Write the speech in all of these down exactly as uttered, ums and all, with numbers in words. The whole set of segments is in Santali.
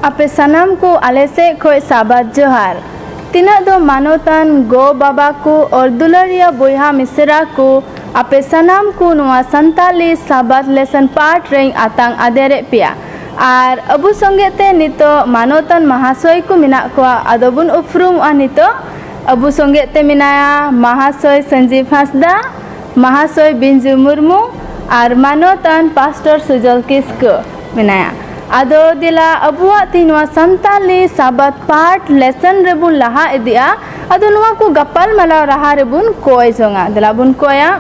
ᱟᱯᱮ ᱥᱟᱱᱟᱢ ᱠᱚ ᱟᱞᱮ ᱥᱮᱫ ᱠᱷᱚᱡ ᱥᱟᱵᱟᱫ ᱡᱚᱦᱟᱨ᱾ ᱛᱤᱱᱟᱹᱜ ᱫᱚ ᱢᱟᱱᱚᱛᱟᱱ ᱜᱚ ᱵᱟᱵᱟ ᱠᱚ ᱟᱨ ᱫᱩᱞᱟᱹᱲᱤᱭᱟᱹ ᱵᱚᱭᱦᱟ ᱢᱤᱥᱨᱟ ᱠᱚ, ᱟᱯᱮ ᱥᱟᱱᱟᱢ ᱠᱚ ᱱᱚᱣᱟ ᱥᱟᱱᱛᱟᱞᱤ ᱥᱟᱵᱟᱫ ᱞᱮᱥᱚᱱ ᱯᱟᱴ ᱨᱮᱧ ᱟᱛᱟᱝ ᱟᱫᱮᱨᱮᱫ ᱯᱮᱭᱟ᱾ ᱟᱨ ᱟᱵᱚ ᱥᱚᱸᱜᱮ ᱛᱮ ᱱᱤᱛᱚᱜ ᱢᱟᱱᱚᱛᱟᱱ ᱢᱟᱦᱟᱥᱚᱭ ᱠᱚ ᱢᱮᱱᱟᱜ ᱠᱚᱣᱟ, ᱟᱫᱚ ᱵᱚᱱ ᱩᱯᱨᱩᱢᱚᱜᱼᱟ ᱱᱤᱛᱚᱜ᱾ ᱟᱵᱚ ᱥᱚᱸᱜᱮ ᱛᱮ ᱢᱮᱱᱟᱭᱟ ᱢᱟᱦᱟᱥᱚᱭ ᱥᱚᱧᱡᱤᱵ ᱦᱟᱸᱥᱫᱟ, ᱢᱟᱦᱟᱥᱚᱭ ᱵᱤᱧᱡᱩ ᱢᱩᱨᱢᱩ ᱟᱨ ᱢᱟᱱᱚᱛᱟᱱ ᱯᱟᱥᱴᱚᱨ ᱥᱩᱡᱚᱞ ᱠᱤᱥᱠᱩ ᱢᱮᱱᱟᱭᱟ᱾ ᱟᱫᱚ ᱫᱮᱞᱟ ᱟᱵᱚᱣᱟᱜ ᱛᱮᱦᱮᱧ ᱱᱚᱣᱟ ᱥᱟᱱᱛᱟᱞᱤ ᱥᱟᱵᱟᱫ ᱯᱟᱴ ᱞᱮᱥᱚᱱ ᱨᱮᱵᱚᱱ ᱞᱟᱦᱟ ᱤᱫᱤᱜᱼᱟ᱾ ᱟᱫᱚ ᱱᱚᱣᱟ ᱠᱚ ᱜᱟᱯᱟᱞ ᱢᱟᱨᱟᱣ ᱨᱟᱦᱟ ᱨᱮᱵᱚᱱ ᱠᱚᱭ ᱡᱚᱝᱟ᱾ ᱫᱮᱞᱟ ᱵᱚᱱ ᱠᱚᱭᱟ᱾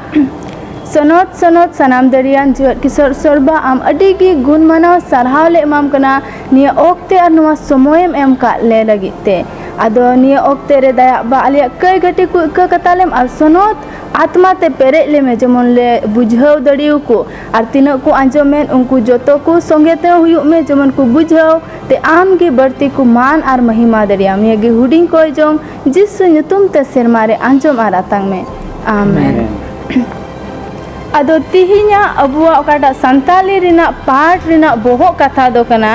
ᱥᱚᱱᱚᱛ ᱥᱚᱱᱚᱛ ᱥᱟᱱᱟᱢ ᱫᱟᱲᱮᱭᱟᱱ ᱡᱤᱣᱮᱫ ᱠᱤᱥᱳᱨ ᱥᱚᱨᱵᱟ, ᱟᱢ ᱟᱹᱰᱤ ᱜᱮ ᱜᱩᱱ ᱢᱟᱱᱟᱣ ᱥᱟᱨᱦᱟᱣ ᱞᱮ ᱮᱢᱟᱢ ᱠᱟᱱᱟ ᱱᱤᱭᱟᱹ ᱚᱠᱛᱮ ᱟᱨ ᱱᱚᱣᱟ ᱥᱚᱢᱚᱭᱮᱢ ᱮᱢ ᱠᱟᱜ ᱞᱮ ᱞᱟᱹᱜᱤᱫ ᱛᱮ᱾ ᱟᱫᱚ ᱱᱤᱭᱟᱹ ᱚᱠᱛᱮ ᱨᱮ ᱫᱟᱭᱟ ᱵᱟ ᱟᱞᱮᱭᱟᱜ ᱠᱟᱹᱭ ᱜᱷᱟᱹᱴᱤ ᱠᱚ ᱤᱠᱟᱹ ᱠᱟᱛᱟᱞᱮᱢ ᱟᱨ ᱥᱚᱱᱚᱛ ᱟᱛᱢᱟ ᱛᱮ ᱯᱮᱨᱮᱡ ᱞᱮᱢᱮ, ᱡᱮᱢᱚᱱ ᱞᱮ ᱵᱩᱡᱷᱟᱹᱣ ᱫᱟᱲᱮᱭᱟᱠᱚ ᱟᱨ ᱛᱤᱱᱟᱹᱜ ᱠᱚ ᱟᱸᱡᱚᱢᱮᱫ ᱩᱱᱠᱩ ᱡᱚᱛᱚ ᱠᱚ ᱥᱚᱸᱜᱮ ᱛᱮ ᱦᱩᱭᱩᱜ ᱢᱮ, ᱡᱮᱢᱚᱱ ᱠᱚ ᱵᱩᱡᱷᱟᱹᱣ ᱛᱮ ᱟᱢ ᱜᱮ ᱵᱟᱹᱲᱛᱤ ᱠᱚ ᱢᱟᱱ ᱟᱨ ᱢᱚᱦᱤᱢᱟ ᱫᱟᱲᱮᱭᱟᱢ᱾ ᱱᱤᱭᱟᱹ ᱜᱮ ᱦᱩᱰᱤᱧ ᱠᱚᱭ ᱡᱚᱝ ᱡᱤᱥᱩ ᱧᱩᱛᱩᱢ ᱛᱮ ᱥᱮᱨᱢᱟ ᱨᱮ ᱟᱸᱡᱚᱢ ᱟᱨ ᱟᱛᱟᱝ ᱢᱮ᱾ ᱟᱢᱮᱱ᱾ ᱟᱫᱚ ᱛᱤᱦᱤᱧᱟᱜ ᱟᱵᱚᱣᱟᱜ ᱚᱠᱟᱴᱟᱜ ᱥᱟᱱᱛᱟᱞᱤ ᱨᱮᱱᱟᱜ ᱯᱟᱴ ᱨᱮᱱᱟᱜ ᱵᱚᱦᱚᱜ ᱠᱟᱛᱷᱟ ᱫᱚ ᱠᱟᱱᱟ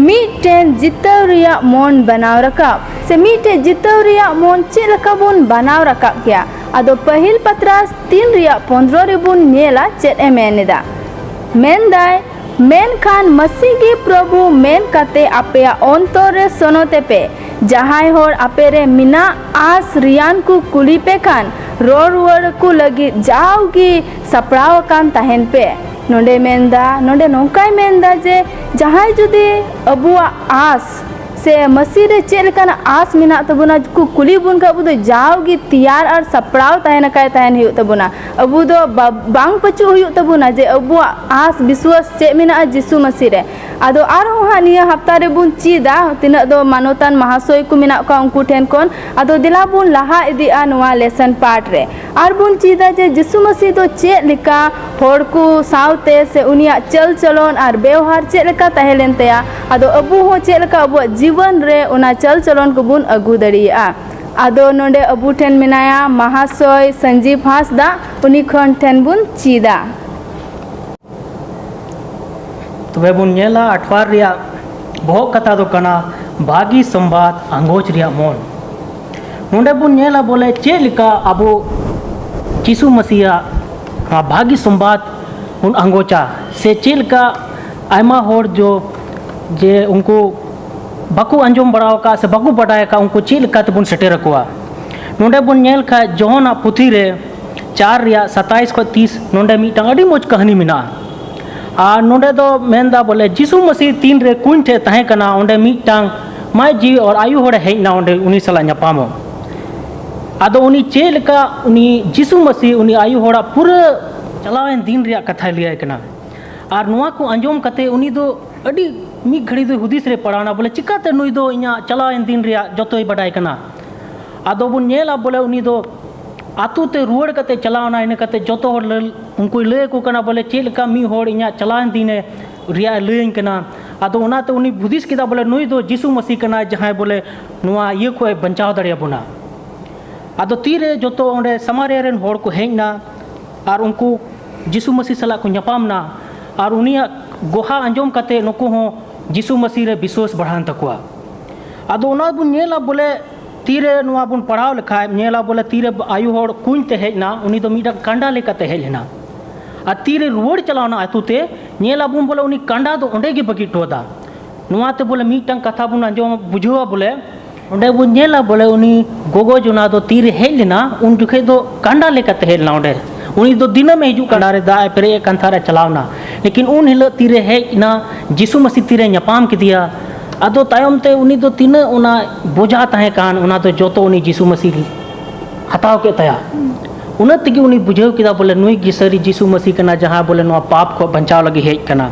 ᱢᱤᱫᱴᱮᱱ ᱡᱤᱛᱟᱹᱣ ᱨᱮᱭᱟᱜ ᱢᱚᱱ ᱵᱮᱱᱟᱣ ᱨᱟᱠᱟᱵ, ᱥᱮ ᱢᱤᱫᱴᱮᱱ ᱡᱤᱛᱟᱹᱣ ᱨᱮᱭᱟᱜ ᱢᱚᱱ ᱪᱮᱫ ᱞᱮᱠᱟ ᱵᱚᱱ ᱵᱮᱱᱟᱣ ᱨᱟᱠᱟᱵ ᱠᱮᱭᱟ᱾ ᱟᱫᱚ ᱯᱟᱹᱦᱤᱞ ᱯᱟᱛᱨᱟᱥ ᱛᱤᱱ ᱨᱮᱭᱟᱜ ᱯᱚᱱᱫᱽᱨᱚ ᱨᱮᱵᱚᱱ ᱧᱮᱞᱟ ᱪᱮᱫ ᱮ ᱢᱮᱱ ᱮᱫᱟ᱾ ᱢᱮᱱᱫᱟᱭ, ᱢᱮᱱᱠᱷᱟᱱ ᱢᱟᱹᱥᱤ ᱜᱮ ᱯᱨᱚᱵᱷᱩ ᱢᱮᱱ ᱠᱟᱛᱮ ᱟᱯᱮᱭᱟᱜ ᱚᱱᱛᱚᱨ ᱨᱮ ᱥᱚᱱᱚᱛ ᱮᱯᱮ᱾ ᱡᱟᱦᱟᱸᱭ ᱦᱚᱲ ᱟᱯᱮ ᱨᱮ ᱢᱮᱱᱟᱜ ᱟᱸᱥ ᱨᱮᱭᱟᱱ ᱠᱚ ᱠᱩᱞᱤ ᱯᱮ ᱠᱷᱟᱱ, ᱨᱚᱲ ᱨᱩᱣᱟᱹᱲ ᱠᱚ ᱞᱟᱹᱜᱤᱫ ᱡᱟᱣᱜᱮ ᱥᱟᱯᱲᱟᱣ ᱟᱠᱟᱱ ᱛᱟᱦᱮᱱ ᱯᱮ᱾ ᱱᱚᱰᱮ ᱢᱮᱱᱫᱟ, ᱱᱚᱰᱮ ᱱᱚᱝᱠᱟᱭ ᱢᱮᱱᱫᱟ ᱡᱮ ᱡᱟᱦᱟᱸᱭ ᱡᱩᱫᱤ ᱟᱵᱚᱣᱟᱜ ᱟᱸᱥ ᱥᱮ ᱢᱟᱹᱥᱤ ᱨᱮ ᱪᱮᱫ ᱞᱮᱠᱟᱱᱟᱜ ᱟᱸᱥ ᱢᱮᱱᱟᱜ ᱛᱟᱵᱚᱱᱟ ᱠᱚ ᱠᱩᱞᱤ ᱵᱚᱱ ᱠᱷᱟᱱ, ᱟᱵᱚ ᱫᱚ ᱡᱟᱣᱜᱮ ᱛᱮᱭᱟᱨ ᱟᱨ ᱥᱟᱯᱲᱟᱣ ᱛᱟᱦᱮᱱ ᱟᱠᱟᱭ ᱛᱟᱦᱮᱱ ᱦᱩᱭᱩᱜ ᱛᱟᱵᱚᱱᱟ᱾ ᱟᱵᱚ ᱫᱚ ᱵᱟ-, ᱵᱟᱝ ᱯᱟᱹᱪᱩᱜ ᱦᱩᱭᱩᱜ ᱛᱟᱵᱚᱱᱟ ᱡᱮ ᱟᱵᱚᱣᱟᱜ ᱟᱸᱥ ᱵᱤᱥᱣᱟᱥ ᱪᱮᱫ ᱢᱮᱱᱟᱜᱼᱟ ᱡᱤᱥᱩ ᱢᱟᱹᱥᱤ ᱨᱮ᱾ ᱟᱫᱚ ᱟᱨᱦᱚᱸ ᱦᱟᱸᱜ ᱱᱤᱭᱟᱹ ᱦᱟᱯᱛᱟ ᱨᱮᱵᱚᱱ ᱪᱮᱫᱟ, ᱛᱤᱱᱟᱹᱜ ᱫᱚ ᱢᱟᱱᱚᱛᱟᱱ ᱢᱟᱦᱟᱥᱚᱭ ᱠᱚ ᱢᱮᱱᱟᱜ ᱠᱚᱣᱟ ᱩᱱᱠᱩ ᱴᱷᱮᱱ ᱠᱷᱚᱱ᱾ ᱟᱫᱚ ᱫᱮᱞᱟ ᱵᱚᱱ ᱞᱟᱦᱟ ᱤᱫᱤᱜᱼᱟ ᱱᱚᱣᱟ ᱞᱮᱥᱚᱱ ᱯᱟᱴ ᱨᱮ᱾ ᱟᱨ ᱵᱚᱱ ᱪᱮᱫᱟ ᱡᱮ ᱡᱤᱥᱩ ᱢᱟᱹᱥᱤ ᱫᱚ ᱪᱮᱫ ᱞᱮᱠᱟ ᱦᱚᱲ ᱠᱚ ᱥᱟᱶᱛᱮ ᱥᱮ ᱩᱱᱤᱭᱟᱜ ᱪᱟᱞ ᱪᱚᱞᱚᱱ ᱟᱨ ᱵᱮᱣᱦᱟᱨ ᱪᱮᱫ ᱞᱮᱠᱟ ᱛᱟᱦᱮᱸ ᱞᱮᱱ ᱛᱟᱭᱟ᱾ ᱟᱫᱚ ᱟᱵᱚ ᱦᱚᱸ ᱪᱮᱫ ᱞᱮᱠᱟ ᱟᱵᱚᱣᱟᱜ ᱡᱤᱵᱚᱱ ᱨᱮ ᱚᱱᱟ ᱪᱟᱞ ᱪᱚᱞᱚᱱ ᱠᱚᱵᱚᱱ ᱟᱹᱜᱩ ᱫᱟᱲᱮᱭᱟᱜᱼᱟ᱾ ᱟᱫᱚ ᱱᱚᱰᱮ ᱟᱵᱚ ᱴᱷᱮᱱ ᱢᱮᱱᱟᱭᱟ ᱢᱟᱦᱟᱥᱚᱭ ᱥᱚᱧᱡᱤᱵ ᱦᱟᱸᱥᱫᱟ, ᱩᱱᱤ ᱠᱷᱚᱱ ᱴᱷᱮᱱ ᱵᱚᱱ ᱪᱮᱫᱟ᱾ ᱛᱚᱵᱮ ᱵᱚᱱ ᱧᱮᱞᱟ ᱟᱴᱷᱣᱟᱨ ᱨᱮᱭᱟᱜ ᱵᱚᱦᱚᱜ ᱠᱟᱛᱷᱟ ᱫᱚ ᱠᱟᱱᱟ ᱵᱷᱟᱹᱜᱤ ᱥᱚᱢᱵᱟᱫ ᱟᱸᱜᱚᱪ ᱨᱮᱭᱟᱜ ᱢᱚᱱ᱾ ᱱᱚᱰᱮ ᱵᱚᱱ ᱧᱮᱞᱟ ᱵᱚᱞᱮ ᱪᱮᱫ ᱞᱮᱠᱟ ᱟᱵᱚ ᱡᱤᱥᱩ ᱢᱟᱹᱥᱤᱭᱟᱜ ᱱᱚᱣᱟ ᱵᱷᱟᱹᱜᱤ ᱥᱚᱢᱵᱟᱫ ᱵᱚᱱ ᱟᱸᱜᱚᱪᱟ, ᱥᱮ ᱪᱮᱫ ᱞᱮᱠᱟ ᱟᱭᱢᱟ ᱦᱚᱲ ᱡᱚ ᱡᱮ ᱩᱱᱠᱩ ᱵᱟᱠᱚ ᱟᱸᱡᱚᱢ ᱵᱟᱲᱟ ᱟᱠᱟᱫ ᱥᱮ ᱵᱟᱠᱚ ᱵᱟᱰᱟᱭ ᱟᱠᱟᱫ, ᱩᱱᱠᱩ ᱪᱮᱫ ᱞᱮᱠᱟ ᱛᱮᱵᱚᱱ ᱥᱮᱴᱮᱨ ᱟᱠᱚᱣᱟ᱾ ᱱᱚᱰᱮ ᱵᱚᱱ ᱧᱮᱞ ᱠᱷᱟᱱ ᱡᱚᱦᱚᱱᱟᱜ ᱯᱩᱛᱷᱤ ᱨᱮ ᱪᱟᱨ ᱨᱮᱭᱟᱜ ᱥᱟᱛᱟᱭᱤᱥ ᱠᱷᱚᱱ ᱛᱤᱥ ᱱᱚᱰᱮ ᱢᱤᱫᱴᱟᱝ ᱟᱹᱰᱤ ᱢᱚᱡᱽ ᱠᱟᱹᱦᱱᱤ ᱢᱮᱱᱟᱜᱼᱟ᱾ ᱟᱨ ᱱᱚᱰᱮ ᱫᱚ ᱢᱮᱱᱫᱟ ᱵᱚᱞᱮ ᱡᱤᱥᱩ ᱢᱟᱹᱥᱤ ᱛᱤᱱ ᱨᱮ ᱠᱩᱧ ᱴᱷᱮᱡ ᱛᱟᱦᱮᱸ ᱠᱟᱱᱟ, ᱚᱸᱰᱮ ᱢᱤᱫᱴᱟᱝ ᱢᱟᱭ ᱡᱤᱣᱤ ᱟᱨ ᱟᱭᱩ ᱦᱚᱲᱮ ᱦᱮᱡ ᱮᱱᱟ ᱚᱸᱰᱮ ᱩᱱᱤ ᱥᱟᱞᱟᱜ ᱧᱟᱯᱟᱢᱚᱜ᱾ ᱟᱫᱚ ᱩᱱᱤ ᱪᱮᱫ ᱞᱮᱠᱟ ᱩᱱᱤ ᱡᱤᱥᱩ ᱢᱟᱹᱥᱤ ᱩᱱᱤ ᱟᱭᱩ ᱦᱚᱲᱟᱜ ᱯᱩᱨᱟᱹ ᱪᱟᱞᱟᱣᱮᱱ ᱫᱤᱱ ᱨᱮᱭᱟᱜ ᱠᱟᱛᱷᱟᱭ ᱞᱟᱹᱭᱟᱭ ᱠᱟᱱᱟ᱾ ᱟᱨ ᱱᱚᱣᱟ ᱠᱚ ᱟᱸᱡᱚᱢ ᱠᱟᱛᱮ ᱩᱱᱤ ᱫᱚ ᱟᱹᱰᱤ ᱢᱤᱫ ᱜᱷᱟᱹᱲᱤ ᱫᱚ ᱦᱩᱫᱤᱥ ᱨᱮ ᱯᱟᱲᱟᱣᱱᱟ ᱵᱚᱞᱮ ᱪᱤᱠᱟᱛᱮ ᱱᱩᱭ ᱫᱚ ᱤᱧᱟᱹᱜ ᱪᱟᱞᱟᱣᱮᱱ ᱫᱤᱱ ᱨᱮᱭᱟᱜ ᱡᱚᱛᱚᱭ ᱵᱟᱰᱟᱭ ᱠᱟᱱᱟ᱾ ᱟᱫᱚ ᱵᱚᱱ ᱧᱮᱞᱟ ᱵᱚᱞᱮ ᱩᱱᱤ ᱫᱚ ᱟᱛᱳ ᱛᱮ ᱨᱩᱣᱟᱹᱲ ᱠᱟᱛᱮ ᱪᱟᱞᱟᱣᱱᱟ᱾ ᱤᱱᱟᱹ ᱠᱟᱛᱮ ᱡᱚᱛᱚ ᱦᱚᱲ ᱞᱟᱹ- ᱩᱱᱠᱩᱭ ᱞᱟᱹᱭ ᱟᱠᱚ ᱠᱟᱱᱟ ᱵᱚᱞᱮ ᱪᱮᱫ ᱞᱮᱠᱟ ᱢᱤᱫ ᱦᱚᱲ ᱤᱧᱟᱹᱜ ᱪᱟᱞᱟᱣᱮᱱ ᱫᱤᱱᱮ ᱨᱮᱭᱟᱜ ᱮ ᱞᱟᱹᱭᱟᱹᱧ ᱠᱟᱱᱟ᱾ ᱟᱫᱚ ᱚᱱᱟᱛᱮ ᱩᱱᱤ ᱦᱩᱫᱤᱥ ᱠᱮᱫᱟ ᱵᱚᱞᱮ ᱱᱩᱭ ᱫᱚ ᱡᱤᱥᱩ ᱢᱟᱹᱥᱤ ᱠᱟᱱᱟᱭ, ᱡᱟᱦᱟᱸᱭ ᱵᱚᱞᱮ ᱱᱚᱣᱟ ᱤᱭᱟᱹ ᱠᱷᱚᱱ ᱮ ᱵᱟᱧᱪᱟᱣ ᱫᱟᱲᱮᱭᱟᱵᱚᱱᱟ᱾ ᱟᱫᱚ ᱛᱤᱨᱮ ᱡᱚᱛᱚ ᱚᱸᱰᱮ ᱥᱟᱢᱟᱨᱤᱭᱟ ᱨᱮᱱ ᱦᱚᱲ ᱠᱚ ᱦᱮᱡ ᱮᱱᱟ ᱟᱨ ᱩᱱᱠᱩ ᱡᱤᱥᱩ ᱢᱟᱹᱥᱤ ᱥᱟᱞᱟᱜ ᱠᱚ ᱧᱟᱯᱟᱢ ᱮᱱᱟ ᱟᱨ ᱩᱱᱤᱭᱟᱜ ᱜᱚᱦᱟ ᱟᱸᱡᱚᱢ ᱠᱟᱛᱮ ᱱᱩᱠᱩ ᱦᱚᱸ ᱡᱤᱥᱩ ᱢᱟᱹᱥᱤ ᱨᱮ ᱵᱤᱥᱣᱟᱹᱥ ᱵᱟᱲᱦᱟᱣᱮᱱ ᱛᱟᱠᱚᱣᱟ᱾ ᱟᱫᱚ ᱚᱱᱟ ᱵᱚᱱ ᱧᱮᱞᱟ ᱵᱚᱞᱮ ᱛᱤᱨᱮ ᱱᱚᱣᱟ ᱵᱚᱱ ᱯᱟᱲᱦᱟᱣ ᱞᱮᱠᱷᱟᱡ ᱧᱮᱞᱟ ᱵᱚᱞᱮ ᱛᱤᱨᱮ ᱟᱭᱳ ᱦᱚᱲ ᱠᱩᱧ ᱛᱮ ᱦᱮᱡ ᱮᱱᱟ, ᱩᱱᱤ ᱫᱚ ᱢᱤᱫᱴᱟᱝ ᱠᱟᱸᱰᱟ ᱞᱮᱠᱟᱛᱮ ᱦᱮᱡ ᱞᱮᱱᱟ᱾ ᱟᱨ ᱛᱤᱨᱮ ᱨᱩᱣᱟᱹᱲ ᱪᱟᱞᱟᱣ ᱮᱱᱟ ᱟᱹᱛᱩ ᱛᱮ, ᱧᱮᱞ ᱟᱵᱚᱱ ᱵᱚᱞᱮ ᱩᱱᱤ ᱠᱟᱸᱰᱟ ᱫᱚ ᱚᱸᱰᱮ ᱜᱮ ᱵᱟᱹᱜᱤ ᱦᱚᱴᱚ ᱟᱫᱟ᱾ ᱱᱚᱣᱟ ᱛᱮ ᱵᱚᱞᱮ ᱢᱤᱫᱴᱟᱝ ᱠᱟᱛᱷᱟ ᱵᱚᱱ ᱟᱸᱡᱚᱢ ᱵᱩᱡᱷᱟᱹᱣᱟ ᱵᱚᱞᱮ ᱚᱸᱰᱮ ᱵᱚᱱ ᱧᱮᱞᱟ ᱵᱚᱞᱮ ᱩᱱᱤ ᱜᱚᱜᱚ ᱡᱚᱱᱟ ᱫᱚ ᱛᱤᱨᱮ ᱦᱮᱡ ᱞᱮᱱᱟ ᱩᱱ ᱡᱚᱠᱷᱮᱡ ᱫᱚ ᱠᱟᱸᱰᱟ ᱞᱮᱠᱟᱛᱮ ᱦᱮᱡ ᱞᱮᱱᱟ ᱚᱸᱰᱮ᱾ ᱩᱱᱤ ᱫᱚ ᱫᱤᱱᱟᱹᱢ ᱮ ᱦᱤᱡᱩᱜ ᱠᱟᱸᱰᱟ ᱨᱮ ᱫᱟᱜ ᱮ ᱯᱮᱨᱮᱡ ᱮᱫ ᱠᱟᱱ ᱛᱟᱦᱮᱸ ᱨᱮ ᱪᱟᱞᱟᱣ ᱮᱱᱟ᱾ ᱞᱮᱠᱤᱱ ᱩᱱ ᱦᱤᱞᱳᱜ ᱛᱤᱨᱮ ᱦᱮᱡ ᱮᱱᱟ, ᱡᱤᱥᱩ ᱢᱟᱹᱥᱤ ᱛᱤᱨᱮ ᱧᱟᱯᱟᱢ ᱠᱮᱫᱮᱭᱟ᱾ ᱟᱫᱚ ᱛᱟᱭᱚᱢ ᱛᱮ ᱩᱱᱤ ᱫᱚ ᱛᱤᱱᱟᱹᱜ ᱚᱱᱟ ᱵᱚᱡᱟ ᱛᱟᱦᱮᱸ ᱠᱟᱱ ᱚᱱᱟ ᱫᱚ ᱡᱚᱛᱚ ᱩᱱᱤ ᱡᱤᱥᱩ ᱢᱟᱹᱥᱤ ᱦᱟᱛᱟᱣ ᱠᱮᱫ ᱛᱟᱭᱟ᱾ ᱩᱱᱟᱹᱜ ᱛᱮᱜᱮ ᱩᱱᱤ ᱵᱩᱡᱷᱟᱹᱣ ᱠᱮᱫᱟ ᱵᱚᱞᱮ ᱱᱩᱭ ᱜᱮ ᱥᱟᱹᱨᱤ ᱡᱤᱥᱩ ᱢᱟᱹᱥᱤ ᱠᱟᱱᱟ ᱡᱟᱦᱟᱸ ᱵᱚᱞᱮ ᱱᱚᱣᱟ ᱯᱟᱯ ᱠᱷᱚᱱ ᱵᱟᱧᱪᱟᱣ ᱞᱟᱹᱜᱤᱫ ᱦᱮᱡ ᱠᱟᱱᱟ᱾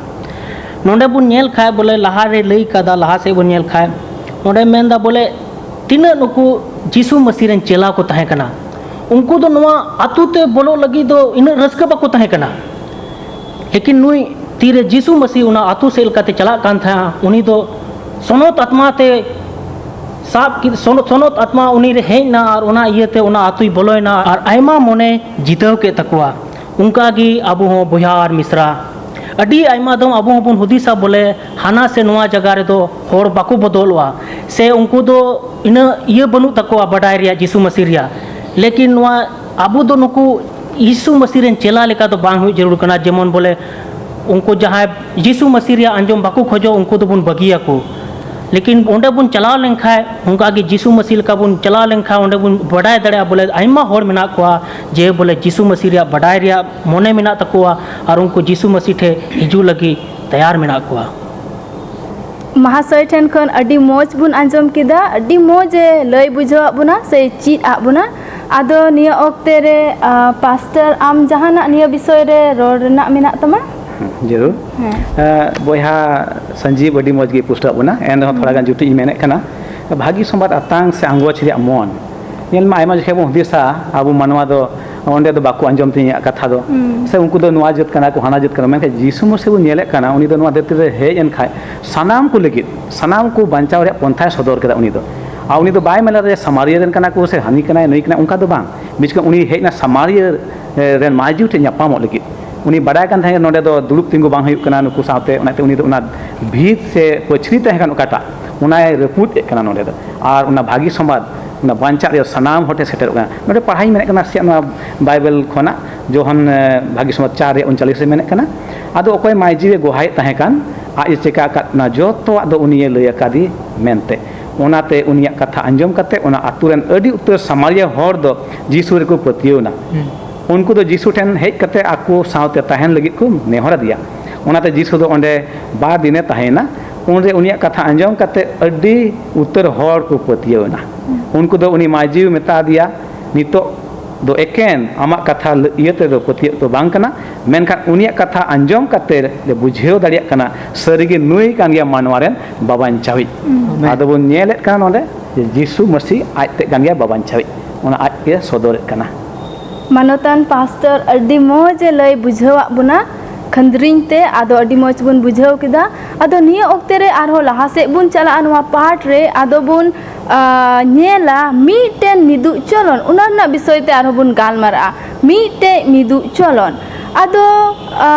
ᱱᱚᱰᱮ ᱵᱚᱱ ᱧᱮᱞ ᱠᱷᱟᱡ ᱵᱚᱞᱮ ᱞᱟᱦᱟᱨᱮ ᱞᱟᱹᱭ ᱠᱟᱫᱟ, ᱞᱟᱦᱟ ᱥᱮᱫ ᱵᱚᱱ ᱧᱮᱞ ᱠᱷᱟᱡ ᱚᱸᱰᱮ ᱢᱮᱱᱫᱟ ᱵᱚᱞᱮ ᱛᱤᱱᱟᱹᱜ ᱱᱩᱠᱩ ᱡᱤᱥᱩ ᱢᱟᱹᱥᱤ ᱨᱮᱱ ᱪᱮᱞᱟ ᱠᱚ ᱛᱟᱦᱮᱸ ᱠᱟᱱᱟ, ᱩᱱᱠᱩ ᱫᱚ ᱱᱚᱣᱟ ᱟᱛᱳ ᱛᱮ ᱵᱚᱞᱚᱜ ᱞᱟᱹᱜᱤᱫ ᱫᱚ ᱤᱱᱟᱹᱜ ᱨᱟᱹᱥᱠᱟᱹ ᱵᱟᱠᱚ ᱛᱟᱦᱮᱸ ᱠᱟᱱᱟ᱾ ᱞᱮᱠᱤᱱ ᱱᱩᱭ ᱛᱤᱨᱮ ᱡᱤᱥᱩ ᱢᱟᱹᱥᱤ ᱚᱱᱟ ᱟᱛᱳ ᱥᱮᱫ ᱞᱮᱠᱟᱛᱮ ᱪᱟᱞᱟᱜ ᱠᱟᱱ ᱛᱟᱦᱮᱸᱜᱼᱟ, ᱩᱱᱤ ᱫᱚ ᱥᱚᱱᱚᱛ ᱟᱛᱢᱟ ᱛᱮ ᱥᱟᱵ ᱠᱮᱫ, ᱥᱚᱱᱚᱛ, ᱥᱚᱱᱚᱛ ᱟᱛᱢᱟ ᱩᱱᱤ ᱨᱮ ᱦᱮᱡ ᱮᱱᱟ ᱟᱨ ᱚᱱᱟ ᱤᱭᱟᱹᱛᱮ ᱚᱱᱟ ᱟᱛᱳᱭ ᱵᱚᱞᱚᱭᱮᱱᱟ ᱟᱨ ᱟᱭᱢᱟ ᱢᱚᱱᱮ ᱡᱤᱛᱟᱹᱣ ᱠᱮᱫ ᱛᱟᱠᱚᱣᱟ᱾ ᱚᱱᱠᱟ ᱜᱮ ᱟᱵᱚ ᱦᱚᱸ ᱵᱚᱭᱦᱟ ᱟᱨ ᱢᱤᱥᱨᱟ, ᱟᱹᱰᱤ ᱟᱭᱢᱟ ᱫᱚᱢ ᱟᱵᱚ ᱦᱚᱸᱵᱚᱱ ᱦᱩᱫᱤᱥᱟ ᱵᱚᱞᱮ ᱦᱟᱱᱟ ᱥᱮ ᱱᱚᱣᱟ ᱡᱟᱭᱜᱟ ᱨᱮᱫᱚ ᱦᱚᱲ ᱵᱟᱠᱚ ᱵᱚᱫᱚᱞᱚᱜᱼᱟ, ᱥᱮ ᱩᱱᱠᱩ ᱫᱚ ᱤᱱᱟᱹᱜ ᱤᱭᱟᱹ ᱵᱟᱹᱱᱩᱜ ᱛᱟᱠᱚᱣᱟ ᱵᱟᱰᱟᱭ ᱨᱮᱭᱟᱜ ᱡᱤᱥᱩ ᱢᱟᱹᱥᱤ ᱨᱮᱭᱟᱜ᱾ ᱞᱮᱠᱤᱱ ᱱᱚᱣᱟ ᱟᱵᱚ ᱫᱚ ᱱᱩᱠᱩ ᱡᱤᱥᱩ ᱢᱟᱹᱥᱤ ᱨᱮᱱ ᱪᱮᱞᱟ ᱞᱮᱠᱟ ᱫᱚ ᱵᱟᱝ ᱦᱩᱭᱩᱜ ᱡᱟᱹᱨᱩᱲ ᱠᱟᱱᱟ᱾ ᱡᱮᱢᱚᱱ ᱵᱚᱞᱮ ᱩᱱᱠᱩ ᱡᱟᱦᱟᱸᱭ ᱡᱤᱥᱩ ᱢᱟᱹᱥᱤ ᱨᱮᱭᱟᱜ ᱟᱸᱡᱚᱢ ᱵᱟᱠᱚ ᱠᱷᱚᱡᱚᱜ, ᱩᱱᱠᱩ ᱫᱚᱵᱚᱱ ᱵᱟᱹᱜᱤᱭᱟᱠᱚ᱾ ᱞᱮᱠᱤᱱ ᱚᱸᱰᱮ ᱵᱚᱱ ᱪᱟᱞᱟᱣ ᱞᱮᱱᱠᱷᱟᱱ, ᱚᱱᱠᱟ ᱜᱮ ᱡᱤᱥᱩ ᱢᱟᱹᱥᱤ ᱞᱮᱠᱟ ᱵᱚᱱ ᱪᱟᱞᱟᱣ ᱞᱮᱱᱠᱷᱟᱱ, ᱚᱸᱰᱮ ᱵᱚᱱ ᱵᱟᱰᱟᱭ ᱫᱟᱲᱮᱭᱟᱜᱼᱟ ᱵᱚᱞᱮ ᱟᱭᱢᱟ ᱦᱚᱲ ᱢᱮᱱᱟᱜ ᱠᱚᱣᱟ ᱡᱮ ᱵᱚᱞᱮ ᱡᱤᱥᱩ ᱢᱟᱹᱥᱤ ᱨᱮᱭᱟᱜ ᱵᱟᱰᱟᱭ ᱨᱮᱭᱟᱜ ᱢᱚᱱᱮ ᱢᱮᱱᱟᱜ ᱛᱟᱠᱚᱣᱟ ᱟᱨ ᱩᱱᱠᱩ ᱡᱤᱥᱩ ᱢᱟᱹᱥᱤ ᱴᱷᱮᱱ ᱦᱤᱡᱩᱜ ᱞᱟᱹᱜᱤᱫ ᱛᱮᱭᱟᱨ ᱢᱮᱱᱟᱜ ᱠᱚᱣᱟ᱾ ᱢᱟᱦᱟᱥᱚᱭ ᱴᱷᱮᱱ ᱠᱷᱚᱱ ᱟᱹᱰᱤ ᱢᱚᱡᱽ ᱵᱚᱱ ᱟᱸᱡᱚᱢ ᱠᱮᱫᱟ, ᱟᱹᱰᱤ ᱢᱚᱡᱽ ᱮ ᱞᱟᱹᱭ ᱵᱩᱡᱷᱟᱹᱣᱟᱫ ᱵᱚᱱᱟ ᱥᱮ ᱪᱮᱫ ᱟᱫ ᱵᱚᱱᱟ᱾ ᱟᱫᱚ ᱱᱤᱭᱟᱹ ᱚᱠᱛᱮ ᱨᱮ ᱯᱟᱥᱴᱟᱨ, ᱟᱢ ᱡᱟᱦᱟᱱᱟᱜ ᱱᱤᱭᱟᱹ ᱵᱤᱥᱚᱭ ᱨᱮ ᱨᱚᱲ ᱨᱮᱱᱟᱜ ᱢᱮᱱᱟᱜ ᱛᱟᱢᱟ? ᱡᱟᱹᱨᱩᱲ᱾ ᱵᱚᱭᱦᱟ ᱥᱟᱧᱡᱤᱵ ᱟᱹᱰᱤ ᱢᱚᱡᱽ ᱜᱮ ᱯᱩᱥᱴᱟᱹᱣ ᱵᱚᱱᱟ, ᱮᱱ ᱨᱮᱦᱚᱸ ᱛᱷᱚᱲᱟ ᱜᱟᱱ ᱡᱩᱴᱤᱡ ᱤᱧ ᱢᱮᱱᱮᱫ ᱠᱟᱱᱟ᱾ ᱵᱷᱟᱹᱜᱤ ᱥᱚᱢᱵᱟᱫ ᱟᱛᱟᱝ ᱥᱮ ᱟᱸᱜᱚᱪ ᱨᱮᱭᱟᱜ ᱢᱚᱱ, ᱧᱮᱞ ᱢᱮ, ᱟᱭᱢᱟ ᱡᱚᱠᱷᱮᱡ ᱵᱚᱱ ᱦᱩᱫᱤᱥᱟ ᱟᱵᱚ ᱢᱟᱱᱣᱟ ᱫᱚ ᱚᱸᱰᱮ ᱫᱚ ᱵᱟᱠᱚ ᱟᱸᱡᱚᱢ ᱛᱤᱧᱟᱹ ᱠᱟᱛᱷᱟ ᱫᱚ, ᱥᱮ ᱩᱱᱠᱩ ᱫᱚ ᱱᱚᱣᱟ ᱡᱟᱹᱛ ᱠᱟᱱᱟ ᱠᱚ, ᱦᱟᱱᱟ ᱡᱟᱹᱛ ᱠᱟᱱᱟ, ᱢᱮᱱᱠᱷᱟᱱ ᱡᱤᱥᱩ ᱢᱟᱹᱥᱤ ᱵᱚᱱ ᱧᱮᱞᱮᱫ ᱠᱟᱱᱟ, ᱩᱱᱤ ᱫᱚ ᱱᱚᱣᱟ ᱫᱷᱟᱹᱨᱛᱤ ᱨᱮ ᱦᱮᱡ ᱮᱱ ᱠᱷᱟᱱ ᱥᱟᱱᱟᱢ ᱠᱚ ᱞᱟᱹᱜᱤᱫ, ᱥᱟᱱᱟᱢ ᱠᱚ ᱵᱟᱧᱪᱟᱣ ᱨᱮᱭᱟᱜ ᱯᱚᱱᱛᱷᱟᱭ ᱥᱚᱫᱚᱨ ᱠᱮᱫᱟ᱾ ᱩᱱᱤ ᱫᱚ, ᱟᱨ ᱩᱱᱤ ᱫᱚ ᱵᱟᱭ ᱢᱮᱱ ᱞᱮᱫᱟ ᱡᱮ ᱥᱟᱢᱟᱨᱤᱭᱟᱹ ᱨᱮᱱ ᱠᱟᱱᱟ ᱠᱚ ᱥᱮ ᱦᱟᱹᱱᱤ ᱠᱟᱱᱟᱭ ᱱᱩᱭ ᱠᱟᱱᱟᱭ, ᱚᱱᱠᱟ ᱫᱚ ᱵᱟᱝ᱾ ᱵᱤᱪᱠᱚᱢ ᱩᱱᱤ ᱦᱮᱡ ᱮᱱᱟ ᱥᱟᱢᱟᱨᱤᱭᱟᱹ ᱨᱮᱱ ᱢᱟᱹᱡᱷᱤ ᱴᱷᱮᱱ ᱧᱟᱯᱟᱢᱚᱜ ᱞᱟᱹᱜᱤᱫ᱾ ᱩᱱᱤ ᱵᱟᱰᱟᱭ ᱠᱟᱱ ᱛᱟᱦᱮᱸᱫ ᱱᱚᱰᱮ ᱫᱚ ᱫᱩᱲᱩᱵ ᱛᱤᱸᱜᱩ ᱵᱟᱝ ᱦᱩᱭᱩᱜ ᱠᱟᱱᱟ ᱱᱩᱠᱩ ᱥᱟᱶᱛᱮ, ᱚᱱᱟᱛᱮ ᱩᱱᱤ ᱫᱚ ᱚᱱᱟ ᱵᱷᱤᱛ ᱥᱮ ᱯᱟᱹᱪᱷᱨᱤ ᱛᱟᱦᱮᱸ ᱠᱟᱱ ᱚᱠᱟᱴᱟᱜ, ᱚᱱᱟᱭ ᱨᱟᱹᱯᱩᱫ ᱮᱫ ᱠᱟᱱᱟ ᱱᱚᱰᱮ ᱫᱚ᱾ ᱟᱨ ᱚᱱᱟ ᱵᱷᱟᱹᱜᱤ ᱥᱚᱢᱵᱟᱫ, ᱚᱱᱟ ᱵᱟᱧᱪᱟᱜ ᱨᱮᱭᱟᱜ ᱥᱟᱱᱟᱢ ᱦᱚᱲ ᱴᱷᱮᱱ ᱥᱮᱴᱮᱨᱚᱜ ᱠᱟᱱᱟ᱾ ᱱᱚᱰᱮ ᱯᱟᱲᱦᱟᱣ ᱤᱧ ᱢᱮᱱᱮᱫ ᱠᱟᱱᱟ ᱥᱮ ᱱᱚᱣᱟ ᱵᱟᱭᱵᱮᱞ ᱠᱷᱚᱱᱟᱜ, ᱡᱳᱦᱟᱱ ᱵᱷᱟᱹᱜᱤ ᱥᱚᱢᱵᱟᱫ ᱪᱟᱨ ᱨᱮᱭᱟᱜ ᱩᱱᱪᱟᱞᱤᱥ ᱨᱮ ᱢᱮᱱᱮᱫ ᱠᱟᱱᱟ, ᱟᱫᱚ ᱚᱠᱚᱭ ᱢᱟᱹᱡᱷᱤ ᱮ ᱜᱚᱦᱟᱭᱮᱫ ᱛᱟᱦᱮᱸ ᱠᱟᱱ, ᱟᱡ ᱮ ᱪᱮᱠᱟ ᱟᱠᱟᱫ ᱚᱱᱟ ᱡᱚᱛᱚᱣᱟᱜ ᱫᱚ ᱩᱱᱤᱭᱮ ᱞᱟᱹᱭ ᱟᱠᱟᱫᱮ ᱢᱮᱱᱛᱮ᱾ ᱚᱱᱟᱛᱮ ᱩᱱᱤᱭᱟᱜ ᱠᱟᱛᱷᱟ ᱟᱸᱡᱚᱢ ᱠᱟᱛᱮ ᱚᱱᱟ ᱟᱹᱛᱩ ᱨᱮᱱ ᱟᱹᱰᱤ ᱩᱛᱟᱹᱨ ᱥᱟᱢᱟᱨᱤᱭᱟᱹ ᱦᱚᱲ ᱫᱚ ᱡᱤᱥᱩ ᱨᱮᱠᱚ ᱯᱟᱹᱛᱭᱟᱹᱣ ᱮᱱᱟ᱾ ᱩᱱᱠᱩ ᱫᱚ ᱡᱤᱥᱩ ᱴᱷᱮᱱ ᱦᱮᱡ ᱠᱟᱛᱮ ᱟᱠᱚ ᱥᱟᱶᱛᱮ ᱛᱟᱦᱮᱱ ᱞᱟᱹᱜᱤᱫ ᱠᱚ ᱱᱮᱦᱚᱨ ᱟᱫᱮᱭᱟ᱾ ᱚᱱᱟᱛᱮ ᱡᱤᱥᱩ ᱫᱚ ᱚᱸᱰᱮ ᱵᱟᱨ ᱫᱤᱱᱮ ᱛᱟᱦᱮᱸᱭᱮᱱᱟ᱾ ᱩᱱᱨᱮ ᱩᱱᱤᱭᱟᱜ ᱠᱟᱛᱷᱟ ᱟᱸᱡᱚᱢ ᱠᱟᱛᱮ ᱟᱹᱰᱤ ᱩᱛᱟᱹᱨ ᱦᱚᱲ ᱠᱚ ᱯᱟᱹᱛᱭᱟᱹᱣ ᱮᱱᱟ᱾ ᱩᱱᱠᱩ ᱫᱚ ᱩᱱᱤ ᱢᱟᱹᱡᱷᱤ ᱢᱮᱛᱟ ᱫᱮᱭᱟ, ᱱᱤᱛᱚᱜ ᱫᱚ ᱮᱠᱮᱱ ᱟᱢᱟᱜ ᱠᱟᱛᱷᱟ ᱤᱭᱟᱹ ᱛᱮᱫᱚ ᱯᱟᱹᱛᱭᱟᱹᱜ ᱫᱚ ᱵᱟᱝ ᱠᱟᱱᱟ, ᱢᱮᱱᱠᱷᱟᱱ ᱩᱱᱤᱭᱟᱜ ᱠᱟᱛᱷᱟ ᱟᱸᱡᱚᱢ ᱠᱟᱛᱮ ᱞᱮ ᱵᱩᱡᱷᱟᱹᱣ ᱫᱟᱲᱮᱭᱟᱜ ᱠᱟᱱᱟ ᱥᱟᱹᱨᱤᱜᱮ ᱱᱩᱭ ᱠᱟᱱ ᱜᱮᱭᱟ ᱢᱟᱱᱣᱟ ᱨᱮᱱ ᱵᱟᱵᱟᱧᱪᱟᱣᱤᱡ᱾ ᱟᱫᱚ ᱵᱚᱱ ᱧᱮᱞᱮᱫ ᱠᱟᱱᱟ ᱱᱚᱰᱮ ᱡᱮ ᱡᱤᱥᱩ ᱢᱟᱹᱥᱤ ᱟᱡ ᱛᱮᱫ ᱠᱟᱱ ᱜᱮᱭᱟ ᱵᱟᱵᱟᱧᱪᱟᱣᱤᱡ, ᱚᱱᱟ ᱟᱡ ᱜᱮ ᱥᱚᱫᱚᱨᱮᱫ ᱠᱟᱱᱟ᱾ ᱢᱟᱱᱚᱛᱟᱱ ᱯᱟᱥᱴᱚᱨ ᱟᱹᱰᱤ ᱢᱚᱡᱽ ᱮ ᱞᱟᱹᱭ ᱵᱩᱡᱷᱟᱹᱣᱟᱫ ᱵᱚᱱᱟ ᱠᱷᱟᱹᱱᱫᱽᱨᱤᱧ ᱛᱮ, ᱟᱫᱚ ᱟᱹᱰᱤ ᱢᱚᱡᱽ ᱵᱚᱱ ᱵᱩᱡᱷᱟᱹᱣ ᱠᱮᱫᱟ᱾ ᱟᱫᱚ ᱱᱤᱭᱟᱹ ᱚᱠᱛᱮ ᱨᱮ ᱟᱨᱦᱚᱸ ᱞᱟᱦᱟ ᱥᱮᱫ ᱵᱚᱱ ᱪᱟᱞᱟᱜᱼᱟ ᱱᱚᱣᱟ ᱯᱟᱴ ᱨᱮ, ᱟᱫᱚ ᱵᱚᱱ ᱧᱮᱞᱟ ᱢᱤᱫᱴᱮᱱ ᱢᱤᱫᱩᱜ ᱪᱚᱞᱚᱱ, ᱚᱱᱟ ᱨᱮᱱᱟᱜ ᱵᱤᱥᱚᱭ ᱛᱮ ᱟᱨᱦᱚᱸ ᱵᱚᱱ ᱜᱟᱞᱢᱟᱨᱟᱜᱼᱟ᱾ ᱢᱤᱫᱴᱮᱡ ᱢᱤᱫᱩᱜ ᱪᱚᱞᱚᱱ᱾ ᱟᱫᱚ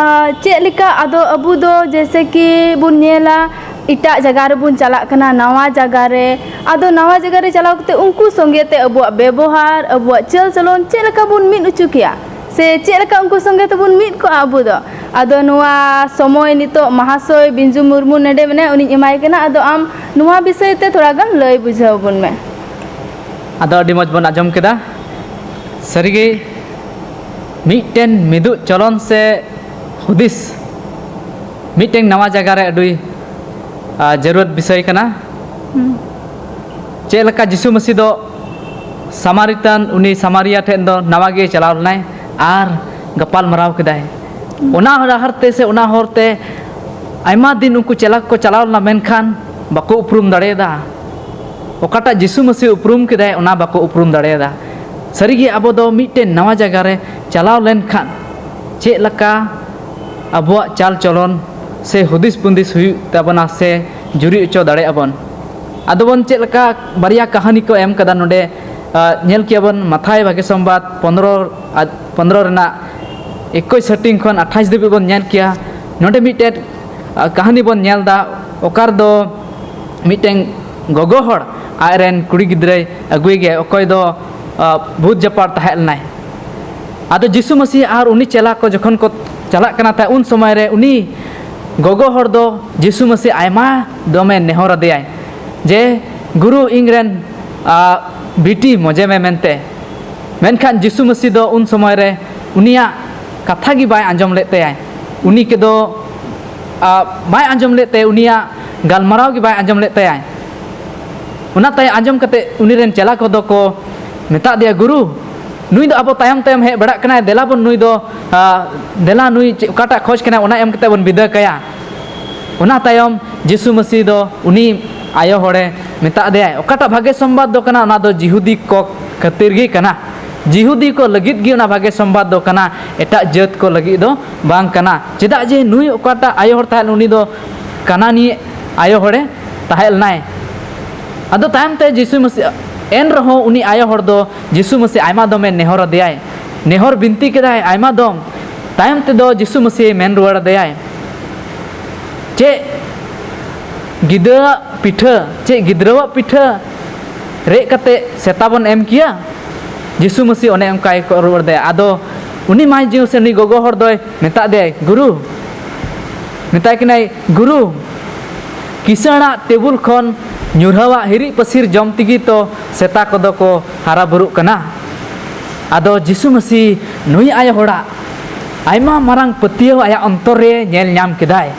ᱪᱮᱫ ᱞᱮᱠᱟ, ᱟᱫᱚ ᱟᱵᱚ ᱫᱚ ᱡᱮᱭᱥᱮ ᱠᱤ ᱵᱚᱱ ᱧᱮᱞᱟ, ᱮᱴᱟᱜ ᱡᱟᱭᱜᱟ ᱨᱮᱵᱚᱱ ᱪᱟᱞᱟᱜ ᱠᱟᱱᱟ, ᱱᱟᱣᱟ ᱡᱟᱭᱜᱟ ᱨᱮ᱾ ᱟᱫᱚ ᱱᱟᱣᱟ ᱡᱟᱭᱜᱟ ᱨᱮ ᱪᱟᱞᱟᱣ ᱠᱟᱛᱮ ᱩᱱᱠᱩ ᱥᱚᱸᱜᱮ ᱛᱮ ᱟᱵᱚᱣᱟᱜ ᱵᱮᱵᱚᱦᱟᱨ, ᱟᱵᱚᱣᱟᱜ ᱪᱟᱞ ᱪᱚᱞᱚᱱ ᱪᱮᱫ ᱞᱮᱠᱟ ᱵᱚᱱ ᱢᱤᱫ ᱦᱚᱪᱚ ᱠᱮᱭᱟ, ᱥᱮ ᱪᱮᱫ ᱞᱮᱠᱟ ᱩᱱᱠᱩ ᱥᱚᱸᱜᱮ ᱛᱮᱵᱚᱱ ᱢᱤᱫ ᱠᱚᱜᱼᱟ ᱟᱵᱚ ᱫᱚ? ᱟᱫᱚ ᱱᱚᱣᱟ ᱥᱚᱢᱚᱭ ᱱᱤᱛᱚᱜ ᱢᱟᱦᱟᱥᱚᱭ ᱵᱤᱧᱡᱩ ᱢᱩᱨᱢᱩ ᱱᱚᱰᱮ ᱢᱮᱱᱟᱭᱟ, ᱩᱱᱤᱧ ᱮᱢᱟᱭ ᱠᱟᱱᱟ᱾ ᱟᱫᱚ ᱟᱢ ᱱᱚᱣᱟ ᱵᱤᱥᱚᱭ ᱛᱮ ᱛᱷᱚᱲᱟ ᱜᱟᱱ ᱞᱟᱹᱭ ᱵᱩᱡᱷᱟᱹᱣ ᱵᱚᱱ ᱢᱮ᱾ ᱟᱫᱚ ᱟᱹᱰᱤ ᱢᱚᱡᱽ ᱵᱚᱱ ᱟᱸᱡᱚᱢ ᱠᱮᱫᱟ᱾ ᱥᱟᱹᱨᱤᱜᱮ ᱢᱤᱫᱴᱮᱱ ᱢᱤᱫᱩᱜ ᱪᱚᱞᱚᱱ ᱥᱮ ᱦᱩᱫᱤᱥ ᱢᱤᱫᱴᱮᱱ ᱱᱟᱣᱟ ᱡᱟᱭᱜᱟ ᱨᱮ ᱟᱹᱰᱤ ᱡᱟᱹᱨᱩᱲ ᱵᱤᱥᱚᱭ ᱠᱟᱱᱟ᱾ ᱪᱮᱫ ᱞᱮᱠᱟ ᱡᱤᱥᱩ ᱢᱟᱹᱥᱤ ᱫᱚ ᱥᱟᱢᱟᱨᱤᱛᱟᱱ, ᱩᱱᱤ ᱥᱟᱢᱟᱨᱤᱭᱟ ᱴᱷᱮᱱ ᱫᱚ ᱱᱟᱣᱟ ᱜᱮ ᱪᱟᱞᱟᱣ ᱞᱮᱱᱟᱭ ᱟᱨ ᱜᱟᱯᱟᱞ ᱢᱟᱨᱟᱣ ᱠᱮᱫᱟᱭ᱾ ᱚᱱᱟ ᱰᱟᱦᱟᱨ ᱛᱮ ᱥᱮ ᱚᱱᱟ ᱦᱚᱨ ᱛᱮ ᱟᱭᱢᱟ ᱫᱤᱱ ᱩᱱᱠᱩ ᱪᱮᱞᱟ ᱠᱚ ᱪᱟᱞᱟᱣ ᱞᱮᱱᱟ, ᱢᱮᱱᱠᱷᱟᱱ ᱵᱟᱠᱚ ᱩᱯᱨᱩᱢ ᱫᱟᱲᱮᱭᱟᱫᱟ᱾ ᱚᱠᱟᱴᱟᱜ ᱡᱤᱥᱩ ᱢᱟᱹᱥᱤ ᱩᱯᱨᱩᱢ ᱠᱮᱫᱟᱭ, ᱚᱱᱟ ᱵᱟᱠᱚ ᱩᱯᱨᱩᱢ ᱫᱟᱲᱮᱭᱟᱫᱟ᱾ ᱥᱟᱹᱨᱤᱜᱮ ᱟᱵᱚ ᱫᱚ ᱢᱤᱫᱴᱮᱱ ᱱᱟᱣᱟ ᱡᱟᱭᱜᱟ ᱨᱮ ᱪᱟᱞᱟᱣ ᱞᱮᱱᱠᱷᱟᱱ ᱪᱮᱫ ᱞᱮᱠᱟ ᱟᱵᱚᱣᱟᱜ ᱪᱟᱞ ᱪᱚᱞᱚᱱ ᱥᱮ ᱦᱩᱫᱤᱥ ᱵᱩᱸᱫᱤᱥ ᱦᱩᱭᱩᱜ ᱛᱟᱵᱚᱱᱟ ᱥᱮ ᱡᱩᱨᱤ ᱦᱚᱪᱚ ᱫᱟᱲᱮᱭᱟᱜᱼᱟ ᱵᱚᱱ᱾ ᱟᱫᱚ ᱵᱚᱱ ᱪᱮᱫ ᱞᱮᱠᱟ ᱵᱟᱨᱭᱟ ᱠᱟᱹᱦᱱᱤ ᱠᱚ ᱮᱢ ᱠᱟᱫᱟ ᱱᱚᱰᱮ, ᱧᱮᱞ ᱠᱮᱭᱟ ᱵᱚᱱ ᱢᱟᱛᱷᱟᱭ ᱵᱷᱟᱜᱮ ᱥᱚᱢᱵᱟᱫ ᱯᱚᱱᱫᱽᱨᱚ ᱯᱚᱱᱫᱽᱨᱚ ᱨᱮᱱᱟᱜ ᱮᱠᱩᱥ ᱦᱟᱹᱴᱤᱧ ᱠᱷᱚᱱ ᱟᱴᱷᱟᱥ ᱫᱷᱟᱹᱵᱤᱡ ᱵᱚᱱ ᱧᱮᱞ ᱠᱮᱭᱟ᱾ ᱱᱚᱰᱮ ᱢᱤᱫᱴᱮᱱ ᱠᱟᱹᱦᱱᱤ ᱵᱚᱱ ᱧᱮᱞ ᱮᱫᱟ, ᱚᱠᱟ ᱨᱮᱫᱚ ᱢᱤᱫᱴᱮᱱ ᱜᱚᱜᱚ ᱦᱚᱲ ᱟᱡᱨᱮᱱ ᱠᱩᱲᱤ ᱜᱤᱫᱽᱨᱟᱹᱭ ᱟᱹᱜᱩᱭ ᱜᱮᱭᱟ, ᱚᱠᱚᱭ ᱫᱚ ᱵᱷᱩᱛ ᱡᱟᱯᱟᱲ ᱛᱟᱦᱮᱸ ᱞᱮᱱᱟᱭ᱾ ᱟᱫᱚ ᱡᱤᱥᱩ ᱢᱟᱹᱥᱤ ᱟᱨ ᱩᱱᱤ ᱪᱮᱞᱟ ᱠᱚ ᱡᱚᱠᱷᱚᱱ ᱠᱚ ᱪᱟᱞᱟᱜ ᱠᱟᱱᱟ ᱛᱟᱦᱮᱸ, ᱩᱱ ᱥᱚᱢᱚᱭ ᱨᱮ ᱩᱱᱤ ᱜᱚᱜᱚ ᱦᱚᱲ ᱫᱚ ᱡᱤᱥᱩ ᱢᱟᱹᱥᱤ ᱟᱭᱢᱟ ᱫᱚᱢᱮ ᱱᱮᱦᱚᱨ ᱟᱫᱮᱭᱟᱭ ᱡᱮ, "ᱜᱩᱨᱩ, ᱤᱧ ᱨᱮᱱ ᱵᱤᱴᱤ ᱢᱚᱡᱮ ᱢᱮ" ᱢᱮᱱᱛᱮ᱾ ᱢᱮᱱᱠᱷᱟᱱ ᱡᱤᱥᱩ ᱢᱟᱹᱥᱤ ᱫᱚ ᱩᱱ ᱥᱚᱢᱚᱭ ᱨᱮ ᱩᱱᱤᱭᱟᱜ ᱠᱟᱛᱷᱟ ᱜᱮ ᱵᱟᱭ ᱟᱸᱡᱚᱢ ᱞᱮᱫ ᱛᱟᱭᱟ᱾ ᱩᱱᱤ ᱠᱚᱫᱚ ᱵᱟᱭ ᱟᱸᱡᱚᱢ ᱞᱮᱫ ᱛᱮ ᱩᱱᱤᱭᱟᱜ ᱜᱟᱞᱢᱟᱨᱟᱣ ᱜᱮ ᱵᱟᱭ ᱟᱸᱡᱚᱢ ᱞᱮᱫ ᱛᱟᱭᱟ᱾ ᱚᱱᱟ ᱛᱟᱭ ᱟᱸᱡᱚᱢ ᱠᱟᱛᱮ ᱩᱱᱤ ᱨᱮᱱ ᱪᱮᱞᱟ ᱠᱚᱫᱚ ᱠᱚ ᱢᱮᱛᱟᱫ ᱫᱮᱭᱟ, "ᱜᱩᱨᱩ, ᱱᱩᱭ ᱫᱚ ᱟᱵᱚ ᱛᱟᱭᱚᱢ ᱛᱟᱭᱚᱢ ᱦᱮᱡ ᱵᱟᱲᱟᱜ ᱠᱟᱱᱟᱭ, ᱫᱮᱞᱟ ᱵᱚᱱ ᱱᱩᱭ ᱫᱚ, ᱫᱮᱞᱟ ᱱᱩᱭ ᱚᱠᱟᱴᱟᱜ ᱠᱷᱚᱡᱽ ᱠᱟᱱᱟᱭ ᱚᱱᱟ ᱮᱢ ᱠᱟᱛᱮ ᱵᱚᱱ ᱵᱤᱫᱟᱹ ᱠᱟᱭᱟ᱾" ᱚᱱᱟ ᱛᱟᱭᱚᱢ ᱡᱤᱥᱩ ᱢᱟᱹᱥᱤ ᱫᱚ ᱩᱱᱤ ᱟᱭᱳ ᱦᱚᱲᱮ ᱢᱮᱛᱟᱫ ᱫᱮᱭᱟᱭ, ᱚᱠᱟᱴᱟᱜ ᱵᱷᱟᱜᱮ ᱥᱚᱢᱵᱟᱫ ᱫᱚ ᱠᱟᱱᱟ, ᱚᱱᱟ ᱫᱚ ᱡᱤᱦᱩᱫᱤ ᱠᱚ ᱠᱷᱟᱹᱛᱤᱨ ᱜᱮ ᱠᱟᱱᱟ᱾ ᱡᱤᱦᱩᱫᱤ ᱠᱚ ᱞᱟᱹᱜᱤᱫ ᱜᱮ ᱚᱱᱟ ᱵᱷᱟᱜᱮ ᱥᱚᱢᱵᱟᱫ ᱫᱚ ᱠᱟᱱᱟ, ᱮᱴᱟᱜ ᱡᱟᱹᱛ ᱠᱚ ᱞᱟᱹᱜᱤᱫ ᱫᱚ ᱵᱟᱝ ᱠᱟᱱᱟ᱾ ᱪᱮᱫᱟᱜ ᱡᱮ ᱱᱩᱭ ᱚᱠᱟᱴᱟᱜ ᱟᱭᱳ ᱦᱚᱲ ᱛᱟᱦᱮᱸ ᱞᱮᱱ, ᱩᱱᱤ ᱫᱚ ᱠᱟᱱᱟᱱᱤ ᱟᱭᱳ ᱦᱚᱲᱮ ᱛᱟᱦᱮᱸ ᱞᱮᱱᱟᱭ᱾ ᱟᱫᱚ ᱛᱟᱭᱚᱢ ᱛᱮ ᱡᱤᱥᱩ ᱢᱟᱹᱥᱤ, ᱮᱱ ᱨᱮᱦᱚᱸ ᱩᱱᱤ ᱟᱭᱳ ᱦᱚᱲ ᱫᱚ ᱡᱤᱥᱩ ᱢᱟᱹᱥᱤ ᱟᱭᱢᱟ ᱫᱚᱢᱮ ᱱᱮᱦᱚᱨ ᱟᱫᱮᱭᱟᱭ, ᱱᱮᱦᱚᱨ ᱵᱤᱱᱛᱤ ᱠᱮᱫᱟᱭ ᱟᱭᱢᱟ ᱫᱚᱢ᱾ ᱛᱟᱭᱚᱢ ᱛᱮᱫᱚ ᱡᱤᱥᱩ ᱢᱟᱹᱥᱤ ᱢᱮᱱ ᱨᱩᱣᱟᱹᱲ ᱟᱫᱮᱭᱟᱭ, "ᱪᱮᱫ ᱜᱤᱫᱽᱨᱟᱹᱣᱟᱜ ᱯᱤᱴᱷᱟᱹ, ᱪᱮᱫ ᱜᱤᱫᱽᱨᱟᱹᱣᱟᱜ ᱯᱤᱴᱷᱟᱹ ᱨᱮᱫ ᱠᱟᱛᱮ ᱥᱮᱛᱟ ᱵᱚᱱ ᱮᱢ ᱠᱮᱭᱟ?" ᱡᱤᱥᱩ ᱢᱟᱹᱥᱤ ᱚᱱᱮ ᱚᱱᱠᱟᱭ ᱠᱚ ᱨᱩᱣᱟᱹᱲ ᱟᱫᱮᱭᱟ᱾ ᱟᱫᱚ ᱩᱱᱤ ᱢᱟᱹᱭ ᱡᱤᱣᱤ ᱥᱮ ᱩᱱᱤ ᱜᱚᱜᱚ ᱦᱚᱲ ᱫᱚᱭ ᱢᱮᱛᱟᱫ ᱫᱮᱭᱟᱭ, "ᱜᱩᱨᱩ", ᱢᱮᱛᱟᱭ ᱠᱟᱱᱟᱭ, "ᱜᱩᱨᱩ, ᱠᱤᱥᱟᱹᱬᱟᱜ ᱴᱮᱵᱩᱞ ᱠᱷᱚᱱ ᱧᱩᱨᱦᱟᱹᱣᱟᱜ ᱦᱤᱨᱤᱡ ᱯᱟᱹᱥᱤᱨ ᱡᱚᱢ ᱛᱮᱜᱮ ᱛᱚ ᱥᱮᱛᱟ ᱠᱚᱫᱚ ᱠᱚ ᱦᱟᱨᱟ ᱵᱩᱨᱩᱜ ᱠᱟᱱᱟ᱾" ᱟᱫᱚ ᱡᱤᱥᱩ ᱢᱟᱹᱥᱤ ᱱᱩᱭ ᱟᱭᱳ ᱦᱚᱲᱟᱜ ᱟᱭᱢᱟ ᱢᱟᱨᱟᱝ ᱯᱟᱹᱛᱭᱟᱹᱣ ᱟᱭᱟᱜ ᱚᱱᱛᱚᱨ ᱨᱮ ᱧᱮᱞ ᱧᱟᱢ ᱠᱮᱫᱟᱭ᱾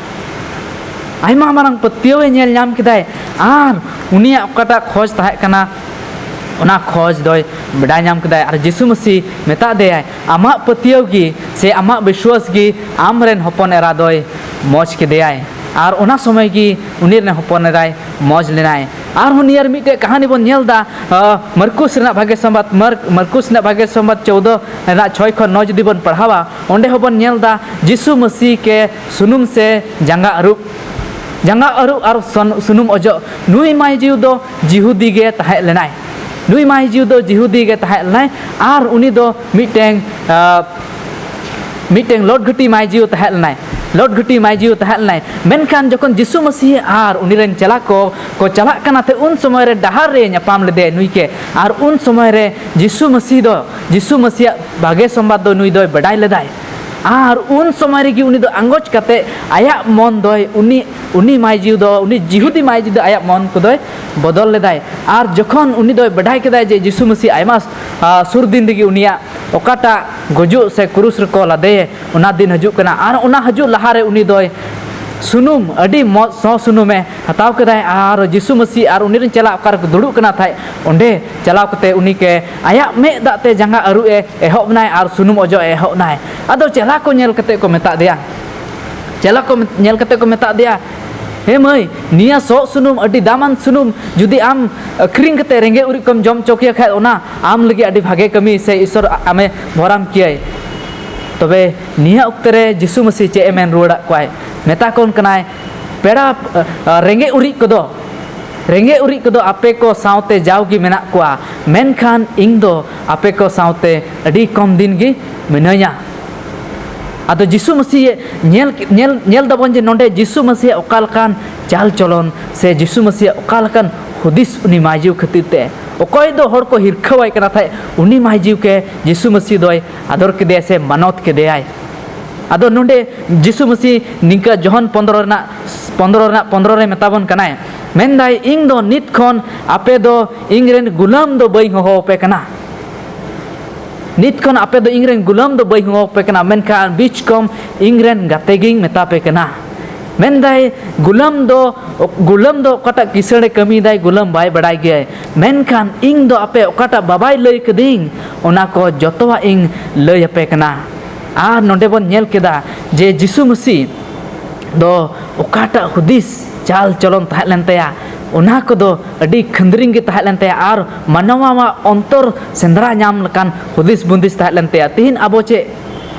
ᱟᱭᱢᱟ ᱢᱟᱨᱟᱝ ᱯᱟᱹᱛᱭᱟᱹᱣ ᱮ ᱧᱮᱞ ᱧᱟᱢ ᱠᱮᱫᱟᱭ᱾ ᱟᱨ ᱩᱱᱤᱭᱟᱜ ᱚᱠᱟᱴᱟᱜ ᱠᱷᱚᱡᱽ ᱛᱟᱦᱮᱸ ᱠᱟᱱᱟ, ᱚᱱᱟ ᱠᱷᱚᱡᱽ ᱫᱚᱭ ᱵᱟᱰᱟᱭ ᱧᱟᱢ ᱠᱮᱫᱟᱭ᱾ ᱟᱨ ᱡᱤᱥᱩ ᱢᱟᱹᱥᱤ ᱢᱮᱛᱟᱫ ᱫᱮᱭᱟᱭ, "ᱟᱢᱟᱜ ᱯᱟᱹᱛᱭᱟᱹᱣ ᱜᱮ ᱥᱮ ᱟᱢᱟᱜ ᱵᱤᱥᱣᱟᱥ ᱜᱮ ᱟᱢ ᱨᱮᱱ ᱦᱚᱯᱚᱱ ᱮᱨᱟ ᱫᱚᱭ ᱢᱚᱡᱽ ᱠᱮᱫᱮᱭᱟᱭ᱾" ᱟᱨ ᱚᱱᱟ ᱥᱚᱢᱚᱭ ᱜᱮ ᱩᱱᱤ ᱨᱮᱱ ᱦᱚᱯᱚᱱ ᱮᱨᱟᱭ ᱢᱚᱡᱽ ᱞᱮᱱᱟᱭ᱾ ᱟᱨᱦᱚᱸ ᱱᱤᱭᱟᱹ ᱟᱨ ᱢᱤᱫᱴᱮᱡ ᱠᱟᱹᱦᱱᱤ ᱵᱚᱱ ᱧᱮᱞ ᱮᱫᱟ, ᱟᱸ, ᱢᱟᱨᱠᱩᱥ ᱨᱮᱱᱟᱜ ᱵᱷᱟᱜᱮ ᱥᱚᱢᱵᱟᱫ, ᱢᱟᱨ-, ᱢᱟᱨᱠᱩᱥ ᱨᱮᱱᱟᱜ ᱵᱷᱟᱜᱮ ᱥᱚᱢᱵᱟᱫ ᱪᱳᱫᱽᱫᱚ ᱨᱮᱱᱟᱜ ᱪᱷᱚᱭ ᱠᱷᱚᱱ ᱱᱚ ᱡᱩᱫᱤ ᱵᱚᱱ ᱯᱟᱲᱦᱟᱣᱟ, ᱚᱸᱰᱮ ᱦᱚᱸᱵᱚᱱ ᱧᱮᱞ ᱮᱫᱟ ᱡᱤᱥᱩ ᱢᱟᱹᱥᱤ ᱠᱮ ᱥᱩᱱᱩᱢ ᱥᱮ ᱡᱟᱸᱜᱟ ᱟᱹᱨᱩᱵ, ᱡᱟᱸᱜᱟ ᱟᱹᱨᱩᱵ ᱟᱨ ᱥᱚᱱ-, ᱥᱩᱱᱩᱢ ᱚᱡᱚᱜ᱾ ᱱᱩᱭ ᱢᱟᱹᱭ ᱡᱤᱣᱤ ᱫᱚ ᱡᱤᱦᱩᱫᱤ ᱜᱮ ᱛᱟᱦᱮᱸ ᱞᱮᱱᱟᱭ᱾ ᱱᱩᱭ ᱢᱟᱹᱭ ᱡᱤᱣᱤ ᱫᱚ ᱡᱤᱦᱩᱫᱤ ᱜᱮ ᱛᱟᱦᱮᱸ ᱞᱮᱱᱟᱭ᱾ ᱟᱨ ᱩᱱᱤ ᱫᱚ ᱢᱤᱫᱴᱮᱱ, ᱟᱸ, ᱢᱤᱫᱴᱮᱱ ᱞᱚᱴ ᱜᱷᱟᱹᱴᱤ ᱢᱟᱹᱭ ᱡᱤᱣᱤ ᱛᱟᱦᱮᱸ ᱞᱮᱱᱟᱭ, ᱞᱚᱴ ᱜᱷᱟᱹᱴᱤ ᱢᱟᱹᱭ ᱡᱤᱣᱤ ᱛᱟᱦᱮᱸ ᱞᱮᱱᱟᱭ᱾ ᱢᱮᱱᱠᱷᱟᱱ ᱡᱚᱠᱷᱚᱱ ᱡᱤᱥᱩ ᱢᱟᱹᱥᱤ ᱟᱨ ᱩᱱᱤ ᱨᱮᱱ ᱪᱮᱞᱟ ᱠᱚ ᱠᱚ ᱪᱟᱞᱟᱜ ᱠᱟᱱᱟ ᱛᱮ, ᱩᱱ ᱥᱚᱢᱚᱭ ᱨᱮ ᱰᱟᱦᱟᱨ ᱨᱮ ᱧᱟᱯᱟᱢ ᱞᱮᱫᱮᱭᱟ ᱱᱩᱭ ᱠᱮ᱾ ᱟᱨ ᱩᱱ ᱥᱚᱢᱚᱭ ᱨᱮ ᱡᱤᱥᱩ ᱢᱟᱹᱥᱤ ᱫᱚ, ᱡᱤᱥᱩ ᱢᱟᱹᱥᱤᱭᱟᱜ ᱵᱷᱟᱜᱮ ᱥᱚᱢᱵᱟᱫ ᱫᱚ ᱱᱩᱭ ᱫᱚᱭ ᱵᱟᱰᱟᱭ ᱞᱮᱫᱟᱭ᱾ ᱟᱨ ᱩᱱ ᱥᱚᱢᱚᱭ ᱨᱮᱜᱮ ᱩᱱᱤ ᱫᱚ ᱟᱸᱜᱚᱪ ᱠᱟᱛᱮ ᱟᱭᱟᱜ ᱢᱚᱱ ᱫᱚᱭ, ᱩᱱᱤ, ᱩᱱᱤ ᱢᱟᱹᱭ ᱡᱤᱣᱤ ᱫᱚ, ᱩᱱᱤ ᱡᱤᱦᱩᱫᱤ ᱢᱟᱹᱭ ᱡᱤᱣᱤ ᱫᱚ ᱟᱭᱟᱜ ᱢᱚᱱ ᱠᱚᱫᱚᱭ ᱵᱚᱫᱚᱞ ᱞᱮᱫᱟᱭ᱾ ᱟᱨ ᱡᱚᱠᱷᱚᱱ ᱩᱱᱤ ᱫᱚᱭ ᱵᱟᱰᱟᱭ ᱠᱮᱫᱟᱭ ᱡᱮ ᱡᱤᱥᱩ ᱢᱟᱹᱥᱤ ᱟᱭᱢᱟ, ᱟ, ᱥᱩᱨ ᱫᱤᱱ ᱨᱮᱜᱮ ᱩᱱᱤᱭᱟᱜ ᱚᱠᱟᱴᱟᱜ ᱜᱩᱡᱩᱜ ᱥᱮ ᱠᱨᱩᱥ ᱨᱮᱠᱚ ᱞᱟᱫᱮᱭᱮ, ᱚᱱᱟ ᱫᱤᱱ ᱦᱤᱡᱩᱜ ᱠᱟᱱᱟ᱾ ᱟᱨ ᱚᱱᱟ ᱦᱤᱡᱩᱜ ᱞᱟᱦᱟᱨᱮ ᱩᱱᱤ ᱫᱚᱭ ᱥᱩᱱᱩᱢ, ᱟᱹᱰᱤ ᱢᱚᱡᱽ ᱥᱚ ᱥᱩᱱᱩᱢᱮ ᱦᱟᱛᱟᱣ ᱠᱮᱫᱟᱭ᱾ ᱟᱨ ᱡᱤᱥᱩ ᱢᱟᱹᱥᱤ ᱟᱨ ᱩᱱᱤ ᱨᱮᱱ ᱪᱮᱞᱟ ᱚᱠᱟ ᱨᱮᱠᱚ ᱫᱩᱲᱩᱵ ᱠᱟᱱᱟ ᱛᱟᱦᱮᱸᱫ, ᱚᱸᱰᱮ ᱪᱟᱞᱟᱣ ᱠᱟᱛᱮ ᱩᱱᱤ ᱠᱮ ᱟᱭᱟᱜ ᱢᱮᱫ ᱫᱟᱜ ᱛᱮ ᱡᱟᱸᱜᱟ ᱟᱹᱨᱩᱵ ᱮ ᱮᱦᱚᱵ ᱱᱟᱭ ᱟᱨ ᱥᱩᱱᱩᱢ ᱚᱡᱚᱜ ᱮ ᱮᱦᱚᱵ ᱱᱟᱭ᱾ ᱟᱫᱚ ᱪᱮᱞᱟ ᱠᱚ ᱧᱮᱞ ᱠᱟᱛᱮ ᱠᱚ ᱢᱮᱛᱟ ᱫᱮᱭᱟ, ᱪᱮᱞᱟ ᱠᱚ ᱧᱮᱞ ᱠᱟᱛᱮ ᱠᱚ ᱢᱮᱛᱟ ᱫᱮᱭᱟ, "ᱦᱮ ᱢᱟᱹᱭ, ᱱᱤᱭᱟᱹ ᱥᱚ ᱥᱩᱱᱩᱢ, ᱟᱹᱰᱤ ᱫᱟᱢᱟᱱ ᱥᱩᱱᱩᱢ, ᱡᱩᱫᱤ ᱟᱢ ᱟᱹᱠᱷᱨᱤᱧ ᱠᱟᱛᱮ ᱨᱮᱸᱜᱮᱡ ᱚᱨᱤᱡ ᱠᱚᱢ ᱡᱚᱢ ᱦᱚᱪᱚ ᱠᱮᱭᱟ ᱠᱷᱟᱡ, ᱚᱱᱟ ᱟᱢ ᱞᱟᱹᱜᱤᱫ ᱟᱹᱰᱤ ᱵᱷᱟᱜᱮ ᱠᱟᱹᱢᱤ ᱥᱮ ᱤᱥᱚᱨ ᱟᱢᱮ ᱵᱷᱚᱨᱟᱢ ᱠᱮᱭᱟᱭ᱾" ᱛᱚᱵᱮ ᱱᱤᱭᱟᱹ ᱚᱠᱛᱮ ᱨᱮ ᱡᱤᱥᱩ ᱢᱟᱹᱥᱤ ᱪᱮᱫ ᱮ ᱢᱮᱱ ᱨᱩᱣᱟᱹᱲᱟᱫ ᱠᱚᱣᱟᱭ? ᱢᱮᱛᱟ ᱠᱚ ᱠᱟᱱᱟᱭ, "ᱯᱮᱲᱟ, ᱨᱮᱸᱜᱮᱡ ᱚᱨᱤᱡ ᱠᱚᱫᱚ, ᱨᱮᱸᱜᱮᱡ ᱚᱨᱤᱡ ᱠᱚᱫᱚ ᱟᱯᱮ ᱠᱚ ᱥᱟᱶᱛᱮ ᱡᱟᱣᱜᱮ ᱢᱮᱱᱟᱜ ᱠᱚᱣᱟ, ᱢᱮᱱᱠᱷᱟᱱ ᱤᱧ ᱫᱚ ᱟᱯᱮ ᱠᱚ ᱥᱟᱶᱛᱮ ᱟᱹᱰᱤ ᱠᱚᱢ ᱫᱤᱱ ᱜᱮ ᱢᱤᱱᱟᱹᱧᱟ᱾" ᱟᱫᱚ ᱡᱤᱥᱩ ᱢᱟᱹᱥᱤᱦ ᱧᱮᱞ, ᱧᱮᱞ, ᱧᱮᱞ ᱫᱟᱵᱚᱱ ᱡᱮ ᱱᱚᱰᱮ ᱡᱤᱥᱩ ᱢᱟᱹᱥᱤᱦᱟᱜ ᱚᱠᱟ ᱞᱮᱠᱟᱱ ᱪᱟᱞ ᱪᱚᱞᱚᱱ ᱥᱮ ᱡᱤᱥᱩ ᱢᱟᱹᱥᱤᱦᱟᱜ ᱚᱠᱟ ᱞᱮᱠᱟᱱ ᱦᱩᱫᱤᱥ ᱩᱱᱤ ᱢᱟᱹᱭᱡᱩ ᱠᱷᱟᱹᱛᱤᱨ ᱛᱮ᱾ ᱚᱠᱚᱭ ᱫᱚ ᱦᱚᱲ ᱠᱚ ᱦᱤᱨᱠᱷᱟᱹᱣᱟᱭ ᱠᱟᱱᱟ ᱛᱟᱦᱮᱸᱫ, ᱩᱱᱤ ᱢᱟᱹᱭᱡᱩ ᱜᱮ ᱡᱤᱥᱩ ᱢᱟᱹᱥᱤᱦ ᱫᱚᱭ ᱟᱫᱚᱨ ᱠᱮᱫᱮᱭᱟᱭ ᱥᱮ ᱢᱟᱱᱚᱛ ᱠᱮᱫᱮᱭᱟᱭ᱾ ᱟᱫᱚ ᱱᱚᱰᱮ ᱡᱤᱥᱩ ᱢᱟᱹᱥᱤᱦ ᱱᱤᱝᱠᱟᱹ ᱡᱚᱦᱚᱱ ᱯᱚᱱᱫᱽᱨᱚ ᱨᱮᱱᱟᱜ, ᱯᱚᱱᱫᱽᱨᱚ ᱨᱮᱱᱟᱜ ᱯᱚᱱᱫᱽᱨᱚ ᱨᱮ ᱢᱮᱛᱟ ᱵᱚᱱ ᱠᱟᱱᱟᱭ, ᱢᱮᱱᱫᱟᱭ, "ᱤᱧ ᱫᱚ ᱱᱤᱛ ᱠᱷᱚᱱ ᱟᱯᱮ ᱫᱚ ᱤᱧ ᱨᱮᱱ ᱜᱩᱞᱟᱹᱢ ᱫᱚ ᱵᱟᱹᱧ ᱦᱚᱦᱚ ᱟᱯᱮ ᱠᱟᱱᱟ᱾ ᱱᱤᱛ ᱠᱷᱚᱱ ᱟᱯᱮ ᱫᱚ ᱤᱧ ᱨᱮᱱ ᱜᱩᱞᱟᱹᱢ ᱫᱚ ᱵᱟᱹᱧ ᱦᱚᱦᱚ ᱟᱯᱮ ᱠᱟᱱᱟ, ᱢᱮᱱᱠᱷᱟᱱ ᱵᱤᱪᱠᱚᱢ ᱤᱧ ᱨᱮᱱ ᱜᱟᱛᱮ ᱜᱤᱧ ᱢᱮᱛᱟ ᱯᱮ ᱠᱟᱱᱟ᱾" ᱢᱮᱱᱫᱟᱭ, ᱜᱩᱞᱟᱹᱢ ᱫᱚ, ᱜᱩᱞᱟᱹᱢ ᱫᱚ ᱚᱠᱟᱴᱟᱜ ᱠᱤᱥᱟᱹᱬᱮ ᱠᱟᱹᱢᱤᱭᱮᱫᱟᱭ, ᱜᱩᱞᱟᱹᱢ ᱵᱟᱭ ᱵᱟᱲᱟᱭ ᱜᱮᱭᱟᱭ, ᱢᱮᱱᱠᱷᱟᱱ ᱤᱧ ᱫᱚ ᱟᱯᱮ ᱚᱠᱟᱴᱟᱜ ᱵᱟᱵᱟᱭ ᱞᱟᱹᱭ ᱠᱟᱹᱫᱤᱧ, ᱚᱱᱟ ᱠᱚ ᱡᱚᱛᱚᱣᱟᱜ ᱤᱧ ᱞᱟᱹᱭ ᱟᱯᱮ ᱠᱟᱱᱟ᱾ ᱟᱨ ᱱᱚᱰᱮ ᱵᱚᱱ ᱧᱮᱞ ᱠᱮᱫᱟ ᱡᱮ ᱡᱤᱥᱩ ᱢᱟᱹᱥᱤ ᱫᱚ ᱚᱠᱟᱴᱟᱜ ᱦᱩᱫᱤᱥ ᱪᱟᱞ ᱪᱚᱞᱚᱱ ᱛᱟᱦᱮᱸ ᱞᱮᱱ ᱛᱟᱭᱟ, ᱚᱱᱟ ᱠᱚᱫᱚ ᱟᱹᱰᱤ ᱠᱷᱟᱹᱱᱫᱽᱨᱤᱝ ᱜᱮ ᱛᱟᱦᱮᱸ ᱞᱮᱱ ᱛᱟᱭᱟ ᱟᱨ ᱢᱟᱱᱣᱟᱣᱟᱜ ᱚᱱᱛᱚᱨ ᱥᱮᱸᱫᱽᱨᱟ ᱧᱟᱢ ᱞᱮᱠᱟᱱ ᱦᱩᱫᱤᱥ ᱵᱩᱸᱫᱤᱥ ᱛᱟᱦᱮᱸ ᱞᱮᱱ ᱛᱟᱭᱟ᱾ ᱛᱤᱦᱤᱧ ᱟᱵᱚ ᱪᱮᱫ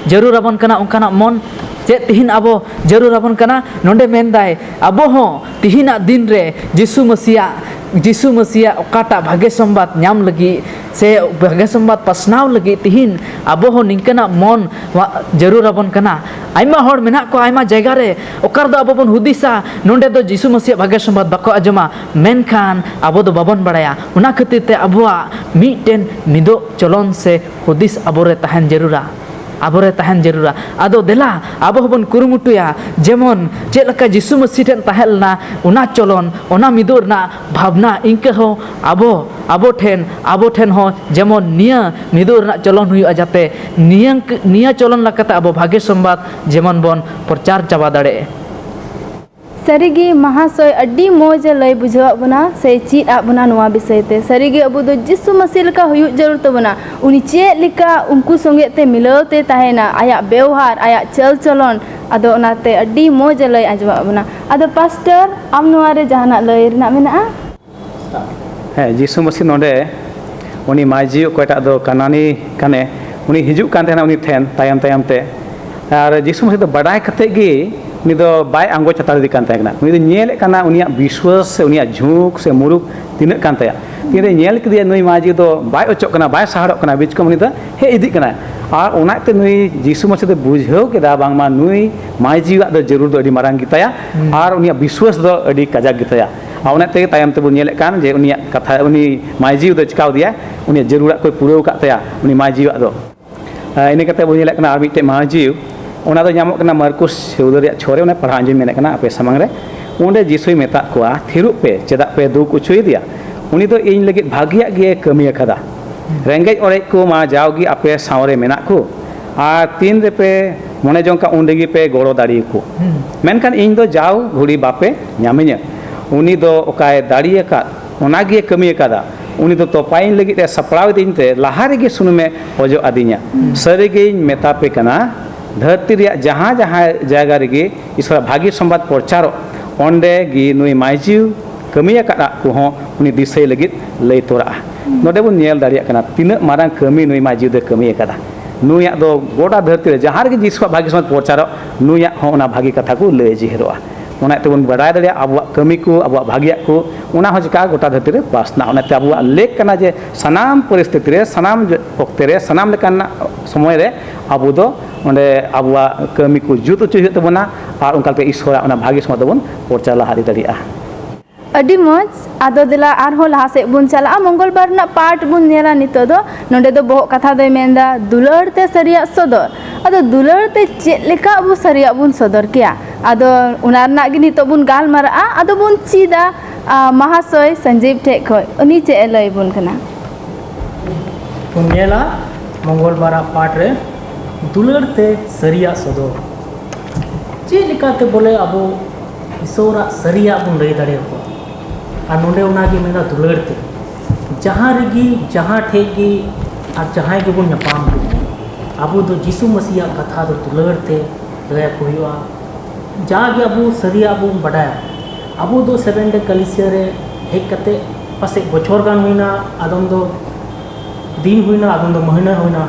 ᱡᱟᱹᱨᱩᱲ ᱟᱵᱚᱱ ᱠᱟᱱᱟ ᱚᱱᱠᱟᱱᱟᱜ ᱢᱚᱱ? ᱪᱮᱫ ᱛᱤᱦᱤᱧ ᱟᱵᱚ ᱡᱟᱹᱨᱩᱲ ᱟᱵᱚᱱ ᱠᱟᱱᱟ? ᱱᱚᱰᱮ ᱢᱮᱱᱫᱟᱭ, ᱟᱵᱚ ᱦᱚᱸ ᱛᱤᱦᱤᱧᱟᱜ ᱫᱤᱱ ᱨᱮ ᱡᱤᱥᱩ ᱢᱟᱹᱥᱤᱭᱟᱜ, ᱡᱤᱥᱩ ᱢᱟᱹᱥᱤᱭᱟᱜ ᱚᱠᱟᱴᱟᱜ ᱵᱷᱟᱜᱮ ᱥᱚᱢᱵᱟᱫ ᱧᱟᱢ ᱞᱟᱹᱜᱤᱫ ᱥᱮ ᱵᱷᱟᱜᱮ ᱥᱚᱢᱵᱟᱫ ᱯᱟᱥᱱᱟᱣ ᱞᱟᱹᱜᱤᱫ ᱛᱤᱦᱤᱧ ᱟᱵᱚ ᱦᱚᱸ ᱱᱤᱝᱠᱟᱹᱱᱟᱜ ᱢᱚᱱ ᱡᱟᱹᱨᱩᱲ ᱟᱵᱚᱱ ᱠᱟᱱᱟ᱾ ᱟᱭᱢᱟ ᱦᱚᱲ ᱢᱮᱱᱟᱜ ᱠᱚᱣᱟ ᱟᱭᱢᱟ ᱡᱟᱭᱜᱟ ᱨᱮ, ᱚᱠᱟ ᱨᱮᱫᱚ ᱟᱵᱚ ᱵᱚᱱ ᱦᱩᱫᱤᱥᱟ ᱱᱚᱰᱮ ᱫᱚ ᱡᱤᱥᱩ ᱢᱟᱹᱥᱤᱭᱟᱜ ᱵᱷᱟᱜᱮ ᱥᱚᱢᱵᱟᱫ ᱵᱟᱠᱚ ᱟᱸᱡᱚᱢᱟ, ᱢᱮᱱᱠᱷᱟᱱ ᱟᱵᱚ ᱫᱚ ᱵᱟᱵᱚᱱ ᱵᱟᱲᱟᱭᱟ᱾ ᱚᱱᱟ ᱠᱷᱟᱹᱛᱤᱨ ᱛᱮ ᱟᱵᱚᱣᱟᱜ ᱢᱤᱫᱴᱮᱱ ᱢᱤᱫᱚᱜ ᱪᱚᱞᱚᱱ ᱥᱮ ᱦᱩᱫᱤᱥ ᱟᱵᱚᱨᱮ ᱛᱟᱦᱮᱱ ᱡᱟᱹᱨᱩᱲᱟ, ᱟᱵᱚᱨᱮ ᱛᱟᱦᱮᱱ ᱡᱟᱹᱨᱩᱲᱟ᱾ ᱟᱫᱚ ᱫᱮᱞᱟ ᱟᱵᱚ ᱦᱚᱸᱵᱚᱱ ᱠᱩᱨᱩᱢᱩᱴᱩᱭᱟ, ᱡᱮᱢᱚᱱ ᱪᱮᱫ ᱞᱮᱠᱟ ᱡᱤᱥᱩ ᱢᱟᱹᱥᱤ ᱴᱷᱮᱱ ᱛᱟᱦᱮᱸ ᱞᱮᱱᱟ ᱚᱱᱟ ᱪᱚᱞᱚᱱ, ᱚᱱᱟ ᱢᱤᱫᱚᱜ ᱨᱮᱱᱟᱜ ᱵᱷᱟᱵᱽᱱᱟ, ᱤᱱᱠᱟᱹ ᱦᱚᱸ ᱟᱵᱚ, ᱟᱵᱚ ᱴᱷᱮᱱ, ᱟᱵᱚ ᱴᱷᱮᱱ ᱦᱚᱸ ᱡᱮᱢᱚᱱ ᱱᱤᱭᱟᱹ ᱢᱤᱫᱚᱜ ᱨᱮᱱᱟᱜ ᱪᱚᱞᱚᱱ ᱦᱩᱭᱩᱜᱼᱟ, ᱡᱟᱛᱮ ᱱᱤᱭᱟᱹ, ᱱᱤᱭᱟᱹ ᱪᱚᱞᱚᱱ ᱞᱮᱠᱟᱛᱮ ᱟᱵᱚ ᱵᱷᱟᱜᱮ ᱥᱚᱢᱵᱟᱫ ᱡᱮᱢᱚᱱ ᱵᱚᱱ ᱯᱨᱚᱪᱟᱨ ᱪᱟᱵᱟ ᱫᱟᱲᱮᱭᱟᱜ᱾ ᱥᱟᱹᱨᱤᱜᱮ ᱢᱟᱦᱟᱥᱚᱭ ᱟᱹᱰᱤ ᱢᱚᱡᱽ ᱮ ᱞᱟᱹᱭ ᱵᱩᱡᱷᱟᱹᱣᱟᱫ ᱵᱚᱱᱟ ᱥᱮ ᱪᱮᱫ ᱟᱫ ᱵᱚᱱᱟ ᱱᱚᱣᱟ ᱵᱤᱥᱚᱭ ᱛᱮ᱾ ᱥᱟᱹᱨᱤᱜᱮ ᱟᱵᱚ ᱫᱚ ᱡᱤᱥᱩ ᱢᱟᱹᱥᱤ ᱞᱮᱠᱟ ᱦᱩᱭᱩᱜ ᱡᱟᱹᱨᱩᱲ ᱛᱟᱵᱚᱱᱟ᱾ ᱩᱱᱤ ᱪᱮᱫ ᱞᱮᱠᱟ ᱩᱱᱠᱩ ᱥᱚᱸᱜᱮ ᱛᱮ ᱢᱤᱞᱟᱹᱣ ᱛᱮ ᱛᱟᱦᱮᱱᱟ, ᱟᱭᱟᱜ ᱵᱮᱣᱦᱟᱨ, ᱟᱭᱟᱜ ᱪᱟᱞ ᱪᱚᱞᱚᱱ, ᱟᱫᱚ ᱚᱱᱟᱛᱮ ᱟᱹᱰᱤ ᱢᱚᱡᱽ ᱮ ᱞᱟᱹᱭ ᱟᱸᱡᱚᱢᱟᱫ ᱵᱚᱱᱟ᱾ ᱟᱫᱚ ᱯᱟᱥᱴᱚᱨ, ᱟᱢ ᱱᱚᱣᱟ ᱨᱮ ᱡᱟᱦᱟᱱᱟᱜ ᱞᱟᱹᱭ ᱨᱮᱱᱟᱜ ᱢᱮᱱᱟᱜᱼᱟ? ᱦᱮᱸ, ᱡᱤᱥᱩ ᱢᱟᱹᱥᱤ ᱱᱚᱰᱮ ᱩᱱᱤ ᱢᱟᱹᱭᱡᱩ ᱚᱠᱚᱭᱴᱟᱜ ᱫᱚ ᱠᱟᱱᱟᱱᱤ ᱠᱟᱱᱮ, ᱩᱱᱤ ᱦᱤᱡᱩᱜ ᱠᱟᱱ ᱛᱟᱦᱮᱱᱟ ᱩᱱᱤ ᱴᱷᱮᱱ ᱛᱟᱭᱚᱢ ᱛᱟᱭᱚᱢ ᱛᱮ᱾ ᱟᱨ ᱡᱤᱥᱩ ᱢᱟᱹᱥᱤ ᱫᱚ ᱵᱟᱰᱟᱭ ᱠᱟᱛᱮ ᱜᱮ ᱩᱱᱤ ᱫᱚ ᱵᱟᱭ ᱟᱸᱜᱚᱪ ᱦᱟᱛᱟᱲ ᱤᱫᱤ ᱠᱟᱱ ᱛᱟᱦᱮᱸ ᱠᱟᱱᱟ᱾ ᱩᱱᱤ ᱫᱚ ᱧᱮᱞᱮᱫ ᱠᱟᱱᱟ ᱩᱱᱤᱭᱟᱜ ᱵᱤᱥᱣᱟᱹᱥ ᱥᱮ ᱩᱱᱤᱭᱟᱜ ᱡᱷᱩᱸᱠ ᱥᱮ ᱢᱩᱨᱩᱠ ᱛᱤᱱᱟᱹᱜ ᱠᱟᱱ ᱛᱟᱭᱟ᱾ ᱛᱤᱱᱨᱮ ᱧᱮᱞ ᱠᱮᱫᱮᱭᱟ ᱱᱩᱭ ᱢᱟᱹᱡᱷᱤ ᱫᱚ ᱵᱟᱭ ᱚᱪᱚᱜ ᱠᱟᱱᱟ, ᱵᱟᱭ ᱥᱟᱦᱟᱲᱚᱜ ᱠᱟᱱᱟ, ᱵᱤᱪᱠᱚᱢ ᱩᱱᱤ ᱫᱚ ᱦᱮᱡ ᱤᱫᱤᱜ ᱠᱟᱱᱟᱭ᱾ ᱟᱨ ᱚᱱᱟᱛᱮ ᱱᱩᱭ ᱡᱤᱥᱩ ᱢᱟᱹᱥᱤ ᱫᱚ ᱵᱩᱡᱷᱟᱹᱣ ᱠᱮᱫᱟ ᱵᱟᱝᱢᱟ ᱱᱩᱭ ᱢᱟᱹᱡᱷᱤᱭᱟᱜ ᱫᱚ ᱡᱟᱹᱨᱩᱲ ᱫᱚ ᱟᱹᱰᱤ ᱢᱟᱨᱟᱝ ᱜᱮᱛᱟᱭᱟ᱾ ᱦᱩᱸ᱾ ᱟᱨ ᱩᱱᱤᱭᱟᱜ ᱵᱤᱥᱣᱟᱹᱥ ᱫᱚ ᱟᱹᱰᱤ ᱠᱟᱡᱟᱠ ᱜᱮᱛᱟᱭᱟ᱾ ᱟᱨ ᱚᱱᱟ ᱛᱮᱜᱮ ᱛᱟᱭᱚᱢ ᱛᱮᱵᱚᱱ ᱧᱮᱞᱮᱫ ᱠᱟᱱ ᱡᱮ ᱩᱱᱤᱭᱟᱜ ᱠᱟᱛᱷᱟ, ᱩᱱᱤ ᱢᱟᱹᱡᱷᱤ ᱫᱚ ᱪᱤᱠᱟᱹ ᱠᱮᱫᱮᱭᱟ, ᱩᱱᱤᱭᱟᱜ ᱡᱟᱹᱨᱩᱲᱟᱜ ᱠᱚᱭ ᱯᱩᱨᱟᱹᱣ ᱟᱠᱟᱫ ᱛᱟᱭᱟ ᱩᱱᱤ ᱢᱟᱹᱡᱷᱤᱭᱟᱜ ᱫᱚ᱾ ᱟᱨ ᱤᱱᱟᱹ ᱠᱟᱛᱮ ᱵᱚᱱ ᱧᱮᱞᱮᱫ ᱠᱟᱱᱟ ᱟᱨ ᱢᱤᱫᱴᱮᱡ ᱢᱟᱹᱡᱷᱤ, ᱚᱱᱟ ᱫᱚ ᱧᱟᱢᱚᱜ ᱠᱟᱱᱟ ᱢᱟᱨᱠᱩᱥ ᱥᱤᱣᱫᱟᱹ ᱨᱮᱭᱟᱜ ᱪᱷᱚ ᱨᱮ, ᱚᱱᱟ ᱯᱟᱲᱦᱟᱣ ᱟᱸᱡᱚᱢ ᱢᱮᱱᱮᱫ ᱠᱟᱱᱟ ᱟᱯᱮ ᱥᱟᱢᱟᱝ ᱨᱮ᱾ ᱚᱸᱰᱮ ᱡᱤᱥᱩᱭ ᱢᱮᱛᱟᱜ ᱠᱚᱣᱟ, "ᱛᱷᱤᱨᱚᱜ ᱯᱮ, ᱪᱮᱫᱟᱜ ᱯᱮ ᱫᱩᱠ ᱚᱪᱚᱭᱮᱫᱮᱭᱟ? ᱩᱱᱤ ᱫᱚ ᱤᱧ ᱞᱟᱹᱜᱤᱫ ᱵᱷᱟᱹᱜᱤᱭᱟᱜ ᱜᱮ ᱠᱟᱹᱢᱤ ᱟᱠᱟᱫᱟ᱾ ᱨᱮᱸᱜᱮᱡ ᱚᱨᱮᱡ ᱠᱚ ᱢᱟ ᱡᱟᱣᱜᱮ ᱟᱯᱮ ᱥᱟᱶᱨᱮ ᱢᱮᱱᱟᱜ ᱠᱚ, ᱟᱨ ᱛᱤᱱ ᱨᱮᱯᱮ ᱢᱚᱱᱮ ᱡᱚᱝ ᱠᱷᱟᱱ ᱩᱱ ᱨᱮᱜᱮ ᱯᱮ ᱜᱚᱲᱚ ᱫᱟᱲᱮᱭᱟᱠᱚ᱾ ᱦᱩᱸ᱾ ᱢᱮᱱᱠᱷᱟᱱ ᱤᱧ ᱫᱚ ᱡᱟᱣ ᱜᱷᱩᱲᱤ ᱵᱟᱯᱮ ᱧᱟᱢᱤᱧᱟ᱾ ᱩᱱᱤ ᱫᱚ ᱚᱠᱟᱭ ᱫᱟᱲᱮᱭᱟᱠᱟᱫ, ᱚᱱᱟᱜᱮ ᱠᱟᱹᱢᱤ ᱟᱠᱟᱫᱟ᱾ ᱩᱱᱤ ᱫᱚ ᱛᱚᱯᱟᱭᱤᱧ ᱞᱟᱹᱜᱤᱫ ᱮ ᱥᱟᱯᱲᱟᱣ ᱤᱫᱤᱧ ᱛᱮ ᱞᱟᱦᱟ ᱨᱮᱜᱮ ᱥᱩᱱᱩᱢᱮ ᱚᱡᱚᱜ ᱟᱹᱫᱤᱧᱟ᱾ ᱦᱩᱸ᱾ ᱥᱟᱹᱨᱤᱜᱮᱧ ᱢᱮᱛᱟ ᱯᱮ ᱠᱟᱱᱟ, ᱫᱷᱟᱹᱨᱛᱤ ᱨᱮᱭᱟᱜ ᱡᱟᱦᱟᱸ ᱡᱟᱦᱟᱸ ᱡᱟᱭᱜᱟ ᱨᱮᱜᱮ ᱤᱥᱚᱨᱟᱜ ᱵᱷᱟᱹᱜᱤ ᱥᱚᱢᱵᱟᱫ ᱯᱨᱚᱪᱟᱨᱚᱜ, ᱚᱸᱰᱮ ᱜᱮ ᱱᱩᱭ ᱢᱟᱹᱡᱷᱤ ᱠᱟᱹᱢᱤ ᱟᱠᱟᱫ ᱠᱚᱦᱚᱸ ᱩᱱᱤ ᱫᱤᱥᱟᱹᱭ ᱞᱟᱹᱜᱤᱫ ᱞᱟᱹᱭ ᱛᱚᱨᱟᱜᱼᱟ᱾ ᱦᱩᱸ᱾ ᱱᱚᱰᱮ ᱵᱚᱱ ᱧᱮᱞ ᱫᱟᱲᱮᱭᱟᱜ ᱠᱟᱱᱟ ᱛᱤᱱᱟᱹᱜ ᱢᱟᱨᱟᱝ ᱠᱟᱹᱢᱤ ᱱᱩᱭ ᱢᱟᱹᱡᱷᱤ ᱫᱚᱭ ᱠᱟᱹᱢᱤ ᱟᱠᱟᱫᱟ᱾ ᱱᱩᱭᱟᱜ ᱫᱚ ᱜᱚᱴᱟ ᱫᱷᱟᱹᱨᱛᱤ ᱨᱮ ᱡᱟᱦᱟᱸ ᱨᱮᱜᱮ ᱡᱤᱥᱩᱣᱟᱜ ᱵᱷᱟᱹᱜᱤ ᱥᱚᱢᱵᱟᱫ ᱯᱨᱚᱪᱟᱨᱚᱜ, ᱱᱩᱭᱟᱜ ᱦᱚᱸ ᱚᱱᱟ ᱵᱷᱟᱹᱜᱤ ᱠᱟᱛᱷᱟ ᱠᱚ ᱞᱟᱹᱭ ᱡᱮᱦᱮᱨᱚᱜᱼᱟ᱾ ᱚᱱᱟ ᱛᱮᱵᱚᱱ ᱵᱟᱰᱟᱭ ᱫᱟᱲᱮᱭᱟᱜᱼᱟ ᱟᱵᱚᱣᱟᱜ ᱠᱟᱹᱢᱤ ᱠᱚ, ᱟᱵᱚᱣᱟᱜ ᱵᱷᱟᱹᱜᱤᱭᱟᱜ ᱠᱚ, ᱚᱱᱟ ᱦᱚᱸ ᱪᱤᱠᱟ ᱜᱚᱴᱟ ᱫᱷᱟᱹᱨᱛᱤ ᱨᱮ ᱯᱟᱥᱱᱟᱜᱼᱟ᱾ ᱚᱱᱟᱛᱮ ᱟᱵᱚᱣᱟᱜ ᱞᱮᱠ ᱠᱟᱱᱟ ᱡᱮ ᱥᱟᱱᱟᱢ ᱯᱚᱨᱤᱥᱛᱷᱤᱛᱤ ᱨᱮ, ᱥᱟᱱᱟᱢ ᱚᱠᱛᱮ ᱨᱮ, ᱥᱟᱱᱟᱢ ᱞᱮᱠᱟᱱᱟᱜ ᱥᱚᱢᱚᱭ ᱨᱮ ᱟᱵᱚ ᱫᱚ ᱚᱸᱰᱮ ᱟᱵᱚᱣᱟᱜ ᱠᱟᱹᱢᱤ ᱠᱚ ᱡᱩᱛ ᱦᱚᱪᱚᱭ ᱦᱩᱭᱩᱜ ᱛᱟᱵᱚᱱᱟ᱾ ᱟᱨ ᱚᱱᱠᱟ ᱞᱮᱠᱟ ᱤᱥᱣᱚᱨᱟᱜ ᱚᱱᱟ ᱵᱷᱟᱹᱜᱤ ᱥᱚᱢᱟᱡᱽ ᱫᱚᱵᱚᱱ ᱯᱨᱚᱪᱟᱨ ᱞᱟᱦᱟ ᱤᱫᱤ ᱫᱟᱲᱮᱭᱟᱜᱼᱟ᱾ ᱟᱹᱰᱤ ᱢᱚᱡᱽ᱾ ᱟᱫᱚ ᱫᱮᱞᱟ ᱟᱨᱦᱚᱸ ᱞᱟᱦᱟ ᱥᱮᱫ ᱵᱚᱱ ᱪᱟᱞᱟᱜᱼᱟ᱾ ᱢᱚᱝᱜᱚᱞ ᱵᱟᱨ ᱨᱮᱱᱟᱜ ᱯᱟᱨᱴ ᱵᱚᱱ ᱧᱮᱞᱟ ᱱᱤᱛᱚᱜ ᱫᱚ᱾ ᱱᱚᱰᱮ ᱫᱚ ᱵᱚᱦᱚᱜ ᱠᱟᱛᱷᱟ ᱫᱚᱭ ᱢᱮᱱᱫᱟ, "ᱫᱩᱞᱟᱹᱲ ᱛᱮ ᱥᱟᱹᱨᱤᱭᱟᱜ ᱥᱚᱫᱚᱨ᱾" ᱟᱫᱚ ᱫᱩᱞᱟᱹᱲ ᱛᱮ ᱪᱮᱫ ᱞᱮᱠᱟ ᱟᱵᱚ ᱥᱟᱹᱨᱤᱭᱟᱜ ᱵᱚᱱ ᱥᱚᱫᱚᱨ ᱠᱮᱭᱟ? ᱟᱫᱚ ᱚᱱᱟ ᱨᱮᱱᱟᱜ ᱜᱮ ᱱᱤᱛᱚᱜ ᱵᱚᱱ ᱜᱟᱞᱢᱟᱨᱟᱜᱼᱟ᱾ ᱟᱫᱚ ᱵᱚᱱ ᱪᱮᱫᱟ, ᱟ, ᱢᱟᱦᱟᱥᱚᱭ ᱥᱚᱧᱡᱤᱵ ᱴᱷᱮᱡ ᱠᱷᱚᱡ᱾ ᱩᱱᱤ ᱪᱮᱫ ᱮ ᱞᱟᱹᱭ ᱵᱚᱱ ᱠᱟᱱᱟ? ᱵᱚᱱ ᱧᱮᱞᱟ ᱢᱚᱝᱜᱚᱞ ᱵᱟᱨᱟᱜ ᱯᱟᱨᱴ ᱨᱮ ᱫᱩᱞᱟᱹᱲ ᱛᱮ ᱥᱟᱹᱨᱤᱭᱟᱜ ᱥᱚᱫᱚᱨ᱾ ᱪᱮᱫ ᱞᱮᱠᱟᱛᱮ ᱵᱚᱞᱮ ᱟᱵᱚ ᱤᱥᱚᱨᱟᱜ ᱥᱟᱹᱨᱤᱭᱟᱜ ᱵᱚᱱ ᱞᱟᱹᱭ ᱫᱟᱲᱮᱭᱟᱠᱚᱣᱟ? ᱟᱨ ᱱᱚᱰᱮ ᱚᱱᱟᱜᱮ ᱢᱮᱱᱫᱟ ᱫᱩᱞᱟᱹᱲ ᱛᱮ᱾ ᱡᱟᱦᱟᱸ ᱨᱮᱜᱮ, ᱡᱟᱦᱟᱸ ᱴᱷᱮᱡ ᱜᱮ, ᱟᱨ ᱡᱟᱦᱟᱸᱭ ᱜᱮᱵᱚᱱ ᱧᱟᱯᱟᱢ ᱠᱚ, ᱟᱵᱚ ᱫᱚ ᱡᱤᱥᱩ ᱢᱟᱹᱥᱤᱭᱟᱜ ᱠᱟᱛᱷᱟ ᱫᱚ ᱫᱩᱞᱟᱹᱲ ᱛᱮ ᱞᱟᱹᱭ ᱟᱠᱚ ᱦᱩᱭᱩᱜᱼᱟ᱾ ᱡᱟᱜᱮ ᱟᱵᱚ ᱥᱟᱹᱨᱤᱭᱟᱜ ᱵᱚᱱ ᱵᱟᱰᱟᱭᱟ, ᱟᱵᱚ ᱫᱚ ᱥᱮᱵᱷᱮᱱ ᱰᱮ ᱠᱟᱞᱤᱥᱤᱭᱟ ᱨᱮ ᱦᱮᱡ ᱠᱟᱛᱮ ᱯᱟᱥᱮᱡ ᱵᱚᱪᱷᱚᱨ ᱜᱟᱱ ᱦᱩᱭᱱᱟ, ᱟᱫᱚᱢ ᱫᱚ ᱫᱤᱱ ᱦᱩᱭᱱᱟ, ᱟᱫᱚᱢ ᱫᱚ ᱢᱟᱹᱦᱱᱟᱹ ᱦᱩᱭᱱᱟ,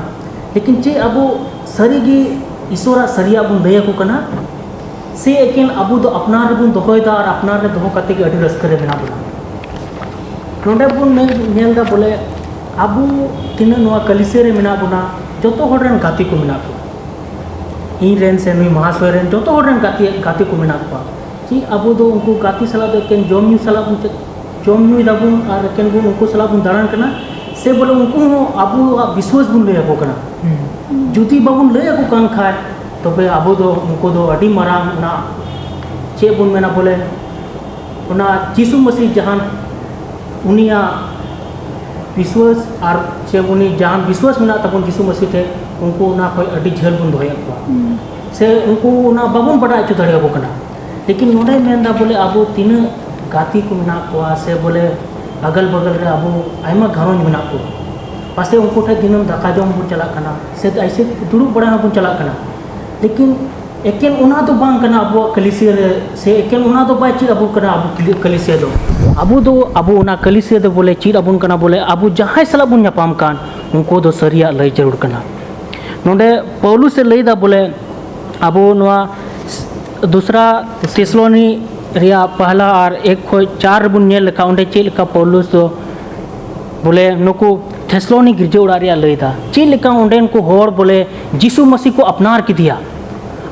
ᱞᱮᱠᱤᱱ ᱪᱮᱫ ᱟᱵᱚ ᱥᱟᱹᱨᱤᱜᱮ ᱤᱥᱚᱨᱟᱜ ᱥᱟᱹᱨᱤᱭᱟᱜ ᱵᱚᱱ ᱞᱟᱹᱭ ᱟᱠᱚ ᱠᱟᱱᱟ? ᱥᱮ ᱮᱠᱮᱱ ᱟᱵᱚ ᱫᱚ ᱟᱯᱱᱟᱨ ᱨᱮᱵᱚᱱ ᱫᱚᱦᱚᱭᱮᱫᱟ ᱟᱨ ᱟᱯᱱᱟᱨ ᱨᱮ ᱫᱚᱦᱚ ᱠᱟᱛᱮ ᱜᱮ ᱟᱹᱰᱤ ᱨᱟᱹᱥᱠᱟᱹ ᱨᱮ ᱢᱮᱱᱟᱜ ᱵᱚᱱᱟ? ᱱᱚᱰᱮ ᱵᱚᱱ ᱧᱮᱞ ᱧᱮᱞ ᱮᱫᱟ ᱵᱚᱞᱮ ᱟᱵᱚ ᱛᱤᱱᱟᱹᱜ ᱱᱚᱣᱟ ᱠᱟᱹᱞᱤᱥᱤᱭᱟᱹ ᱨᱮ ᱢᱮᱱᱟᱜ ᱵᱚᱱᱟ, ᱡᱚᱛᱚ ᱦᱚᱲ ᱨᱮᱱ ᱜᱟᱛᱮ ᱠᱚ ᱢᱮᱱᱟᱜ ᱠᱚᱣᱟ, ᱤᱧ ᱨᱮᱱ ᱥᱮ ᱱᱩᱭ ᱢᱟᱦᱟᱥᱚᱭ ᱨᱮᱱ ᱡᱚᱛᱚ ᱦᱚᱲ ᱨᱮᱱ ᱜᱟᱛᱮ ᱜᱟᱛᱮ ᱠᱚ ᱢᱮᱱᱟᱜ ᱠᱚᱣᱟ᱾ ᱪᱮᱫ ᱟᱵᱚ ᱫᱚ ᱩᱱᱠᱩ ᱜᱟᱛᱮ ᱥᱟᱞᱟᱜ ᱫᱚ ᱮᱠᱮᱱ ᱡᱚᱢ ᱧᱩ ᱥᱟᱞᱟᱜ ᱵᱚᱱ ᱪᱮᱫ ᱡᱚᱢ ᱧᱩᱭ ᱫᱟᱵᱚᱱ ᱟᱨ ᱮᱠᱮᱱ ᱵᱚᱱ ᱩᱱᱠᱩ ᱥᱟᱞᱟᱜ ᱵᱚᱱ ᱫᱟᱬᱟᱱ ᱠᱟᱱᱟ, ᱥᱮ ᱵᱚᱞᱮ ᱩᱱᱠᱩ ᱦᱚᱸ ᱟᱵᱚᱣᱟᱜ ᱵᱤᱥᱣᱟᱹᱥ ᱵᱚᱱ ᱞᱟᱹᱭ ᱟᱠᱚ ᱠᱟᱱᱟ? ᱡᱩᱫᱤ ᱵᱟᱵᱚᱱ ᱞᱟᱹᱭ ᱟᱠᱚ ᱠᱟᱱ ᱠᱷᱟᱡ, ᱛᱚᱵᱮ ᱟᱵᱚ ᱫᱚ ᱩᱱᱠᱩ ᱫᱚ ᱟᱹᱰᱤ ᱢᱟᱨᱟᱝ ᱚᱱᱟ ᱪᱮᱫ ᱵᱚᱱ ᱢᱮᱱᱟ ᱵᱚᱞᱮ, ᱚᱱᱟ ᱡᱤᱥᱩ ᱢᱟᱹᱥᱤ ᱡᱟᱦᱟᱸ ᱩᱱᱤᱭᱟᱜ ᱵᱤᱥᱣᱟᱹᱥ ᱟᱨ ᱪᱮ ᱩᱱᱤ ᱡᱟᱦᱟᱸ ᱵᱤᱥᱣᱟᱹᱥ ᱢᱮᱱᱟᱜ ᱛᱟᱵᱚᱱ ᱡᱤᱥᱩ ᱢᱟᱹᱥᱤ ᱴᱷᱮᱱ, ᱩᱱᱠᱩ ᱚᱱᱟ ᱠᱷᱚᱱ ᱟᱹᱰᱤ ᱡᱷᱟᱹᱞ ᱵᱚᱱ ᱫᱚᱦᱚᱭᱮᱫ ᱠᱚᱣᱟ᱾ ᱥᱮ ᱩᱱᱠᱩ ᱚᱱᱟ ᱵᱟᱵᱚᱱ ᱵᱟᱰᱟᱭ ᱦᱚᱪᱚ ᱫᱟᱲᱮᱭᱟᱠᱚ ᱠᱟᱱᱟ᱾ ᱞᱮᱠᱤᱱ ᱱᱚᱰᱮ ᱢᱮᱱᱫᱟ ᱵᱚᱞᱮ ᱟᱵᱚ ᱛᱤᱱᱟᱹᱜ ᱜᱟᱛᱮ ᱠᱚ ᱢᱮᱱᱟᱜ ᱠᱚᱣᱟ ᱥᱮ ᱵᱚᱞᱮ ᱟᱜᱟᱞ ᱵᱟᱜᱟᱞ ᱨᱮ ᱟᱵᱚ ᱟᱭᱢᱟ ᱜᱷᱟᱨᱚᱸᱡᱽ ᱢᱮᱱᱟᱜ ᱠᱚᱣᱟ, ᱯᱟᱥᱮ ᱩᱱᱠᱩ ᱴᱷᱮᱱ ᱫᱤᱱᱟᱹᱢ ᱫᱟᱠᱟ ᱡᱚᱢ ᱵᱚᱱ ᱪᱟᱞᱟᱜ ᱠᱟᱱᱟ ᱥᱮ ᱮᱭᱥᱮ ᱫᱩᱲᱩᱵ ᱵᱟᱲᱟ ᱦᱚᱸᱵᱚᱱ ᱪᱟᱞᱟᱜ ᱠᱟᱱᱟ, ᱞᱮᱠᱤᱱ ᱮᱠᱮᱱ ᱚᱱᱟ ᱫᱚ ᱵᱟᱝ ᱠᱟᱱᱟ ᱟᱵᱚᱣᱟᱜ ᱠᱟᱹᱞᱤᱥᱤᱭᱟᱹ ᱨᱮ, ᱥᱮ ᱮᱠᱮᱱ ᱚᱱᱟ ᱫᱚ ᱵᱟᱭ ᱪᱮᱫ ᱟᱵᱚᱱ ᱠᱟᱱᱟ ᱟᱵᱚ ᱠᱟᱹᱞᱤ- ᱠᱟᱹᱞᱤᱥᱤᱭᱟᱹ ᱫᱚ᱾ ᱟᱵᱚ ᱫᱚ ᱟᱵᱚ ᱚᱱᱟ ᱠᱟᱹᱞᱤᱥᱤᱭᱟᱹ ᱫᱚ ᱵᱚᱞᱮ ᱪᱮᱫ ᱟᱵᱚᱱ ᱠᱟᱱᱟ ᱵᱚᱞᱮ ᱟᱵᱚ ᱡᱟᱦᱟᱸᱭ ᱥᱟᱞᱟᱜ ᱵᱚᱱ ᱧᱟᱯᱟᱢ ᱠᱟᱱ ᱩᱱᱠᱩ ᱫᱚ ᱥᱟᱹᱨᱤᱭᱟᱜ ᱞᱟᱹᱭ ᱡᱟᱹᱨᱩᱲ ᱠᱟᱱᱟ᱾ ᱱᱚᱰᱮ ᱯᱟᱹᱣᱞᱩᱥ ᱮ ᱞᱟᱹᱭᱫᱟ ᱵᱚᱞᱮ ᱟᱵᱚ ᱱᱚᱣᱟ ᱫᱩᱥᱨᱟ ᱛᱮᱥᱞᱳᱱᱤ ᱨᱮᱭᱟᱜ ᱯᱟᱦᱞᱟ ᱟᱨ ᱮᱠ ᱠᱷᱚᱱ ᱪᱟᱨ ᱨᱮᱵᱚᱱ ᱧᱮᱞ ᱞᱮᱠᱷᱟᱱ ᱚᱸᱰᱮ ᱪᱮᱫ ᱞᱮᱠᱟ ᱯᱟᱹᱣᱞᱩᱥ ᱫᱚ ᱵᱚᱞᱮ ᱱᱩᱠᱩ ᱛᱷᱮᱥᱞᱳᱱᱤ ᱜᱤᱨᱡᱟᱹ ᱚᱲᱟᱜ ᱨᱮᱭᱟᱜ ᱞᱟᱹᱭᱫᱟ, ᱪᱮᱫ ᱞᱮᱠᱟ ᱚᱸᱰᱮᱱ ᱠᱚ ᱦᱚᱲ ᱵᱚᱞᱮ ᱡᱤᱥᱩ ᱢᱟᱹᱥᱤ ᱠᱚ ᱟᱯᱱᱟᱨ ᱠᱮᱫᱮᱭᱟ᱾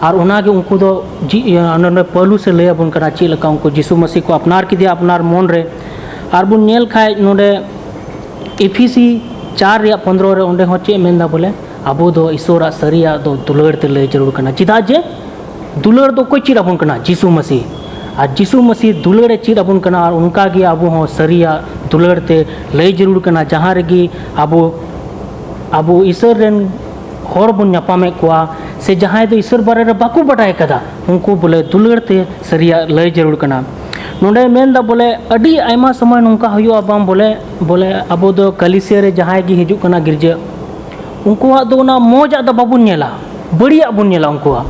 ᱟᱨ ᱚᱱᱟᱜᱮ ᱩᱱᱠᱩ ᱫᱚ ᱡᱤ- ᱤᱭᱟᱹ, ᱱᱚᱰᱮ ᱯᱟᱹᱣᱞᱩᱥ ᱮ ᱞᱟᱹᱭ ᱟᱵᱚᱱ ᱠᱟᱱᱟ ᱪᱮᱫ ᱞᱮᱠᱟ ᱩᱱᱠᱩ ᱡᱤᱥᱩ ᱢᱟᱹᱥᱤ ᱠᱚ ᱟᱯᱱᱟᱨ ᱠᱮᱫᱮᱭᱟ ᱟᱯᱱᱟᱨ ᱢᱚᱱ ᱨᱮ᱾ ᱟᱨ ᱵᱚᱱ ᱧᱮᱞ ᱠᱷᱟᱡ ᱱᱚᱰᱮ ᱮᱯᱷᱤᱥᱤ ᱪᱟᱨ ᱨᱮᱭᱟᱜ ᱯᱚᱱᱫᱽᱨᱚ ᱨᱮ ᱚᱸᱰᱮ ᱦᱚᱸ ᱪᱮᱫ ᱮ ᱢᱮᱱᱫᱟ ᱵᱚᱞᱮ ᱟᱵᱚ ᱫᱚ ᱤᱥᱚᱨᱟᱜ ᱥᱟᱹᱨᱤᱭᱟᱜ ᱫᱚ ᱫᱩᱞᱟᱹᱲ ᱛᱮ ᱞᱟᱹᱭ ᱡᱟᱹᱨᱩᱲ ᱠᱟᱱᱟ᱾ ᱪᱮᱫᱟᱜ ᱡᱮ ᱫᱩᱞᱟᱹᱲ ᱫᱚ ᱚᱠᱚᱭ ᱪᱮᱫ ᱟᱵᱚᱱ ᱠᱟᱱᱟ? ᱡᱤᱥᱩ ᱢᱟᱹᱥᱤ᱾ ᱟᱨ ᱡᱤᱥᱩ ᱢᱟᱹᱥᱤ ᱫᱩᱞᱟᱹᱲ ᱮ ᱪᱮᱫ ᱟᱵᱚᱱ ᱠᱟᱱᱟ, ᱟᱨ ᱚᱱᱠᱟ ᱜᱮ ᱟᱵᱚ ᱦᱚᱸ ᱥᱟᱹᱨᱤᱭᱟᱜ ᱫᱩᱞᱟᱹᱲ ᱛᱮ ᱞᱟᱹᱭ ᱡᱟᱹᱨᱩᱲ ᱠᱟᱱᱟ᱾ ᱡᱟᱦᱟᱸ ᱨᱮᱜᱮ ᱟᱵᱚ, ᱟᱵᱚ ᱤᱥᱚᱨ ᱨᱮᱱ ᱦᱚᱲ ᱵᱚᱱ ᱧᱟᱯᱟᱢᱮᱫ ᱠᱚᱣᱟ, ᱥᱮ ᱡᱟᱦᱟᱸᱭ ᱫᱚ ᱤᱥᱚᱨ ᱵᱟᱨᱮ ᱨᱮ ᱵᱟᱠᱚ ᱵᱟᱰᱟᱭ ᱠᱟᱫᱟ, ᱩᱱᱠᱩ ᱵᱚᱞᱮ ᱫᱩᱞᱟᱹᱲ ᱛᱮ ᱥᱟᱹᱨᱤᱭᱟᱜ ᱞᱟᱹᱭ ᱡᱟᱹᱨᱩᱲ ᱠᱟᱱᱟ᱾ ᱱᱚᱰᱮ ᱢᱮᱱᱫᱟ ᱵᱚᱞᱮ ᱟᱹᱰᱤ ᱟᱭᱢᱟ ᱥᱚᱢᱚᱭ ᱱᱚᱝᱠᱟ ᱦᱩᱭᱩᱜᱼᱟ ᱵᱟᱝ ᱵᱚᱞᱮ, ᱵᱚᱞᱮ ᱟᱵᱚ ᱫᱚ ᱠᱟᱹᱞᱤᱥᱤᱭᱟᱹ ᱨᱮ ᱡᱟᱦᱟᱸᱭ ᱜᱮ ᱦᱤᱡᱩᱜ ᱠᱟᱱᱟ ᱜᱤᱨᱡᱟᱹ, ᱩᱱᱠᱩᱣᱟᱜ ᱫᱚ ᱚᱱᱟ ᱢᱚᱡᱽ ᱟᱜ ᱫᱚ ᱵᱟᱵᱚᱱ ᱧᱮᱞᱟ, ᱵᱟᱹᱲᱤᱡ ᱟᱜ ᱵᱚᱱ ᱧᱮᱞᱟ ᱩᱱᱠᱩᱣᱟᱜ᱾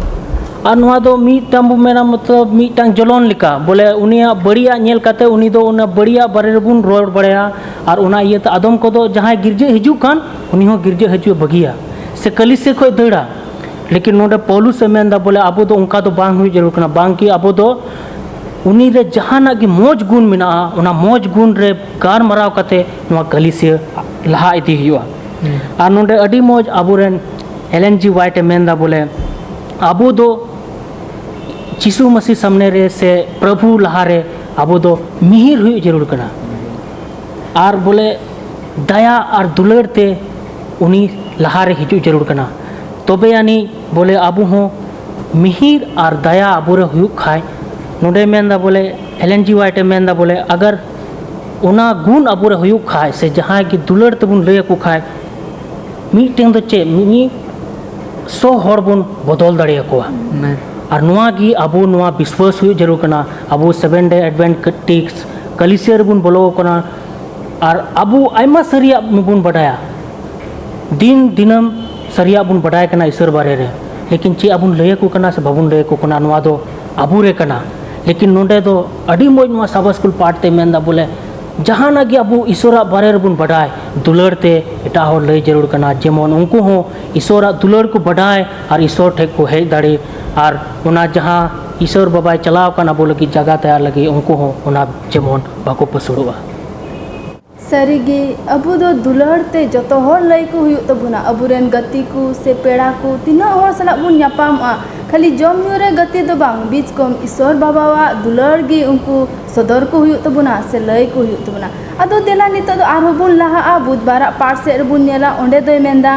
ᱟᱨ ᱱᱚᱣᱟ ᱫᱚ ᱢᱤᱫᱴᱟᱝ ᱵᱚ ᱢᱮᱱᱟ, ᱢᱚᱛᱞᱚᱵ ᱢᱤᱫᱴᱟᱝ ᱡᱚᱞᱚᱱ ᱞᱮᱠᱟ, ᱵᱚᱞᱮ ᱩᱱᱤᱭᱟᱜ ᱵᱟᱹᱲᱤᱡ ᱟᱜ ᱧᱮᱞ ᱠᱟᱛᱮ ᱩᱱᱤ ᱫᱚ ᱚᱱᱟ ᱵᱟᱹᱲᱤᱡ ᱟᱜ ᱵᱟᱨᱮ ᱨᱮᱵᱚᱱ ᱨᱚᱲ ᱵᱟᱲᱟᱭᱟ᱾ ᱟᱨ ᱚᱱᱟ ᱤᱭᱟᱹᱛᱮ ᱟᱫᱚᱢ ᱠᱚᱫᱚ ᱡᱟᱦᱟᱸᱭ ᱜᱤᱨᱡᱟᱹ ᱦᱤᱡᱩᱜ ᱠᱟᱱ, ᱩᱱᱤ ᱦᱚᱸ ᱜᱤᱨᱡᱟᱹ ᱦᱤᱡᱩᱜ ᱮ ᱵᱟᱹᱜᱤᱭᱟ, ᱥᱮ ᱠᱟᱹᱞᱤᱥᱤᱭᱟᱹ ᱠᱷᱚᱱ ᱫᱟᱹᱲᱟ᱾ ᱞᱮᱠᱤᱱ ᱱᱚᱰᱮ ᱯᱚᱞᱩᱥ ᱮ ᱢᱮᱱᱫᱟ ᱵᱚᱞᱮ ᱟᱵᱚ ᱫᱚ ᱚᱱᱠᱟ ᱫᱚ ᱵᱟᱝ ᱦᱩᱭᱩᱜ ᱡᱟᱹᱨᱩᱲ ᱠᱟᱱᱟ, ᱵᱟᱝ ᱠᱤ ᱟᱵᱚ ᱫᱚ ᱩᱱᱤ ᱨᱮ ᱡᱟᱦᱟᱱᱟᱜ ᱜᱮ ᱢᱚᱡᱽ ᱜᱩᱱ ᱢᱮᱱᱟᱜᱼᱟ, ᱚᱱᱟ ᱢᱚᱡᱽ ᱜᱩᱱ ᱨᱮ ᱜᱟᱨᱢᱟᱨᱟᱣ ᱠᱟᱛᱮ ᱱᱚᱣᱟ ᱠᱟᱹᱞᱤᱥᱤᱭᱟᱹ ᱞᱟᱦᱟ ᱤᱫᱤ ᱦᱩᱭᱩᱜᱼᱟ᱾ ᱟᱨ ᱱᱚᱰᱮ ᱟᱹᱰᱤ ᱢᱚᱡᱽ ᱟᱵᱚᱨᱮᱱ ᱮᱞ ᱮᱱ ᱡᱤ ᱣᱟᱭᱤᱴ ᱮ ᱢᱮᱱᱫᱟ ᱵᱚᱞᱮ ᱟᱵᱚ ᱫᱚ ᱡᱤᱥᱩ ᱢᱟᱹᱥᱤ ᱥᱟᱢᱱᱮ ᱨᱮ ᱥᱮ ᱯᱨᱚᱵᱷᱩ ᱞᱟᱦᱟᱨᱮ ᱟᱵᱚ ᱫᱚ ᱢᱤᱦᱤᱨ ᱦᱩᱭᱩᱜ ᱡᱟᱹᱨᱩᱲ ᱠᱟᱱᱟ᱾ ᱟᱨ ᱵᱚᱞᱮ ᱫᱟᱭᱟ ᱟᱨ ᱫᱩᱞᱟᱹᱲ ᱛᱮ ᱩᱱᱤ ᱞᱟᱦᱟᱨᱮ ᱦᱤᱡᱩᱜ ᱡᱟᱹᱨᱩᱲ ᱠᱟᱱᱟ᱾ ᱛᱚᱵᱮ ᱟᱹᱱᱤᱡ ᱵᱚᱞᱮ ᱟᱵᱚ ᱦᱚᱸ ᱢᱤᱦᱤᱨ ᱟᱨ ᱫᱟᱭᱟ ᱟᱵᱚᱨᱮ ᱦᱩᱭᱩᱜ ᱠᱷᱟᱡ, ᱱᱚᱰᱮ ᱢᱮᱱᱫᱟ ᱵᱚᱞᱮ ᱮᱞ ᱮᱱ ᱡᱤ ᱣᱟᱭᱤᱴ ᱮ ᱢᱮᱱᱫᱟ ᱵᱚᱞᱮ ᱟᱜᱟᱨ ᱚᱱᱟ ᱜᱩᱱ ᱟᱵᱚᱨᱮ ᱦᱩᱭᱩᱜ ᱠᱷᱟᱡ ᱥᱮ ᱡᱟᱦᱟᱸᱭ ᱜᱮ ᱫᱩᱞᱟᱹᱲ ᱛᱮᱵᱚᱱ ᱞᱟᱹᱭ ᱟᱠᱚ ᱠᱷᱟᱡ, ᱢᱤᱫᱴᱮᱱ ᱫᱚ ᱪᱮᱫ, ᱢᱤᱫ ᱥᱚ ᱦᱚᱲ ᱵᱚᱱ ᱵᱚᱫᱚᱞ ᱫᱟᱲᱮᱭᱟᱠᱚᱣᱟ᱾ ᱟᱨ ᱱᱚᱣᱟ ᱜᱮ ᱟᱵᱚ ᱱᱚᱣᱟ ᱵᱤᱥᱣᱟᱥ ᱦᱩᱭᱩᱜ ᱡᱟᱹᱨᱩᱲ ᱠᱟᱱᱟ᱾ ᱟᱵᱚ ᱥᱮᱵᱷᱮᱱ ᱰᱮ ᱮᱰᱵᱷᱮᱱᱴᱤᱥᱴ ᱠᱟᱞᱤᱥᱤᱭᱟ ᱨᱮᱵᱚᱱ ᱵᱚᱞᱚ ᱟᱠᱟᱱᱟ ᱟᱨ ᱟᱵᱚ ᱟᱭᱢᱟ ᱥᱟᱹᱨᱤᱭᱟᱜ ᱵᱚᱱ ᱵᱟᱰᱟᱭᱟ, ᱫᱤᱱ ᱫᱤᱱᱟᱹᱢ ᱥᱟᱹᱨᱤᱭᱟᱜ ᱵᱚᱱ ᱵᱟᱰᱟᱭ ᱠᱟᱱᱟ ᱤᱥᱚᱨ ᱵᱟᱨᱮ ᱨᱮ, ᱞᱮᱠᱤᱱ ᱪᱮᱫ ᱟᱵᱚᱱ ᱞᱟᱹᱭ ᱟᱠᱚ ᱠᱟᱱᱟ ᱥᱮ ᱵᱟᱵᱚᱱ ᱞᱟᱹᱭ ᱟᱠᱚ ᱠᱟᱱᱟ, ᱱᱚᱣᱟ ᱫᱚ ᱟᱵᱚ ᱨᱮ ᱠᱟᱱᱟ᱾ ᱞᱮᱠᱤᱱ ᱱᱚᱰᱮ ᱫᱚ ᱟᱹᱰᱤ ᱢᱚᱡᱽ ᱱᱚᱣᱟ ᱥᱟᱵᱟᱥᱠᱩᱞ ᱯᱟᱴ ᱛᱮ ᱢᱮᱱᱫᱟ ᱵᱚᱞᱮ ᱡᱟᱦᱟᱱᱟᱜ ᱜᱮ ᱟᱵᱚ ᱤᱥᱚᱨᱟᱜ ᱵᱟᱨᱮ ᱨᱮᱵᱚᱱ ᱵᱟᱰᱟᱭ, ᱫᱩᱞᱟᱹᱲ ᱛᱮ ᱮᱴᱟᱜ ᱦᱚᱲ ᱞᱟᱹᱭ ᱡᱟᱹᱨᱩᱲ ᱠᱟᱱᱟ, ᱡᱮᱢᱚᱱ ᱩᱱᱠᱩ ᱦᱚᱸ ᱤᱥᱚᱨᱟᱜ ᱫᱩᱞᱟᱹᱲ ᱠᱚ ᱵᱟᱰᱟᱭ ᱟᱨ ᱤᱥᱚᱨ ᱴᱷᱮᱡ ᱠᱚ ᱦᱮᱡ ᱫᱟᱲᱮ᱾ ᱟᱨ ᱚᱱᱟ ᱡᱟᱦᱟᱸ ᱤᱥᱚᱨ ᱵᱟᱵᱟᱭ ᱪᱟᱞᱟᱣ ᱟᱠᱟᱱ ᱟᱵᱚ ᱞᱟᱹᱜᱤᱫ ᱡᱟᱭᱜᱟ ᱛᱮᱭᱟᱨ ᱞᱟᱹᱜᱤᱫ, ᱩᱱᱠᱩ ᱦᱚᱸ ᱚᱱᱟ ᱡᱮᱢᱚᱱ ᱵᱟᱠᱚ ᱯᱟᱹᱥᱩᱲᱚᱜᱼᱟ᱾ ᱥᱟᱹᱨᱤᱜᱮ, ᱟᱵᱚ ᱫᱚ ᱫᱩᱞᱟᱹᱲ ᱛᱮ ᱡᱚᱛᱚ ᱦᱚᱲ ᱞᱟᱹᱭ ᱠᱚ ᱦᱩᱭᱩᱜ ᱛᱟᱵᱚᱱᱟ᱾ ᱟᱵᱚᱨᱮᱱ ᱜᱟᱛᱮ ᱠᱚ ᱥᱮ ᱯᱮᱲᱟ ᱠᱚ, ᱛᱤᱱᱟᱹᱜ ᱦᱚᱲ ᱥᱟᱞᱟᱜ ᱵᱚᱱ ᱧᱟᱯᱟᱢᱚᱜᱼᱟ, ᱠᱷᱟᱹᱞᱤ ᱡᱚᱢ ᱧᱩ ᱨᱮ ᱜᱟᱛᱮ ᱫᱚ ᱵᱟᱝ, ᱵᱤᱪ ᱠᱚᱢ ᱤᱥᱚᱨ ᱵᱟᱵᱟᱣᱟᱜ ᱫᱩᱞᱟᱹᱲ ᱜᱮ ᱩᱱᱠᱩ ᱥᱚᱫᱚᱨ ᱠᱚ ᱦᱩᱭᱩᱜ ᱛᱟᱵᱚᱱᱟ ᱥᱮ ᱞᱟᱹᱭ ᱠᱚ ᱦᱩᱭᱩᱜ ᱛᱟᱵᱚᱱᱟ᱾ ᱟᱫᱚ ᱫᱮᱞᱟ, ᱱᱤᱛᱚᱜ ᱫᱚ ᱟᱨᱦᱚᱸ ᱵᱚᱱ ᱞᱟᱦᱟᱜᱼᱟ, ᱵᱩᱫᱷᱵᱟᱨᱟᱜ ᱯᱟᱴ ᱥᱮᱫ ᱨᱮᱵᱚᱱ ᱧᱮᱞᱟ, ᱚᱸᱰᱮ ᱫᱚᱭ ᱢᱮᱱᱫᱟ,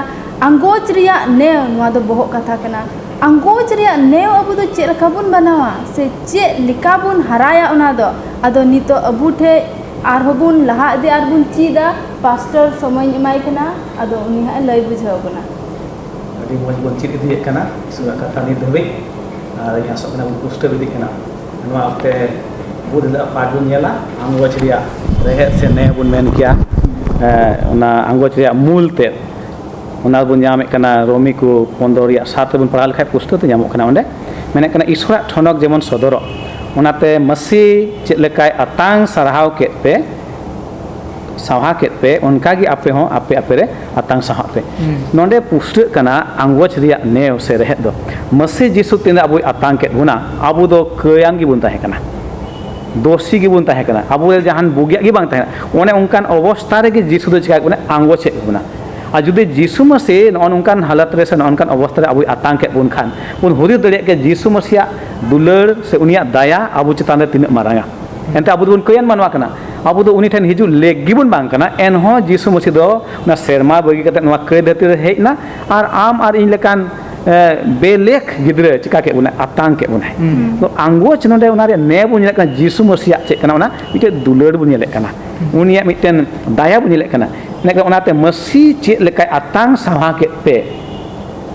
ᱟᱸᱜᱚᱪ ᱨᱮᱭᱟᱜ ᱱᱮᱣ, ᱱᱚᱣᱟ ᱫᱚ ᱵᱚᱦᱚᱜ ᱠᱟᱛᱷᱟ ᱠᱟᱱᱟ᱾ ᱟᱸᱜᱚᱪ ᱨᱮᱭᱟᱜ ᱱᱮᱣ ᱟᱵᱚ ᱫᱚ ᱪᱮᱫ ᱞᱮᱠᱟ ᱵᱚᱱ ᱵᱮᱱᱟᱣᱟ ᱥᱮ ᱪᱮᱫ ᱞᱮᱠᱟ ᱵᱚᱱ ᱦᱟᱨᱟᱭᱟ, ᱚᱱᱟ ᱫᱚ ᱟᱫᱚ ᱱᱤᱛᱚᱜ ᱟᱵᱚ ᱴᱷᱮᱡ ᱟᱨᱦᱚᱸ ᱵᱚᱱ ᱞᱟᱦᱟ ᱤᱫᱤ ᱟᱨ ᱵᱚᱱ ᱪᱮᱫᱟ᱾ ᱯᱟᱥᱴᱚᱨ ᱥᱚᱢᱚᱭᱤᱧ ᱮᱢᱟᱭ ᱠᱟᱱᱟ, ᱟᱫᱚ ᱩᱱᱤ ᱦᱟᱸᱜ ᱮ ᱞᱟᱹᱭ ᱵᱩᱡᱷᱟᱹᱣ ᱵᱚᱱᱟ᱾ ᱟᱹᱰᱤ ᱢᱚᱡᱽ ᱵᱚᱱ ᱪᱮᱫ ᱤᱫᱤᱭᱮᱫ ᱠᱟᱱᱟ ᱤᱥᱚᱨᱟᱜ ᱠᱟᱛᱷᱟ ᱱᱤᱛ ᱫᱷᱟᱹᱵᱤᱡ, ᱟᱨ ᱤᱧ ᱟᱥᱚᱜ ᱠᱟᱱᱟ ᱵᱚᱱ ᱯᱩᱥᱴᱟᱹᱣ ᱤᱫᱤᱜ ᱠᱟᱱᱟ᱾ ᱱᱚᱣᱟ ᱚᱠᱛᱮ ᱵᱩᱫᱷ ᱦᱤᱞᱳᱜ ᱯᱟᱴ ᱵᱚᱱ ᱧᱮᱞᱟ, ᱟᱸᱜᱚᱪ ᱨᱮᱭᱟᱜ ᱨᱮᱦᱮᱫ ᱥᱮ ᱱᱮ ᱵᱚᱱ ᱢᱮᱱ ᱠᱮᱭᱟ᱾ ᱮ, ᱚᱱᱟ ᱟᱸᱜᱚᱪ ᱨᱮᱭᱟᱜ ᱢᱩᱞ ᱛᱮᱫ, ᱚᱱᱟ ᱵᱚᱱ ᱧᱟᱢᱮᱫ ᱠᱟᱱᱟ ᱨᱳᱢᱤ ᱠᱚ ᱯᱚᱱᱫᱨᱚ ᱨᱮᱭᱟᱜ ᱥᱟᱛ ᱨᱮᱵᱚᱱ ᱯᱟᱲᱦᱟᱣ ᱞᱮᱠᱷᱟᱡ ᱯᱩᱥᱴᱟᱹᱣ ᱛᱮ ᱧᱟᱢᱚᱜ ᱠᱟᱱᱟ᱾ ᱚᱸᱰᱮ ᱢᱮᱱᱮᱫ ᱠᱟᱱᱟ, ᱤᱥᱚᱨᱟᱜ ᱴᱷᱚᱱᱚᱠ ᱡᱮᱢᱚᱱ ᱥᱚᱫᱚᱨᱚᱜ, ᱚᱱᱟᱛᱮ ᱢᱟᱹᱥᱤ ᱪᱮᱫ ᱞᱮᱠᱟᱭ ᱟᱛᱟᱝ ᱥᱟᱨᱦᱟᱣ ᱠᱮᱫ ᱯᱮ, ᱥᱟᱶᱦᱟ ᱠᱮᱫ ᱯᱮ, ᱚᱱᱠᱟ ᱜᱮ ᱟᱯᱮ ᱦᱚᱸ ᱟᱯᱮ ᱟᱯᱮ ᱨᱮ ᱟᱛᱟᱝ ᱥᱟᱦᱟᱜ ᱯᱮ᱾ ᱦᱩᱸ᱾ ᱱᱚᱰᱮ ᱯᱩᱥᱴᱟᱹᱜ ᱠᱟᱱᱟ ᱟᱸᱜᱚᱪ ᱨᱮᱭᱟᱜ ᱱᱮᱣ ᱥᱮ ᱨᱮᱦᱮᱫ ᱫᱚ, ᱢᱟᱹᱥᱤ ᱡᱤᱥᱩ ᱛᱤᱱᱟᱹᱜ ᱟᱵᱚᱭ ᱟᱛᱟᱝ ᱠᱮᱫ ᱵᱚᱱᱟ, ᱟᱵᱚ ᱫᱚ ᱠᱟᱹᱭᱟᱱ ᱜᱮᱵᱚᱱ ᱛᱟᱦᱮᱸ ᱠᱟᱱᱟ, ᱫᱳᱥᱤ ᱜᱮᱵᱚᱱ ᱛᱟᱦᱮᱸ ᱠᱟᱱᱟ, ᱟᱵᱚ ᱨᱮ ᱡᱟᱦᱟᱱ ᱵᱩᱜᱤᱭᱟᱜ ᱜᱮ ᱵᱟᱝ ᱛᱟᱦᱮᱸ ᱠᱟᱱᱟ᱾ ᱚᱱᱮ ᱚᱱᱠᱟᱱ ᱚᱵᱚᱥᱛᱟ ᱨᱮᱜᱮ ᱡᱤᱥᱩ ᱫᱚ ᱪᱤᱠᱟ ᱠᱮᱫ ᱵᱚᱱᱟ? ᱟᱸᱜᱚᱪ ᱮᱫ ᱵᱚᱱᱟ᱾ ᱟᱨ ᱡᱩᱫᱤ ᱡᱤᱥᱩ ᱢᱟᱹᱥᱤ ᱱᱚᱜᱼᱚ ᱱᱚᱝᱠᱟᱱ ᱦᱟᱞᱚᱛ ᱨᱮ ᱥᱮ ᱱᱚᱜᱼᱚ ᱱᱚᱝᱠᱟᱱ ᱚᱵᱚᱥᱛᱟ ᱨᱮ ᱟᱵᱚᱭ ᱟᱛᱟᱝ ᱠᱮᱫ ᱵᱚᱱ ᱠᱷᱟᱱ, ᱵᱚᱱ ᱦᱩᱫᱤᱥ ᱫᱟᱲᱮᱭᱟᱜ ᱜᱮᱭᱟ ᱡᱤᱥᱩ ᱢᱟᱹᱥᱤᱭᱟᱜ ᱫᱩᱞᱟᱹᱲ ᱥᱮ ᱩᱱᱤᱭᱟᱜ ᱫᱟᱭᱟ ᱟᱵᱚ ᱪᱮᱛᱟᱱ ᱨᱮ ᱛᱤᱱᱟᱹᱜ ᱢᱟᱨᱟᱝᱟ᱾ ᱮᱱᱛᱮ ᱟᱵᱚ ᱫᱚᱵᱚᱱ ᱠᱟᱹᱭᱟᱱ ᱢᱟᱱᱣᱟ ᱠᱟᱱᱟ, ᱟᱵᱚ ᱫᱚ ᱩᱱᱤ ᱴᱷᱮᱱ ᱦᱤᱡᱩᱜ ᱞᱮᱠ ᱜᱮᱵᱚᱱ ᱵᱟᱝ ᱠᱟᱱᱟ, ᱮᱱᱦᱚᱸ ᱡᱤᱥᱩ ᱢᱟᱹᱥᱤ ᱫᱚ ᱚᱱᱟ ᱥᱮᱨᱢᱟ ᱵᱟᱹᱜᱤ ᱠᱟᱛᱮ ᱱᱚᱣᱟ ᱠᱟᱹᱭ ᱫᱷᱟᱹᱨᱛᱤ ᱨᱮ ᱦᱮᱡ ᱮᱱᱟ ᱟᱨ ᱟᱢ ᱟᱨ ᱤᱧ ᱞᱮᱠᱟᱱ, ᱮ, ᱵᱮᱞᱮᱠ ᱜᱤᱫᱽᱨᱟᱹ ᱪᱤᱠᱟ ᱠᱮᱫ ᱵᱚᱱᱟᱭ? ᱟᱛᱟᱝ ᱠᱮᱫ ᱵᱚᱱᱟᱭ᱾ ᱦᱩᱸ᱾ ᱛᱚ ᱟᱸᱜᱚᱪ ᱱᱚᱰᱮ ᱚᱱᱟ ᱨᱮᱭᱟᱜ ᱱᱮ ᱵᱚᱱ ᱧᱮᱞᱮᱫ ᱠᱟᱱᱟ, ᱡᱤᱥᱩ ᱢᱟᱹᱥᱤᱭᱟᱜ ᱪᱮᱫ ᱠᱟᱱᱟ? ᱚᱱᱟ ᱢᱤᱫᱴᱮᱱ ᱫᱩᱞᱟᱹᱲ ᱵᱚᱱ ᱧᱮᱞᱮᱫ ᱠᱟᱱᱟ, ᱩᱱᱤᱭᱟᱜ ᱢᱤᱫᱴᱮᱱ ᱫᱟᱭᱟ ᱵᱚᱱ ᱧᱮᱞᱮᱫ ᱠᱟᱱᱟ᱾ ᱮᱱᱮᱠᱷᱟᱱ ᱚᱱᱟᱛᱮ ᱢᱟᱹᱥᱤ ᱪᱮᱫ ᱞᱮᱠᱟᱭ ᱟᱛᱟᱝ ᱥᱟᱶᱦᱟ ᱠᱮᱫ ᱯᱮ,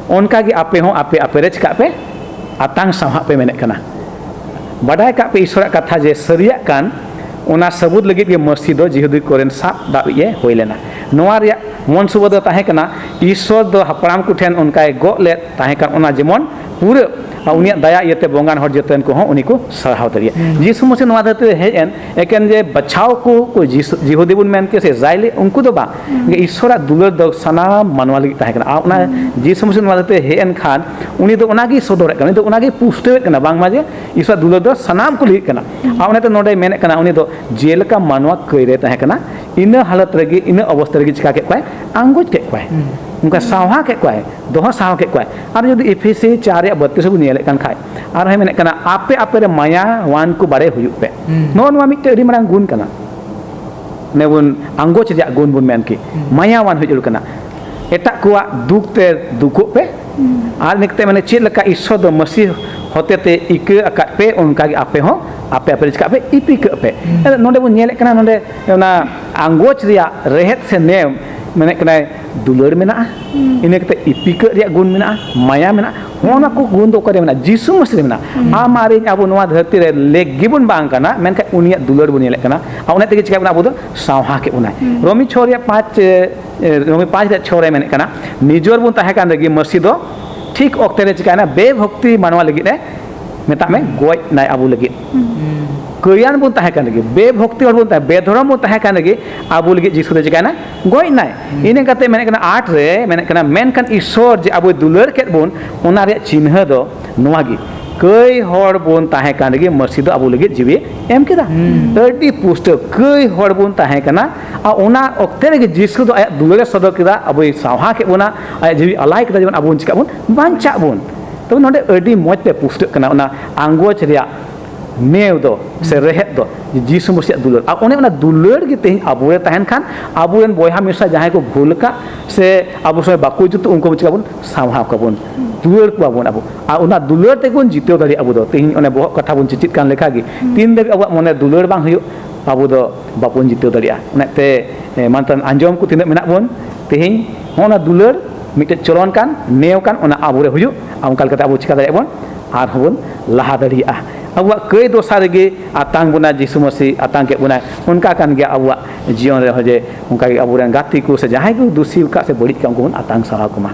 ᱚᱱᱠᱟ ᱜᱮ ᱟᱯᱮ ᱦᱚᱸ ᱟᱯᱮ ᱟᱯᱮ ᱨᱮ ᱪᱤᱠᱟᱜ ᱯᱮ? ᱟᱛᱟᱝ ᱥᱟᱶᱦᱟᱜ ᱯᱮ ᱢᱮᱱᱮᱫ ᱠᱟᱱᱟ᱾ ᱵᱟᱰᱟᱭ ᱠᱟᱜ ᱯᱮ, ᱤᱥᱚᱨᱟᱜ ᱠᱟᱛᱷᱟ ᱡᱮ ᱥᱟᱹᱨᱤᱭᱟᱜ ᱠᱟᱱ, ᱚᱱᱟ ᱥᱟᱹᱵᱩᱛ ᱞᱟᱹᱜᱤᱫ ᱜᱮ ᱢᱟᱹᱥᱤ ᱫᱚ ᱡᱤᱦᱩᱫᱤ ᱠᱚᱨᱮᱱ ᱥᱟᱵ ᱫᱟᱵᱤᱡ ᱮ ᱦᱩᱭ ᱞᱮᱱᱟ᱾ ᱱᱚᱣᱟ ᱨᱮᱭᱟᱜ ᱢᱚᱱ ᱥᱩᱵᱟᱹ ᱫᱚ ᱛᱟᱦᱮᱸ ᱠᱟᱱᱟ, ᱤᱥᱚᱨ ᱫᱚ ᱦᱟᱯᱲᱟᱢ ᱠᱚᱴᱷᱮᱱ ᱚᱱᱠᱟᱭ ᱜᱚᱜ ᱞᱮᱫ ᱛᱟᱦᱮᱸ ᱠᱟᱱ, ᱚᱱᱟ ᱡᱮᱢᱚᱱ ᱯᱩᱨᱟᱹ ᱟᱨ ᱩᱱᱤᱭᱟᱜ ᱫᱟᱭᱟ ᱤᱭᱟᱹᱛᱮ ᱵᱚᱸᱜᱟᱱ ᱦᱚᱲ ᱡᱚᱛᱚᱱ ᱠᱚᱦᱚᱸ ᱩᱱᱤ ᱠᱚ ᱥᱟᱨᱦᱟᱣ ᱫᱟᱲᱮᱭᱟᱜᱼᱟ᱾ ᱦᱩᱸ᱾ ᱡᱤᱥᱩ ᱢᱟᱹᱥᱤ ᱱᱚᱣᱟ ᱫᱷᱟᱹᱨᱛᱤ ᱨᱮ ᱦᱮᱡ ᱮᱱ, ᱮᱠᱮᱱ ᱡᱮ ᱵᱟᱪᱷᱟᱣ ᱠᱚ, ᱠᱚ ᱡᱤᱥᱩ, ᱡᱤᱦᱩᱫᱤ ᱵᱚᱱ ᱢᱮᱱ ᱠᱮᱭᱟ ᱥᱮ ᱤᱥᱨᱟᱭᱮᱞᱤ, ᱩᱱᱠᱩ ᱫᱚ ᱵᱟᱝ᱾ ᱦᱩᱸ᱾ ᱤᱥᱚᱨᱟᱜ ᱫᱩᱞᱟᱹᱲ ᱫᱚ ᱥᱟᱱᱟᱢ ᱢᱟᱱᱣᱟ ᱞᱟᱹᱜᱤᱫ ᱛᱟᱦᱮᱸ ᱠᱟᱱᱟ᱾ ᱟᱨ ᱚᱱᱟ ᱦᱩᱸ᱾ ᱡᱤᱥᱩ ᱢᱟᱹᱥᱤ ᱱᱚᱣᱟ ᱫᱷᱟᱹᱨᱛᱤ ᱨᱮ ᱦᱮᱡ ᱮᱱ ᱠᱷᱟᱱ, ᱩᱱᱤ ᱫᱚ ᱚᱱᱟᱜᱮᱭ ᱥᱚᱫᱚᱨᱮᱫ ᱠᱟᱱᱟ, ᱩᱱᱤ ᱫᱚ ᱚᱱᱟᱜᱮᱭ ᱯᱩᱥᱴᱟᱹᱣᱮᱫ ᱠᱟᱱᱟ, ᱵᱟᱝᱢᱟ ᱡᱮ ᱤᱥᱚᱨᱟᱜ ᱫᱩᱞᱟᱹᱲ ᱫᱚ ᱥᱟᱱᱟᱢ ᱠᱚ ᱞᱟᱹᱜᱤᱫ ᱠᱟᱱᱟ᱾ ᱦᱩᱸ᱾ ᱟᱨ ᱚᱱᱟᱛᱮ ᱱᱚᱰᱮ ᱢᱮᱱᱮᱫ ᱠᱟᱱᱟ, ᱩᱱᱤ ᱫᱚ ᱡᱮᱞᱮᱠᱟ ᱢᱟᱱᱣᱟ ᱠᱟᱹᱭ ᱨᱮ ᱛᱟᱦᱮᱸ ᱠᱟᱱᱟ, ᱤᱱᱟᱹ ᱦᱟᱞᱚᱛ ᱨᱮᱜᱮ, ᱤᱱᱟᱹ ᱚᱵᱚᱥᱛᱟ ᱨᱮᱜᱮ ᱪᱤᱠᱟ ᱠᱮᱫ ᱠᱚᱣᱟᱭ? ᱟᱸᱜᱚᱪ ᱠᱮᱫ ᱠᱚᱣᱟᱭ᱾ ᱦᱩᱸ᱾ ᱚᱱᱠᱟ ᱥᱟᱶᱦᱟ ᱠᱮᱫ ᱠᱚᱣᱟᱭ, ᱫᱚᱦᱚ ᱥᱟᱶᱦᱟ ᱠᱮᱫ ᱠᱚᱣᱟᱭ᱾ ᱟᱨ ᱡᱩᱫᱤ ᱮᱯᱷᱮᱥᱤ ᱪᱟᱨ ᱨᱮᱭᱟᱜ ᱵᱟᱹᱛᱤᱥ ᱵᱚᱱ ᱧᱮᱞᱮᱫ ᱠᱟᱱ ᱠᱷᱟᱡ, ᱟᱨᱦᱚᱸ ᱢᱮᱱᱮᱫ ᱠᱟᱱᱟ, ᱟᱯᱮ ᱟᱯᱮ ᱨᱮ ᱢᱟᱭᱟᱣᱟᱱ ᱠᱚ ᱵᱟᱲᱮ ᱦᱩᱭᱩᱜ ᱯᱮ᱾ ᱦᱩᱸ᱾ ᱱᱚᱜᱼᱚ ᱱᱚᱣᱟ ᱢᱤᱫᱴᱮᱱ ᱟᱹᱰᱤ ᱢᱟᱨᱟᱝ ᱜᱩᱱ ᱠᱟᱱᱟ᱾ ᱚᱱᱮ ᱵᱚᱱ ᱟᱸᱜᱚᱪ ᱨᱮᱭᱟᱜ ᱜᱩᱱ ᱵᱚᱱ ᱢᱮᱱ ᱠᱮᱫ, ᱦᱩᱸ᱾ ᱢᱟᱭᱟᱣᱟᱱ ᱦᱩᱭᱩᱜ ᱡᱟᱹᱨᱩᱲ ᱠᱟᱱᱟ᱾ ᱮᱴᱟᱜ ᱠᱚᱣᱟᱜ ᱫᱩᱠ ᱛᱮ ᱫᱩᱠᱚᱜ ᱯᱮ᱾ ᱦᱩᱸ᱾ ᱟᱨ ᱤᱱᱟᱹ ᱠᱟᱛᱮ ᱢᱟᱱᱮ ᱪᱮᱫ ᱞᱮᱠᱟ ᱤᱥᱥᱚᱨ ᱫᱚ ᱢᱟᱹᱥᱤ ᱦᱚᱛᱮ ᱛᱮ ᱤᱠᱟᱹ ᱟᱠᱟᱫ ᱯᱮ, ᱚᱱᱠᱟ ᱜᱮ ᱟᱯᱮ ᱦᱚᱸ ᱟᱯᱮ ᱟᱯᱮ ᱨᱮ ᱪᱤᱠᱟᱜ ᱯᱮ? ᱤᱯᱤᱠᱟᱹᱜ ᱯᱮ᱾ ᱦᱩᱸ᱾ ᱱᱚᱰᱮ ᱵᱚᱱ ᱧᱮᱞᱮᱫ ᱠᱟᱱᱟ, ᱱᱚᱰᱮ ᱚᱱᱟ ᱟᱸᱜᱚᱪ ᱨᱮᱭᱟᱜ ᱨᱮᱦᱮᱫ ᱥᱮ ᱱᱮᱢ ᱢᱮᱱᱮᱫ ᱠᱟᱱᱟᱭ, ᱫᱩᱞᱟᱹᱲ ᱢᱮᱱᱟᱜᱼᱟ, ᱦᱩᱸ᱾ ᱤᱱᱟᱹ ᱠᱟᱛᱮ ᱤᱯᱤᱠᱟᱹᱜ ᱨᱮᱭᱟᱜ ᱜᱩᱱ ᱢᱮᱱᱟᱜᱼᱟ, ᱢᱟᱭᱟ ᱢᱮᱱᱟᱜᱼᱟ᱾ ᱦᱚᱸᱜᱼᱚ ᱱᱚᱣᱟ ᱠᱚ ᱜᱩᱱ ᱫᱚ ᱚᱠᱟᱨᱮ ᱢᱮᱱᱟᱜᱼᱟ? ᱡᱤᱥᱩ ᱢᱟᱹᱥᱤ ᱨᱮ ᱢᱮᱱᱟᱜᱼᱟ᱾ ᱦᱩᱸ᱾ ᱟᱢ ᱟᱨ ᱤᱧ ᱟᱵᱚ ᱱᱚᱣᱟ ᱫᱷᱟᱹᱨᱛᱤ ᱨᱮ ᱞᱮᱠ ᱜᱮᱵᱚᱱ ᱵᱟᱝ ᱠᱟᱱᱟ, ᱢᱮᱱᱠᱷᱟᱱ ᱩᱱᱤᱭᱟᱜ ᱫᱩᱞᱟᱹᱲ ᱵᱚᱱ ᱧᱮᱞᱮᱫ ᱠᱟᱱᱟ᱾ ᱟᱨ ᱚᱱᱟ ᱛᱮᱜᱮ ᱪᱤᱠᱟᱹ ᱵᱚᱱᱟ? ᱟᱵᱚ ᱫᱚ ᱥᱟᱶᱦᱟ ᱠᱮᱫ ᱵᱚᱱᱟᱭ᱾ ᱦᱩᱸ᱾ ᱨᱳᱢᱤ ᱪᱷᱚ ᱨᱮᱭᱟᱜ ᱯᱟᱸᱪ, ᱮ, ᱨᱳᱢᱤ ᱯᱟᱸᱪ ᱨᱮᱭᱟᱜ ᱪᱷᱚ ᱨᱮ ᱢᱮᱱᱮᱫ ᱠᱟᱱᱟ, ᱱᱤᱡᱚᱨ ᱵᱚᱱ ᱛᱟᱦᱮᱸ ᱠᱟᱱ ᱨᱮᱜᱮ ᱢᱟᱹᱥᱤ ᱫᱚ ᱴᱷᱤᱠ ᱚᱠᱛᱮ ᱨᱮ ᱪᱤᱠᱟᱭᱱᱟ? ᱵᱮᱵᱷᱚᱠᱛᱤ ᱢᱟᱱᱣᱟ ᱞᱟᱹᱜᱤᱫ ᱮ, ᱢᱮᱛᱟᱜ ᱢᱮ, ᱜᱚᱡ ᱱᱟᱭ ᱟᱵᱚ ᱞᱟᱹᱜᱤᱫ᱾ ᱦᱩᱸ᱾ ᱠᱟᱹᱭᱟᱱ ᱵᱚᱱ ᱛᱟᱦᱮᱸ ᱠᱟᱱ ᱨᱮᱜᱮ, ᱵᱮᱵᱷᱚᱠᱛᱤ ᱦᱚᱲ ᱵᱚᱱ ᱛᱟᱦᱮᱸ, ᱵᱮᱫᱷᱚᱨᱚᱢ ᱵᱚᱱ ᱛᱟᱦᱮᱸ ᱠᱟᱱ ᱨᱮᱜᱮ, ᱟᱵᱚ ᱞᱟᱹᱜᱤᱫ ᱡᱤᱥᱩ ᱫᱚ ᱪᱤᱠᱟᱭᱱᱟ? ᱜᱚᱡ ᱮᱱᱟᱭ᱾ ᱤᱱᱟᱹ ᱠᱟᱛᱮ ᱢᱮᱱᱮᱫ ᱠᱟᱱᱟ ᱟᱴ ᱨᱮ, ᱢᱮᱱᱮᱫ ᱠᱟᱱᱟ, ᱢᱮᱱᱠᱷᱟᱱ ᱤᱥᱥᱚᱨ ᱡᱮ ᱟᱵᱚᱭ ᱫᱩᱞᱟᱹᱲ ᱠᱮᱫ ᱵᱚᱱ, ᱚᱱᱟ ᱨᱮᱭᱟᱜ ᱪᱤᱱᱦᱟᱹ ᱫᱚ ᱱᱚᱣᱟ ᱜᱮ, ᱠᱟᱹᱭ ᱦᱚᱲ ᱵᱚᱱ ᱛᱟᱦᱮᱸ ᱠᱟᱱ ᱨᱮᱜᱮ ᱢᱟᱹᱥᱤ ᱫᱚ ᱟᱵᱚ ᱞᱟᱹᱜᱤᱫ ᱡᱤᱣᱤ ᱮᱢ ᱠᱮᱫᱟ᱾ ᱟᱹᱰᱤ ᱯᱩᱥᱴᱟᱹᱣ, ᱠᱟᱹᱭ ᱦᱚᱲ ᱵᱚᱱ ᱛᱟᱦᱮᱸ ᱠᱟᱱᱟ, ᱟᱨ ᱚᱱᱟ ᱚᱠᱛᱮ ᱨᱮᱜᱮ ᱡᱤᱥᱩ ᱫᱚ ᱟᱭᱟᱜ ᱫᱩᱞᱟᱹᱲᱮ ᱥᱚᱫᱚᱨ ᱠᱮᱫᱟ, ᱟᱵᱚᱭ ᱥᱟᱶᱦᱟ ᱠᱮᱫ ᱵᱚᱱᱟ, ᱟᱭᱟᱜ ᱡᱤᱣᱤ ᱟᱞᱟᱭ ᱠᱮᱫᱟ, ᱡᱮᱢᱚᱱ ᱟᱵᱚ ᱵᱚᱱ ᱪᱤᱠᱟᱜ ᱵᱚᱱ? ᱵᱟᱧᱪᱟᱜ ᱵᱚᱱ᱾ ᱛᱚᱵᱮ ᱱᱚᱰᱮ ᱟᱹᱰᱤ ᱢᱚᱡᱽ ᱛᱮ ᱯᱩᱥᱴᱟᱹᱜ ᱠᱟᱱᱟ ᱚᱱᱟ ᱟᱸᱜᱚᱪ ᱨᱮᱭᱟᱜ ᱱᱮᱣ ᱫᱚ ᱥᱮ ᱨᱮᱦᱮᱫ ᱫᱚ ᱡᱤᱥᱩ ᱢᱟᱹᱥᱤᱭᱟᱜ ᱫᱩᱞᱟᱹᱲ᱾ ᱟᱨ ᱚᱱᱮ ᱚᱱᱟ ᱫᱩᱞᱟᱹᱲ ᱜᱮ ᱛᱮᱦᱮᱧ ᱟᱵᱚᱨᱮ ᱛᱟᱦᱮᱱ ᱠᱷᱟᱱ, ᱟᱵᱚᱨᱮᱱ ᱵᱚᱭᱦᱟ ᱢᱤᱥᱨᱟ ᱡᱟᱦᱟᱸᱭ ᱠᱚ ᱵᱷᱩᱞ ᱟᱠᱟᱫ ᱥᱮ ᱟᱵᱚ ᱥᱚᱸᱜᱮ ᱵᱟᱠᱚ ᱡᱩᱛᱩᱜ, ᱩᱱᱠᱩ ᱵᱚᱱ ᱪᱤᱠᱟ ᱵᱚᱱ ᱥᱟᱢᱦᱟᱣ ᱠᱚᱣᱟ ᱵᱚᱱ, ᱫᱩᱞᱟᱹᱲ ᱠᱚᱣᱟ ᱵᱚᱱ ᱟᱵᱚ᱾ ᱟᱨ ᱚᱱᱟ ᱫᱩᱞᱟᱹᱲ ᱛᱮᱜᱮ ᱵᱚᱱ ᱡᱤᱛᱟᱹᱣ ᱫᱟᱲᱮᱭᱟᱜᱼᱟ ᱟᱵᱚ ᱫᱚ᱾ ᱛᱮᱦᱮᱧ ᱚᱱᱮ ᱵᱚᱦᱚᱜ ᱠᱟᱛᱷᱟ ᱵᱚᱱ ᱪᱮᱪᱮᱫ ᱠᱟᱱ ᱞᱮᱠᱟ ᱜᱮ, ᱛᱤᱱ ᱫᱷᱟᱹᱵᱤᱡ ᱟᱵᱚᱣᱟᱜ ᱢᱚᱱᱮ ᱫᱩᱞᱟᱹᱲ ᱵᱟᱝ ᱦᱩᱭᱩᱜ, ᱟᱵᱚ ᱫᱚ ᱵᱟᱵᱚᱱ ᱡᱤᱛᱟᱹᱣ ᱫᱟᱲᱮᱭᱟᱜᱼᱟ᱾ ᱚᱱᱟᱛᱮ, ᱮ, ᱢᱟᱱᱛᱟᱱ ᱟᱸᱡᱚᱢ ᱠᱚ ᱛᱤᱱᱟᱹᱜ ᱢᱮᱱᱟᱜ ᱵᱚᱱ, ᱛᱮᱦᱮᱧ ᱦᱚᱸ ᱚᱱᱟ ᱫᱩᱞᱟᱹᱲ ᱢᱤᱫᱴᱮᱡ ᱪᱚᱞᱚᱱ ᱠᱟᱱ, ᱱᱮᱣ ᱠᱟᱱ, ᱚᱱᱟ ᱟᱵᱚᱨᱮ ᱦᱩᱭᱩᱜ᱾ ᱟᱨ ᱚᱱᱠᱟ ᱞᱮᱠᱟᱛᱮ ᱟᱵᱚ ᱪᱤᱠᱟ ᱫᱟᱲᱮᱭᱟᱜᱼᱟ ᱵᱚᱱ? ᱟᱨᱦᱚᱸ ᱵᱚᱱ ᱞᱟᱦᱟ ᱫᱟᱲᱮᱭᱟᱜᱼᱟ᱾ ᱟᱵᱚᱣᱟᱜ ᱠᱟᱹᱭ ᱫᱚᱥᱟ ᱨᱮᱜᱮ ᱟᱛᱟᱝ ᱵᱚᱱᱟ ᱡᱤᱥᱩ ᱢᱟᱹᱥᱤ, ᱟᱛᱟᱝ ᱠᱮᱫ ᱵᱚᱱᱟᱭ᱾ ᱚᱱᱠᱟ ᱠᱟᱱ ᱜᱮᱭᱟ ᱟᱵᱚᱣᱟᱜ ᱡᱤᱭᱚᱱ ᱨᱮᱦᱚᱸ, ᱡᱮ ᱚᱱᱠᱟ ᱜᱮ ᱟᱵᱚᱨᱮᱱ ᱜᱟᱛᱮ ᱠᱚ ᱥᱮ ᱡᱟᱦᱟᱸᱭ ᱠᱚ ᱫᱩᱥᱤ ᱟᱠᱟᱫ ᱥᱮ ᱵᱟᱹᱲᱤᱡ ᱟᱠᱟᱫ, ᱩᱱᱠᱩ ᱵᱚᱱ ᱟᱛᱟᱝ ᱥᱟᱦᱟ ᱠᱚᱢᱟ᱾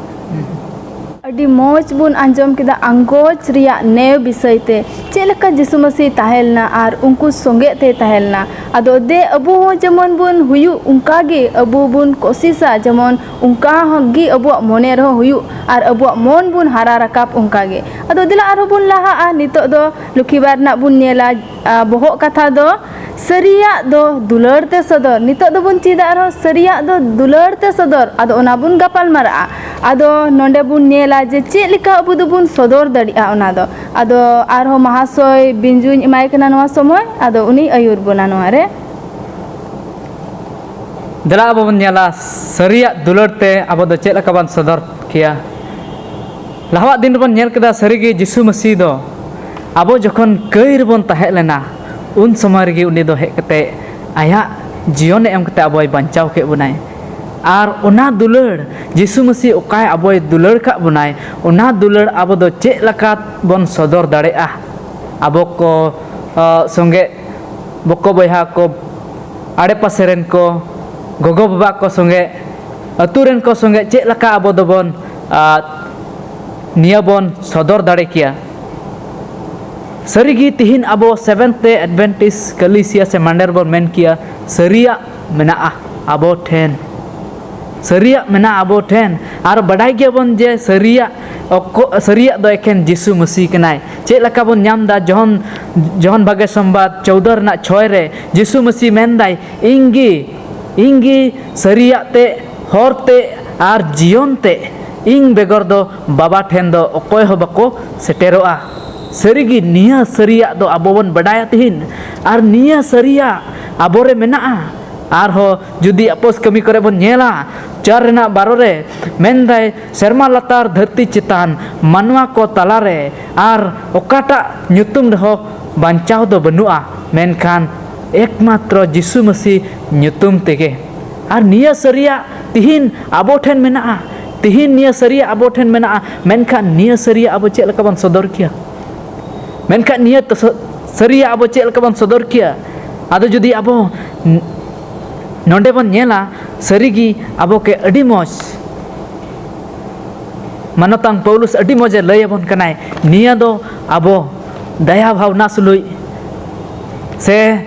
ᱟᱹᱰᱤ ᱢᱚᱡᱽ ᱵᱚᱱ ᱟᱸᱡᱚᱢ ᱠᱮᱫᱟ ᱟᱸᱜᱚᱪ ᱨᱮᱭᱟᱜ ᱱᱮᱣ ᱵᱤᱥᱚᱭ ᱛᱮ, ᱪᱮᱫ ᱞᱮᱠᱟ ᱡᱤᱥᱩ ᱢᱟᱹᱥᱤ ᱛᱟᱦᱮᱸ ᱞᱮᱱᱟ ᱟᱨ ᱩᱱᱠᱩ ᱥᱚᱸᱜᱮ ᱛᱮᱭ ᱛᱟᱦᱮᱸ ᱞᱮᱱᱟ᱾ ᱟᱫᱚ ᱫᱮ, ᱟᱵᱚ ᱦᱚᱸ ᱡᱮᱢᱚᱱ ᱵᱚᱱ ᱦᱩᱭᱩᱜ, ᱚᱱᱠᱟ ᱜᱮ ᱟᱵᱚ ᱵᱚᱱ ᱠᱳᱥᱤᱥᱟ, ᱡᱮᱢᱚᱱ ᱚᱱᱠᱟ ᱦᱚᱸ ᱜᱮ ᱟᱵᱚᱣᱟᱜ ᱢᱚᱱᱮ ᱨᱮᱦᱚᱸ ᱦᱩᱭᱩᱜ ᱟᱨ ᱟᱵᱚᱣᱟᱜ ᱢᱚᱱ ᱵᱚᱱ ᱦᱟᱨᱟ ᱨᱟᱠᱟᱵ ᱚᱱᱠᱟ ᱜᱮ᱾ ᱟᱫᱚ ᱫᱮᱞᱟ ᱟᱨᱦᱚᱸ ᱵᱚᱱ ᱞᱟᱦᱟᱜᱼᱟ᱾ ᱱᱤᱛᱚᱜ ᱫᱚ ᱞᱩᱠᱷᱤ ᱵᱟᱨ ᱨᱮᱱᱟᱜ ᱵᱚᱱ ᱧᱮᱞᱟ, ᱟ, ᱵᱚᱦᱚᱜ ᱠᱟᱛᱷᱟ ᱫᱚ ᱥᱟᱹᱨᱤᱭᱟᱜ ᱫᱚ ᱫᱩᱞᱟᱹᱲ ᱛᱮ ᱥᱚᱫᱚᱨ᱾ ᱱᱤᱛᱚᱜ ᱫᱚᱵᱚᱱ ᱪᱮᱫᱟ ᱟᱨᱦᱚᱸ ᱥᱟᱹᱨᱤᱭᱟᱜ ᱫᱚ ᱫᱩᱞᱟᱹᱲ ᱛᱮ ᱥᱚᱫᱚᱨ᱾ ᱟᱫᱚ ᱚᱱᱟ ᱵᱚᱱ ᱜᱟᱯᱟᱞ ᱢᱟᱨᱟᱜᱼᱟ᱾ ᱟᱫᱚ ᱱᱚᱰᱮ ᱵᱚᱱ ᱧᱮᱞᱟ ᱡᱮ ᱪᱮᱫ ᱞᱮᱠᱟ ᱟᱵᱚ ᱫᱚᱵᱚᱱ ᱥᱚᱫᱚᱨ ᱫᱟᱲᱮᱭᱟᱜᱼᱟ ᱚᱱᱟ ᱫᱚ᱾ ᱟᱫᱚ ᱟᱨᱦᱚᱸ ᱢᱟᱦᱟᱥᱚᱭ ᱵᱤᱧᱡᱩᱧ ᱮᱢᱟᱭ ᱠᱟᱱᱟ ᱱᱚᱣᱟ ᱥᱚᱢᱚᱭ, ᱟᱫᱚ ᱩᱱᱤ ᱟᱹᱭᱩᱨ ᱵᱚᱱᱟ ᱱᱚᱣᱟ ᱨᱮ᱾ ᱫᱮᱞᱟ ᱟᱵᱚ ᱵᱚᱱ ᱧᱮᱞᱟ ᱥᱟᱹᱨᱤᱭᱟᱜ ᱫᱩᱞᱟᱹᱲ ᱛᱮ ᱟᱵᱚ ᱫᱚ ᱪᱮᱫ ᱞᱮᱠᱟ ᱵᱚᱱ ᱥᱚᱫᱚᱨ ᱠᱮᱭᱟ᱾ ᱞᱟᱦᱟᱣᱟᱜ ᱫᱤᱱ ᱨᱮᱵᱚᱱ ᱧᱮᱞ ᱠᱮᱫᱟ, ᱥᱟᱹᱨᱤᱜᱮ ᱡᱤᱥᱩ ᱢᱟᱹᱥᱤ ᱫᱚ ᱟᱵᱚ ᱡᱚᱠᱷᱚᱱ ᱠᱟᱹᱭ ᱨᱮᱵᱚᱱ ᱛᱟᱦᱮᱸ ᱞᱮᱱᱟ, ᱩᱱ ᱥᱚᱢᱚᱭ ᱨᱮᱜᱮ ᱩᱱᱤ ᱫᱚ ᱦᱮᱡ ᱠᱟᱛᱮ ᱟᱭᱟᱜ ᱡᱤᱭᱚᱱᱮ ᱮᱢ ᱠᱟᱛᱮ ᱟᱵᱚᱭ ᱵᱟᱧᱪᱟᱣ ᱠᱮᱫ ᱵᱚᱱᱟᱭ᱾ ᱟᱨ ᱚᱱᱟ ᱫᱩᱞᱟᱹᱲ, ᱡᱤᱥᱩ ᱢᱟᱹᱥᱤ ᱚᱠᱟᱭ ᱟᱵᱚᱭ ᱫᱩᱞᱟᱹᱲ ᱠᱟᱜ ᱵᱚᱱᱟᱭ, ᱚᱱᱟ ᱫᱩᱞᱟᱹᱲ ᱟᱵᱚ ᱫᱚ ᱪᱮᱫ ᱞᱮᱠᱟ ᱵᱚᱱ ᱥᱚᱫᱚᱨ ᱫᱟᱲᱮᱭᱟᱜᱼᱟ? ᱟᱵᱚ ᱠᱚ, ᱟ, ᱥᱚᱸᱜᱮ ᱵᱚᱠᱚ ᱵᱚᱭᱦᱟ ᱠᱚ, ᱟᱲᱮ ᱯᱟᱥᱮ ᱨᱮᱱ ᱠᱚ, ᱜᱚᱜᱚ ᱵᱟᱵᱟ ᱠᱚ ᱥᱚᱸᱜᱮ, ᱟᱹᱛᱩ ᱨᱮᱱ ᱠᱚ ᱥᱚᱸᱜᱮ ᱪᱮᱫ ᱞᱮᱠᱟ ᱟᱵᱚ ᱫᱚᱵᱚᱱ, ᱟ, ᱱᱤᱭᱟᱹ ᱵᱚᱱ ᱥᱚᱫᱚᱨ ᱫᱟᱲᱮ ᱠᱮᱭᱟ? ᱥᱟᱹᱨᱤᱜᱮ ᱛᱤᱦᱤᱧ ᱟᱵᱚ Seventh Day Adventist ᱠᱟᱞᱤᱥᱤᱭᱟ ᱥᱮ ᱢᱟᱱᱰᱮᱨ ᱵᱚᱱ ᱢᱮᱱ ᱠᱮᱭᱟ, ᱥᱟᱹᱨᱤᱭᱟᱜ ᱢᱮᱱᱟᱜᱼᱟ ᱟᱵᱚ ᱴᱷᱮᱱ᱾ ᱥᱟᱹᱨᱤᱭᱟᱜ ᱢᱮᱱᱟᱜᱼᱟ ᱟᱵᱚ ᱴᱷᱮᱱ᱾ ᱟᱨ ᱵᱟᱰᱟᱭ ᱜᱮᱭᱟᱵᱚᱱ ᱡᱮ ᱥᱟᱹᱨᱤᱭᱟᱜ ᱚᱠᱚ-, ᱥᱟᱹᱨᱤᱭᱟᱜ ᱫᱚ ᱮᱠᱷᱮᱱ ᱡᱤᱥᱩ ᱢᱟᱹᱥᱤ ᱠᱟᱱᱟᱭ᱾ ᱪᱮᱫ ᱞᱮᱠᱟ ᱵᱚᱱ ᱧᱟᱢ ᱮᱫᱟ? ᱡᱚᱦᱚᱱ, ᱡᱚᱦᱚᱱ ᱵᱷᱟᱜᱮ ᱥᱚᱢᱵᱟᱫ ᱪᱳᱣᱫᱟᱹ ᱨᱮᱱᱟᱜ ᱪᱷᱚᱭ ᱨᱮ ᱡᱤᱥᱩ ᱢᱟᱹᱥᱤ ᱢᱮᱱᱫᱟᱭ, "ᱤᱧ ᱜᱮ, ᱤᱧ ᱜᱮ ᱥᱟᱹᱨᱤᱭᱟᱜ ᱛᱮ, ᱦᱚᱨ ᱛᱮ ᱟᱨ ᱡᱤᱭᱚᱱ ᱛᱮ᱾ ᱤᱧ ᱵᱮᱜᱚᱨ ᱫᱚ ᱵᱟᱵᱟ ᱴᱷᱮᱱ ᱫᱚ ᱚᱠᱚᱭ ᱦᱚᱸ ᱵᱟᱠᱚ ᱥᱮᱴᱮᱨᱚᱜᱼᱟ᱾" ᱥᱟᱹᱨᱤᱜᱮ ᱱᱤᱭᱟᱹ ᱥᱟᱹᱨᱤᱭᱟᱜ ᱫᱚ ᱟᱵᱚ ᱵᱚᱱ ᱵᱟᱰᱟᱭᱟ ᱛᱤᱦᱤᱧ, ᱟᱨ ᱱᱤᱭᱟᱹ ᱥᱟᱹᱨᱤᱭᱟᱜ ᱟᱵᱚᱨᱮ ᱢᱮᱱᱟᱜᱼᱟ᱾ ᱟᱨᱦᱚᱸ ᱡᱩᱫᱤ ᱟᱯᱚᱥ ᱠᱟᱹᱢᱤ ᱠᱚᱨᱮ ᱵᱚᱱ ᱧᱮᱞᱟ, ᱪᱟᱨ ᱨᱮᱱᱟᱜ ᱵᱟᱨᱚ ᱨᱮ ᱢᱮᱱᱫᱟᱭ, "ᱥᱮᱨᱢᱟ ᱞᱟᱛᱟᱨ ᱫᱷᱟᱹᱨᱛᱤ ᱪᱮᱛᱟᱱ ᱢᱟᱱᱣᱟ ᱠᱚ ᱛᱟᱞᱟᱨᱮ ᱟᱨ ᱚᱠᱟᱴᱟᱜ ᱧᱩᱛᱩᱢ ᱨᱮᱦᱚᱸ ᱵᱟᱧᱪᱟᱣ ᱫᱚ ᱵᱟᱹᱱᱩᱜᱼᱟ, ᱢᱮᱱᱠᱷᱟᱱ ᱮᱠᱢᱟᱛᱨᱚ ᱡᱤᱥᱩ ᱢᱟᱹᱥᱤ ᱧᱩᱛᱩᱢ ᱛᱮᱜᱮ᱾" ᱟᱨ ᱱᱤᱭᱟᱹ ᱥᱟᱹᱨᱤᱭᱟᱜ ᱛᱤᱦᱤᱧ ᱟᱵᱚ ᱴᱷᱮᱱ ᱢᱮᱱᱟᱜᱼᱟ᱾ ᱛᱤᱦᱤᱧ ᱱᱤᱭᱟᱹ ᱥᱟᱹᱨᱤᱭᱟᱜ ᱟᱵᱚ ᱴᱷᱮᱱ ᱢᱮᱱᱟᱜᱼᱟ, ᱢᱮᱱᱠᱷᱟᱱ ᱱᱤᱭᱟᱹ ᱥᱟᱹᱨᱤᱭᱟᱜ ᱟᱵᱚ ᱪᱮᱫ ᱞᱮᱠᱟ ᱵᱚᱱ ᱥᱚᱫᱚᱨ ᱠᱮᱭᱟ? ᱢᱮᱱᱠᱷᱟᱱ ᱱᱤᱭᱟᱹ ᱛᱚ-, ᱥᱟᱹᱨᱤᱭᱟᱜ ᱟᱵᱚ ᱪᱮᱫ ᱞᱮᱠᱟ ᱵᱚᱱ ᱥᱚᱫᱚᱨ ᱠᱮᱭᱟ? ᱟᱫᱚ ᱡᱩᱫᱤ ᱟᱵᱚ ᱱ-, ᱱᱚᱰᱮ ᱵᱚᱱ ᱧᱮᱞᱟ, ᱥᱟᱹᱨᱤᱜᱮ ᱟᱵᱚ ᱠᱮ ᱟᱹᱰᱤ ᱢᱚᱡᱽ ᱢᱟᱱᱚᱛᱟᱱ ᱯᱟᱹᱣᱞᱩᱥ ᱟᱹᱰᱤ ᱢᱚᱡᱽ ᱮ ᱞᱟᱹᱭ ᱟᱵᱚᱱ ᱠᱟᱱᱟᱭ᱾ ᱱᱤᱭᱟᱹ ᱫᱚ ᱟᱵᱚ ᱫᱟᱭᱟ ᱵᱷᱟᱵᱽᱱᱟ ᱥᱩᱞᱩᱡ ᱥᱮ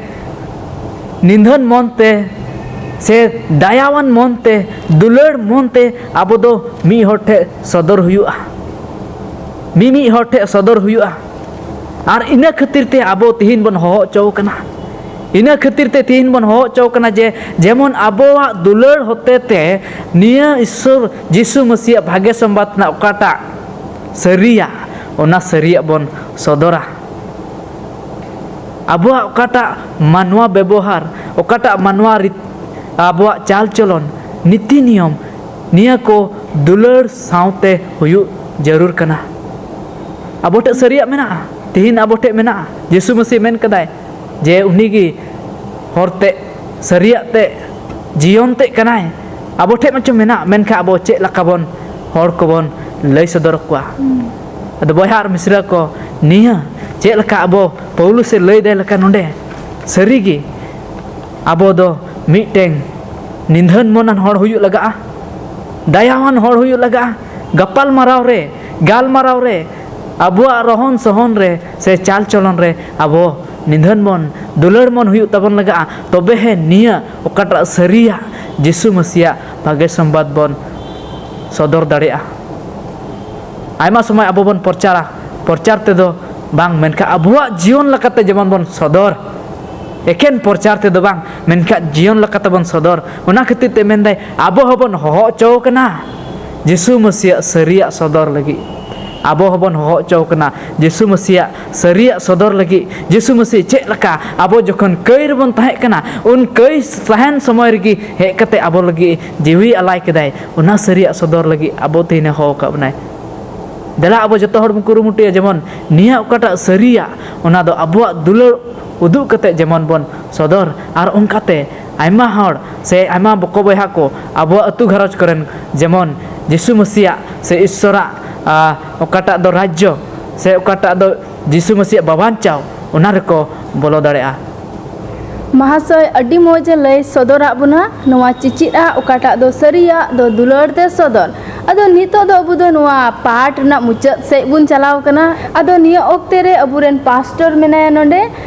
ᱱᱤᱫᱷᱟᱹᱱ ᱢᱚᱱ ᱛᱮ ᱥᱮ ᱫᱟᱭᱟᱣᱟᱱ ᱢᱚᱱ ᱛᱮ, ᱫᱩᱞᱟᱹᱲ ᱢᱚᱱ ᱛᱮ ᱟᱵᱚ ᱫᱚ ᱢᱤᱫ ᱦᱚᱲ ᱴᱷᱮᱱ ᱥᱚᱫᱚᱨ ᱦᱩᱭᱩᱜᱼᱟ, ᱢᱤᱢᱤᱫ ᱦᱚᱲ ᱴᱷᱮᱱ ᱥᱚᱫᱚᱨ ᱦᱩᱭᱩᱜᱼᱟ᱾ ᱟᱨ ᱤᱱᱟᱹ ᱠᱷᱟᱹᱛᱤᱨ ᱛᱮ ᱟᱵᱚ ᱛᱤᱦᱤᱧ ᱵᱚᱱ ᱦᱚᱦᱚ ᱦᱚᱪᱚ ᱠᱟᱱᱟ᱾ ᱤᱱᱟᱹ ᱠᱷᱟᱹᱛᱤᱨ ᱛᱮ ᱛᱤᱦᱤᱧ ᱵᱚᱱ ᱦᱚᱦᱚ ᱦᱚᱪᱚ ᱠᱟᱱᱟ ᱡᱮ ᱡᱮᱢᱚᱱ ᱟᱵᱚᱣᱟᱜ ᱫᱩᱞᱟᱹᱲ ᱦᱚᱛᱮ ᱛᱮ ᱱᱤᱭᱟᱹ ᱤᱥᱥᱚᱨ ᱡᱤᱥᱩ ᱢᱟᱹᱥᱤᱭᱟᱜ ᱵᱷᱟᱜᱮ ᱥᱚᱢᱵᱟᱫ ᱨᱮᱱᱟᱜ ᱚᱠᱟᱴᱟᱜ ᱥᱟᱹᱨᱤᱭᱟ, ᱚᱱᱟ ᱥᱟᱹᱨᱤᱭᱟᱜ ᱵᱚᱱ ᱥᱚᱫᱚᱨᱟ᱾ ᱟᱵᱚᱣᱟᱜ ᱚᱠᱟᱴᱟᱜ ᱢᱟᱱᱣᱟ ᱵᱮᱵᱚᱦᱟᱨ, ᱚᱠᱟᱴᱟᱜ ᱢᱟᱱᱣᱟ ᱨᱤᱛ, ᱟᱵᱚᱣᱟᱜ ᱪᱟᱞ ᱪᱚᱞᱚᱱ, ᱱᱤᱛᱤ ᱱᱤᱭᱚᱢ, ᱱᱤᱭᱟᱹ ᱠᱚ ᱫᱩᱞᱟᱹᱲ ᱥᱟᱶᱛᱮ ᱦᱩᱭᱩᱜ ᱡᱟᱹᱨᱩᱲ ᱠᱟᱱᱟ᱾ ᱟᱵᱚ ᱴᱷᱮᱱ ᱥᱟᱹᱨᱤᱭᱟᱜ ᱢᱮᱱᱟᱜᱼᱟ, ᱛᱤᱦᱤᱧ ᱟᱵᱚ ᱴᱷᱮᱱ ᱢᱮᱱᱟᱜᱼᱟ᱾ ᱡᱤᱥᱩ ᱢᱟᱹᱥᱤ ᱢᱮᱱ ᱠᱟᱫᱟᱭ ᱡᱮ ᱩᱱᱤ ᱜᱮ ᱦᱚᱨ ᱛᱮ, ᱥᱟᱹᱨᱤᱭᱟᱜ ᱛᱮ, ᱡᱤᱭᱚᱱ ᱛᱮ ᱠᱟᱱᱟᱭ᱾ ᱟᱵᱚ ᱴᱷᱮᱱ ᱢᱟᱪᱚ ᱢᱮᱱᱟᱜ, ᱢᱮᱱᱠᱷᱟᱱ ᱟᱵᱚ ᱪᱮᱫ ᱞᱮᱠᱟ ᱵᱚᱱ ᱦᱚᱲ ᱠᱚᱵᱚᱱ ᱞᱟᱹᱭ ᱥᱚᱫᱚᱨ ᱟᱠᱚᱣᱟ? ᱟᱫᱚ ᱵᱚᱭᱦᱟ ᱟᱨ ᱢᱤᱥᱨᱟ ᱠᱚ, ᱱᱤᱭᱟᱹ ᱪᱮᱫ ᱞᱮᱠᱟ ᱟᱵᱚ ᱯᱟᱹᱣᱞᱩᱥ ᱮ ᱞᱟᱹᱭ ᱫᱟᱭ ᱞᱮᱠᱟ ᱱᱚᱰᱮ, ᱥᱟᱹᱨᱤᱜᱮ ᱟᱵᱚ ᱫᱚ ᱢᱤᱫᱴᱮᱱ ᱱᱤᱫᱷᱟᱹᱱ ᱢᱚᱱᱟᱱ ᱦᱚᱲ ᱦᱩᱭᱩᱜ ᱞᱟᱜᱟᱜᱼᱟ, ᱫᱟᱭᱟᱣᱟᱱ ᱦᱚᱲ ᱦᱩᱭᱩᱜ ᱞᱟᱜᱟᱜᱼᱟ᱾ ᱜᱟᱯᱟᱞ ᱢᱟᱨᱟᱣ ᱨᱮ, ᱜᱟᱞᱢᱟᱨᱟᱣ ᱨᱮ, ᱟᱵᱚᱣᱟᱜ ᱨᱚᱦᱚᱱ ᱥᱚᱦᱚᱱ ᱨᱮ ᱥᱮ ᱪᱟᱞ ᱪᱚᱞᱚᱱ ᱨᱮ ᱟᱵᱚ ᱱᱤᱫᱷᱟᱹᱱ ᱵᱚᱱ ᱫᱩᱞᱟᱹᱲ ᱢᱚᱱ ᱦᱩᱭᱩᱜ ᱛᱟᱵᱚᱱ ᱞᱟᱜᱟᱜᱼᱟ, ᱛᱚᱵᱮ ᱦᱮ ᱱᱤᱭᱟᱹ ᱚᱠᱟᱴᱟᱜ ᱥᱟᱹᱨᱤᱭᱟᱜ ᱡᱤᱥᱩ ᱢᱟᱹᱥᱤᱭᱟᱜ ᱵᱷᱟᱜᱮ ᱥᱚᱢᱵᱟᱫ ᱵᱚᱱ ᱥᱚᱫᱚᱨ ᱫᱟᱲᱮᱭᱟᱜᱼᱟ᱾ ᱟᱭᱢᱟ ᱥᱚᱢᱚᱭ ᱟᱵᱚ ᱵᱚᱱ ᱯᱨᱚᱪᱟᱨᱟ, ᱯᱨᱚᱪᱟᱨ ᱛᱮᱫᱚ ᱵᱟᱝ, ᱢᱮᱱᱠᱷᱟᱱ ᱟᱵᱚᱣᱟᱜ ᱡᱤᱭᱚᱱ ᱞᱮᱠᱟᱛᱮ ᱡᱮᱢᱚᱱ ᱵᱚᱱ ᱥᱚᱫᱚᱨ, ᱮᱠᱮᱱ ᱯᱨᱚᱪᱟᱨ ᱛᱮᱫᱚ ᱵᱟᱝ, ᱢᱮᱱᱠᱷᱟᱱ ᱡᱤᱭᱚᱱ ᱞᱮᱠᱟᱛᱮ ᱵᱚᱱ ᱥᱚᱫᱚᱨ᱾ ᱚᱱᱟ ᱠᱷᱟᱹᱛᱤᱨ ᱛᱮ ᱢᱮᱱᱫᱟᱭ, ᱟᱵᱚ ᱦᱚᱸᱵᱚᱱ ᱦᱚᱦᱚ ᱦᱚᱪᱚ ᱠᱟᱱᱟ ᱡᱤᱥᱩ ᱢᱟᱹᱥᱤᱭᱟᱜ ᱥᱟᱹᱨᱤᱭᱟᱜ ᱥᱚᱫᱚᱨ ᱞᱟᱹᱜᱤᱫ᱾ ᱟᱵᱚ ᱦᱚᱸᱵᱚᱱ ᱦᱚᱦᱚ ᱦᱚᱪᱚ ᱠᱟᱱᱟ ᱡᱤᱥᱩ ᱢᱟᱹᱥᱤᱭᱟᱜ ᱥᱟᱹᱨᱤᱭᱟᱜ ᱥᱚᱫᱚᱨ ᱞᱟᱹᱜᱤᱫ᱾ ᱡᱤᱥᱩ ᱢᱟᱹᱥᱤ ᱪᱮᱫ ᱞᱮᱠᱟ ᱟᱵᱚ ᱡᱚᱠᱷᱚᱱ ᱠᱟᱹᱭ ᱨᱮᱵᱚᱱ ᱛᱟᱦᱮᱸ ᱠᱟᱱᱟ, ᱩᱱ ᱠᱟᱹᱭ ᱛᱟᱦᱮᱱ ᱥᱚᱢᱚᱭ ᱨᱮᱜᱮ ᱦᱮᱡ ᱠᱟᱛᱮ ᱟᱵᱚ ᱞᱟᱹᱜᱤᱫ ᱡᱤᱣᱤ ᱟᱞᱟᱭ ᱠᱮᱫᱟᱭ, ᱚᱱᱟ ᱥᱟᱹᱨᱤᱭᱟᱜ ᱥᱚᱫᱚᱨ ᱞᱟᱹᱜᱤᱫ ᱟᱵᱚ ᱛᱮᱦᱮᱧ ᱦᱚᱦᱚ ᱟᱠᱟᱫ ᱵᱚᱱᱟᱭ᱾ ᱫᱮᱞᱟ ᱟᱵᱚ ᱡᱚᱛᱚ ᱦᱚᱲ ᱵᱚᱱ ᱠᱩᱨᱩᱢᱩᱴᱩᱭᱟ, ᱡᱮᱢᱚᱱ ᱱᱤᱭᱟᱹ ᱚᱠᱟᱴᱟᱜ ᱥᱟᱹᱨᱤᱭᱟᱜ, ᱚᱱᱟ ᱫᱚ ᱟᱵᱚᱣᱟᱜ ᱫᱩᱞᱟᱹᱲ ᱩᱫᱩᱜ ᱠᱟᱛᱮ ᱡᱮᱢᱚᱱ ᱵᱚᱱ ᱥᱚᱫᱚᱨ᱾ ᱟᱨ ᱚᱱᱠᱟᱛᱮ ᱟᱭᱢᱟ ᱦᱚᱲ ᱥᱮ ᱟᱭᱢᱟ ᱵᱚᱠᱚ ᱵᱚᱭᱦᱟ ᱠᱚ ᱟᱵᱚᱣᱟᱜ ᱟᱹᱛᱩ ᱜᱷᱟᱨᱚᱸᱡᱽ ᱠᱚᱨᱮᱱ ᱡᱮᱢᱚᱱ ᱡᱤᱥᱩ ᱢᱟᱹᱥᱤᱭᱟᱜ ᱥᱮ ᱤᱥᱥᱚᱨᱟᱜ, ᱟ, ᱚᱠᱟᱴᱟᱜ ᱫᱚ ᱨᱟᱡᱽᱡᱚ ᱥᱮ ᱚᱠᱟᱴᱟᱜ ᱫᱚ ᱡᱤᱥᱩ ᱢᱟᱹᱥᱤᱭᱟᱜ ᱵᱟᱵᱟᱧᱪᱟᱣ, ᱚᱱᱟ ᱨᱮᱠᱚ ᱵᱚᱞᱚ ᱫᱟᱲᱮᱭᱟᱜᱼᱟ᱾ ᱢᱟᱦᱟᱥᱚᱭ ᱟᱹᱰᱤ ᱢᱚᱡᱽ ᱮ ᱞᱟᱹᱭ ᱥᱚᱫᱚᱨᱟᱜ ᱵᱚᱱᱟ᱾ ᱱᱚᱣᱟ ᱪᱤᱪᱤᱫ ᱟᱜ ᱚᱠᱟᱴᱟᱜ ᱫᱚ ᱥᱟᱹᱨᱤᱭᱟᱜ ᱫᱚ ᱫᱩᱞᱟᱹᱲ ᱛᱮ ᱥᱚᱫᱚᱨ᱾ ᱟᱫᱚ ᱱᱤᱛᱚᱜ ᱫᱚ ᱟᱵᱚ ᱫᱚ ᱱᱚᱣᱟ ᱯᱟᱴ ᱨᱮᱱᱟᱜ ᱢᱩᱪᱟᱹᱫ ᱥᱮᱫ ᱵᱚᱱ ᱪᱟᱞᱟᱣ ᱠᱟᱱᱟ᱾ ᱟᱫᱚ ᱱᱤᱭᱟᱹ ᱚᱠᱛᱮ ᱨᱮ ᱟᱵᱚᱨᱮᱱ ᱯᱟᱥᱴᱚᱨ ᱢᱮᱱᱟᱭᱟ ᱱᱚᱰᱮ᱾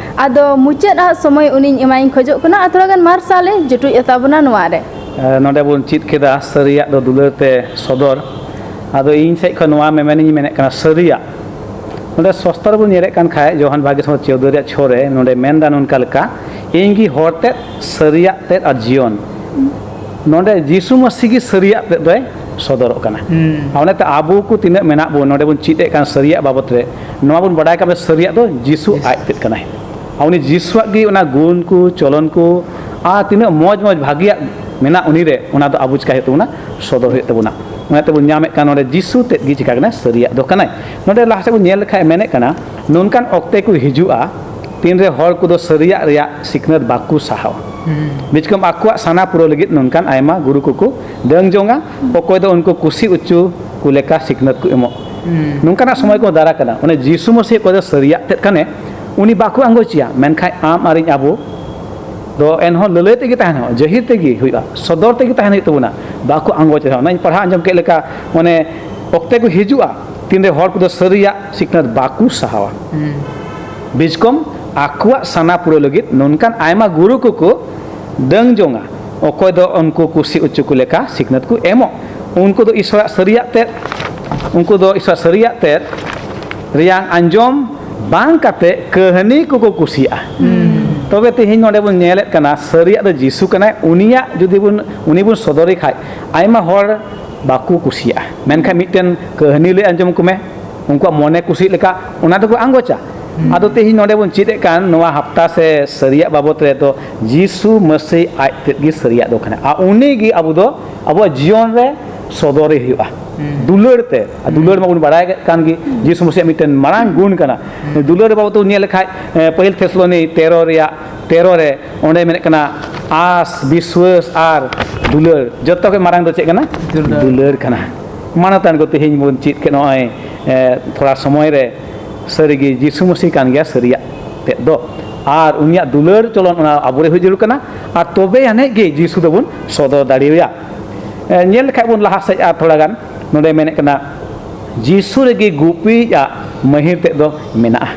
ᱟᱫᱚ ᱢᱩᱪᱟᱹᱫ ᱟᱜ ᱥᱚᱢᱚᱭ ᱩᱱᱤᱧ ᱮᱢᱟᱭᱤᱧ ᱠᱷᱚᱡᱚᱜ ᱠᱟᱱᱟ, ᱟᱨ ᱛᱷᱚᱲᱟ ᱜᱟᱱ ᱢᱟᱨᱥᱟᱞᱮ ᱡᱩᱴᱩᱡ ᱟᱛᱟ ᱵᱚᱱᱟ ᱱᱚᱣᱟ ᱨᱮ᱾ ᱮ, ᱱᱚᱰᱮ ᱵᱚᱱ ᱪᱮᱫ ᱠᱮᱫᱟ ᱥᱟᱹᱨᱤᱭᱟᱜ ᱫᱚ ᱫᱩᱞᱟᱹᱲ ᱛᱮ ᱥᱚᱫᱚᱨ᱾ ᱟᱫᱚ ᱤᱧ ᱥᱮᱫ ᱠᱷᱚᱱ ᱱᱚᱣᱟ ᱢᱮᱢᱮᱱᱤᱧ ᱢᱮᱱᱮᱫ ᱠᱟᱱᱟ, ᱥᱟᱹᱨᱤᱭᱟᱜ᱾ ᱱᱚᱰᱮ ᱥᱚᱥᱛᱟ ᱨᱮᱵᱚᱱ ᱧᱮᱞᱮᱫ ᱠᱟᱱ ᱠᱷᱟᱡ, ᱡᱳᱦᱟᱱ ᱵᱷᱟᱜᱮ ᱥᱚᱢᱚᱭ ᱪᱳᱣᱫᱟᱹ ᱨᱮᱭᱟᱜ ᱪᱷᱚ ᱨᱮ ᱱᱚᱰᱮ ᱢᱮᱱᱫᱟ ᱱᱚᱝᱠᱟ ᱞᱮᱠᱟ, "ᱤᱧ ᱜᱮ ᱦᱚᱨ ᱛᱮᱫ, ᱥᱟᱹᱨᱤᱭᱟᱜ ᱛᱮᱫ ᱟᱨ ᱡᱤᱭᱚᱱ᱾" ᱱᱚᱰᱮ ᱡᱤᱥᱩ ᱢᱟᱹᱥᱤ ᱜᱮ ᱥᱟᱹᱨᱤᱭᱟᱜ ᱛᱮᱫ ᱫᱚᱭ ᱥᱚᱫᱚᱨᱚᱜ ᱠᱟᱱᱟ᱾ ᱦᱩᱸ᱾ ᱟᱨ ᱚᱱᱟᱛᱮ ᱟᱵᱚ ᱠᱚ ᱛᱤᱱᱟᱹᱜ ᱢᱮᱱᱟᱜ ᱵᱚᱱ, ᱱᱚᱰᱮ ᱵᱚᱱ ᱪᱮᱫ ᱮᱫ ᱠᱟᱱ ᱥᱟᱹᱨᱤᱭᱟᱜ ᱵᱟᱵᱚᱛ ᱨᱮ, ᱱᱚᱣᱟ ᱵᱚᱱ ᱵᱟᱰᱟᱭ ᱠᱟᱜ ᱵᱚᱱ ᱥᱟᱹᱨᱤᱭᱟᱜ ᱫᱚ ᱡᱤᱥᱩ ᱡᱤᱥᱩ᱾ ᱟᱡ ᱛᱮᱫ ᱠᱟᱱᱟᱭ᱾ ᱟᱨ ᱩᱱᱤ ᱡᱤᱥᱩᱣᱟᱜ ᱜᱮ ᱚᱱᱟ ᱜᱩᱱ ᱠᱚ, ᱪᱚᱞᱚᱱ ᱠᱚ, ᱟᱨ ᱛᱤᱱᱟᱹᱜ ᱢᱚᱡᱽ ᱢᱚᱡᱽ ᱵᱷᱟᱹᱜᱤᱭᱟᱜ ᱢᱮᱱᱟᱜ ᱩᱱᱤ ᱨᱮ, ᱚᱱᱟ ᱫᱚ ᱟᱵᱚ ᱪᱤᱠᱟᱹᱭ ᱦᱩᱭᱩᱜ ᱛᱟᱵᱚᱱᱟ? ᱥᱚᱫᱚᱨ ᱦᱩᱭᱩᱜ ᱛᱟᱵᱚᱱᱟ᱾ ᱚᱱᱟᱛᱮ ᱵᱚᱱ ᱧᱟᱢᱮᱫ ᱠᱟᱱ ᱱᱚᱰᱮ ᱡᱤᱥᱩ ᱛᱮᱫ ᱜᱮ ᱪᱤᱠᱟ ᱠᱟᱱᱟᱭ? ᱥᱟᱹᱨᱤᱭᱟᱜ ᱫᱚ ᱠᱟᱱᱟᱭ᱾ ᱱᱚᱰᱮ ᱞᱟᱦᱟ ᱥᱮᱫ ᱵᱚᱱ ᱧᱮᱞ ᱞᱮᱠᱷᱟᱡ ᱢᱮᱱᱮᱫ ᱠᱟᱱᱟ, ᱱᱚᱝᱠᱟᱱ ᱚᱠᱛᱮ ᱠᱚ ᱦᱤᱡᱩᱜᱼᱟ, ᱛᱤᱱᱨᱮ ᱦᱚᱲ ᱠᱚᱫᱚ ᱥᱟᱹᱨᱤᱭᱟᱜ ᱨᱮᱭᱟᱜ ᱥᱤᱠᱷᱱᱟᱹᱛ ᱵᱟᱠᱚ ᱥᱟᱦᱟᱣᱟ᱾ ᱦᱩᱸ᱾ ᱵᱤᱪᱠᱚᱢ ᱟᱠᱚᱣᱟᱜ ᱥᱟᱱᱟ ᱯᱩᱨᱟᱹᱣ ᱞᱟᱹᱜᱤᱫ ᱱᱚᱝᱠᱟᱱ ᱟᱭᱢᱟ ᱜᱩᱨᱩ ᱠᱚᱠᱚ ᱰᱟᱹᱝ ᱡᱚᱝᱟ, ᱚᱠᱚᱭ ᱫᱚ ᱩᱱᱠᱩ ᱠᱩᱥᱤ ᱚᱪᱚ ᱠᱚ ᱞᱮᱠᱟ ᱥᱤᱠᱷᱱᱟᱹᱛ ᱠᱚ ᱮᱢᱚᱜ᱾ ᱦᱩᱸ᱾ ᱱᱚᱝᱠᱟᱱᱟᱜ ᱥᱚᱢᱚᱭ ᱠᱚ ᱫᱟᱨᱟ ᱠᱟᱱᱟ᱾ ᱚᱱᱮ ᱡᱤᱥᱩ ᱢᱟᱹᱥᱤ ᱚᱠᱚᱭ ᱫᱚ ᱥᱟᱹᱨᱤᱭᱟᱜ ᱛᱮᱫ ᱠᱟᱱᱮ, ᱩᱱᱤ ᱵᱟᱠᱚ ᱟᱸᱜᱚᱪᱮᱭᱟ, ᱢᱮᱱᱠᱷᱟᱱ ᱟᱢ ᱟᱨ ᱤᱧ ᱟᱵᱚ ᱫᱚ ᱮᱱᱦᱚᱸ ᱞᱟᱹᱞᱟᱹᱭ ᱛᱮᱜᱮ ᱛᱟᱦᱮᱱ ᱦᱩᱭᱩᱜᱼᱟ, ᱡᱟᱹᱦᱤᱨ ᱛᱮᱜᱮ ᱦᱩᱭᱩᱜᱼᱟ, ᱥᱚᱫᱚᱨ ᱛᱮᱜᱮ ᱛᱟᱦᱮᱱ ᱦᱩᱭᱩᱜ ᱛᱟᱵᱚᱱᱟ᱾ ᱵᱟᱠᱚ ᱟᱸᱜᱚᱪ ᱨᱮᱦᱚᱸ, ᱚᱱᱟᱧ ᱯᱟᱲᱦᱟᱣ ᱟᱸᱡᱚᱢ ᱠᱮᱫ ᱞᱮᱠᱟ, ᱢᱟᱱᱮ ᱚᱠᱛᱮ ᱠᱚ ᱦᱤᱡᱩᱜᱼᱟ, ᱛᱤᱱᱨᱮ ᱦᱚᱲ ᱠᱚᱫᱚ ᱥᱟᱹᱨᱤᱭᱟᱜ ᱥᱤᱠᱷᱱᱟᱹᱛ ᱵᱟᱠᱚ ᱥᱟᱦᱟᱣᱟ, ᱵᱤᱡᱽᱠᱚᱢ ᱟᱠᱚᱣᱟᱜ ᱥᱟᱱᱟ ᱯᱩᱨᱟᱹᱣ ᱞᱟᱹᱜᱤᱫ ᱱᱚᱝᱠᱟᱱ ᱟᱭᱢᱟ ᱜᱩᱨᱩ ᱠᱚᱠᱚ ᱰᱟᱹᱝ ᱡᱚᱝᱟ, ᱚᱠᱚᱭ ᱫᱚ ᱩᱱᱠᱩ ᱠᱩᱥᱤ ᱚᱪᱚ ᱠᱚ ᱞᱮᱠᱟ ᱥᱤᱠᱷᱱᱟᱹᱛ ᱠᱚ ᱮᱢᱚᱜ᱾ ᱩᱱᱠᱩ ᱫᱚ ᱤᱥᱚᱨᱟᱜ ᱥᱟᱹᱨᱤᱭᱟᱜ ᱛᱮᱫ, ᱩᱱᱠᱩ ᱫᱚ ᱤᱥᱚᱨᱟᱜ ᱥᱟᱹᱨᱤᱭᱟᱜ ᱛᱮᱫ ᱨᱮᱭᱟᱝ ᱟᱸᱡᱚᱢ ᱵᱟᱝ ᱠᱟᱛᱮ ᱠᱟᱹᱦᱱᱤ ᱠᱚᱠᱚ ᱠᱩᱥᱤᱭᱟᱜᱼᱟ᱾ ᱛᱚᱵᱮ ᱛᱮᱦᱮᱧ ᱱᱚᱰᱮ ᱵᱚᱱ ᱧᱮᱞᱮᱫ ᱠᱟᱱᱟ, ᱥᱟᱹᱨᱤᱭᱟᱜ ᱫᱚ ᱡᱤᱥᱩ ᱠᱟᱱᱟᱭ, ᱩᱱᱤᱭᱟᱜ ᱡᱩᱫᱤ ᱵᱚᱱ, ᱩᱱᱤ ᱵᱚᱱ ᱥᱚᱫᱚᱨᱮ ᱠᱷᱟᱡ, ᱟᱭᱢᱟ ᱦᱚᱲ ᱵᱟᱠᱚ ᱠᱩᱥᱤᱭᱟᱜᱼᱟ᱾ ᱢᱮᱱᱠᱷᱟᱱ ᱢᱤᱫᱴᱮᱱ ᱠᱟᱹᱦᱱᱤ ᱞᱟᱹᱭ ᱟᱸᱡᱚᱢ ᱠᱚᱢᱮ, ᱩᱱᱠᱩᱣᱟᱜ ᱢᱚᱱᱮ ᱠᱩᱥᱤᱜ ᱞᱮᱠᱟ, ᱚᱱᱟ ᱫᱚᱠᱚ ᱟᱸᱜᱚᱪᱟ᱾ ᱟᱫᱚ ᱛᱮᱦᱮᱧ ᱱᱚᱰᱮ ᱵᱚᱱ ᱪᱮᱫ ᱮᱫ ᱠᱟᱱ ᱱᱚᱣᱟ ᱦᱟᱯᱛᱟ ᱥᱮ ᱥᱟᱹᱨᱤᱭᱟᱜ ᱵᱟᱵᱚᱛ ᱨᱮ ᱫᱚ, ᱡᱤᱥᱩ ᱢᱟᱹᱥᱤ ᱟᱡ ᱛᱮᱫ ᱜᱮ ᱥᱟᱹᱨᱤᱭᱟᱜ ᱫᱚ ᱠᱟᱱᱟ, ᱟᱨ ᱩᱱᱤ ᱜᱮ ᱟᱵᱚ ᱫᱚ ᱟᱵᱚᱣᱟᱜ ᱡᱤᱭᱚᱱ ᱨᱮ ᱥᱚᱫᱚᱨᱮ ᱦᱩᱭᱩᱜᱼᱟ᱾ ᱫᱩᱞᱟᱹᱲ ᱛᱮ, ᱟᱨ ᱫᱩᱞᱟᱹᱲ ᱢᱟᱵᱚᱱ ᱵᱟᱲᱟᱭ ᱠᱟᱱ ᱜᱮ, ᱡᱤᱥᱩ ᱢᱟᱹᱥᱤᱭᱟᱜ ᱢᱤᱫᱴᱮᱱ ᱢᱟᱨᱟᱝ ᱜᱩᱱ ᱠᱟᱱᱟ᱾ ᱫᱩᱞᱟᱹᱲ ᱵᱟᱵᱚᱛ ᱵᱚᱱ ᱧᱮᱞ ᱞᱮᱠᱷᱟᱡ, ᱮ, ᱯᱟᱹᱦᱤᱞ ᱛᱷᱮᱥᱞᱳᱱᱤ ᱛᱮᱨᱚ ᱨᱮᱭᱟᱜ ᱛᱮᱨᱚ ᱨᱮ, ᱚᱸᱰᱮ ᱢᱮᱱᱮᱫ ᱠᱟᱱᱟ, ᱟᱸᱥ, ᱵᱤᱥᱣᱟᱹᱥ ᱟᱨ ᱫᱩᱞᱟᱹᱲ᱾ ᱡᱚᱛᱚ ᱠᱷᱚᱱ ᱢᱟᱨᱟᱝ ᱫᱚ ᱪᱮᱫ ᱠᱟᱱᱟ? ᱫᱩᱞᱟᱹᱲ᱾ ᱫᱩᱞᱟᱹᱲ ᱠᱟᱱᱟ᱾ ᱢᱟᱱᱚᱛᱟᱱ ᱠᱚ, ᱛᱮᱦᱮᱧ ᱵᱚᱱ ᱪᱮᱫ ᱠᱮᱫ ᱱᱚᱜᱼᱚᱭ, ᱮ, ᱛᱷᱚᱲᱟ ᱥᱚᱢᱚᱭ ᱨᱮ, ᱥᱟᱹᱨᱤᱜᱮ ᱡᱤᱥᱩ ᱢᱟᱹᱥᱤ ᱠᱟᱱ ᱜᱮᱭᱟ ᱥᱟᱹᱨᱤᱭᱟᱜ ᱛᱮᱫ ᱫᱚ᱾ ᱟᱨ ᱩᱱᱤᱭᱟᱜ ᱫᱩᱞᱟᱹᱲ ᱪᱚᱞᱚᱱ ᱚᱱᱟ ᱟᱵᱚᱨᱮ ᱦᱩᱭ ᱡᱟᱹᱨᱩᱲ ᱠᱟᱱᱟ᱾ ᱟᱨ ᱛᱚᱵᱮ ᱟᱹᱱᱤᱡ ᱜᱮ ᱡᱤᱥᱩ ᱫᱚᱵᱚᱱ ᱥᱚᱫᱚᱨ ᱫᱟᱲᱮᱣᱟᱭᱟ᱾ ᱮ, ᱧᱮᱞ ᱞᱮᱠᱷᱟᱡ ᱵᱚᱱ ᱞᱟᱦᱟ ᱥᱮᱫ ᱟᱨ ᱛᱷᱚᱲᱟ ᱜᱟᱱ, ᱱᱚᱰᱮ ᱢᱮᱱᱮᱫ ᱠᱟᱱᱟ, ᱡᱤᱥᱩ ᱨᱮᱜᱮ ᱜᱩᱯᱤᱭᱟᱜ ᱢᱟᱹᱦᱤᱨ ᱛᱮᱫ ᱫᱚ ᱢᱮᱱᱟᱜᱼᱟ᱾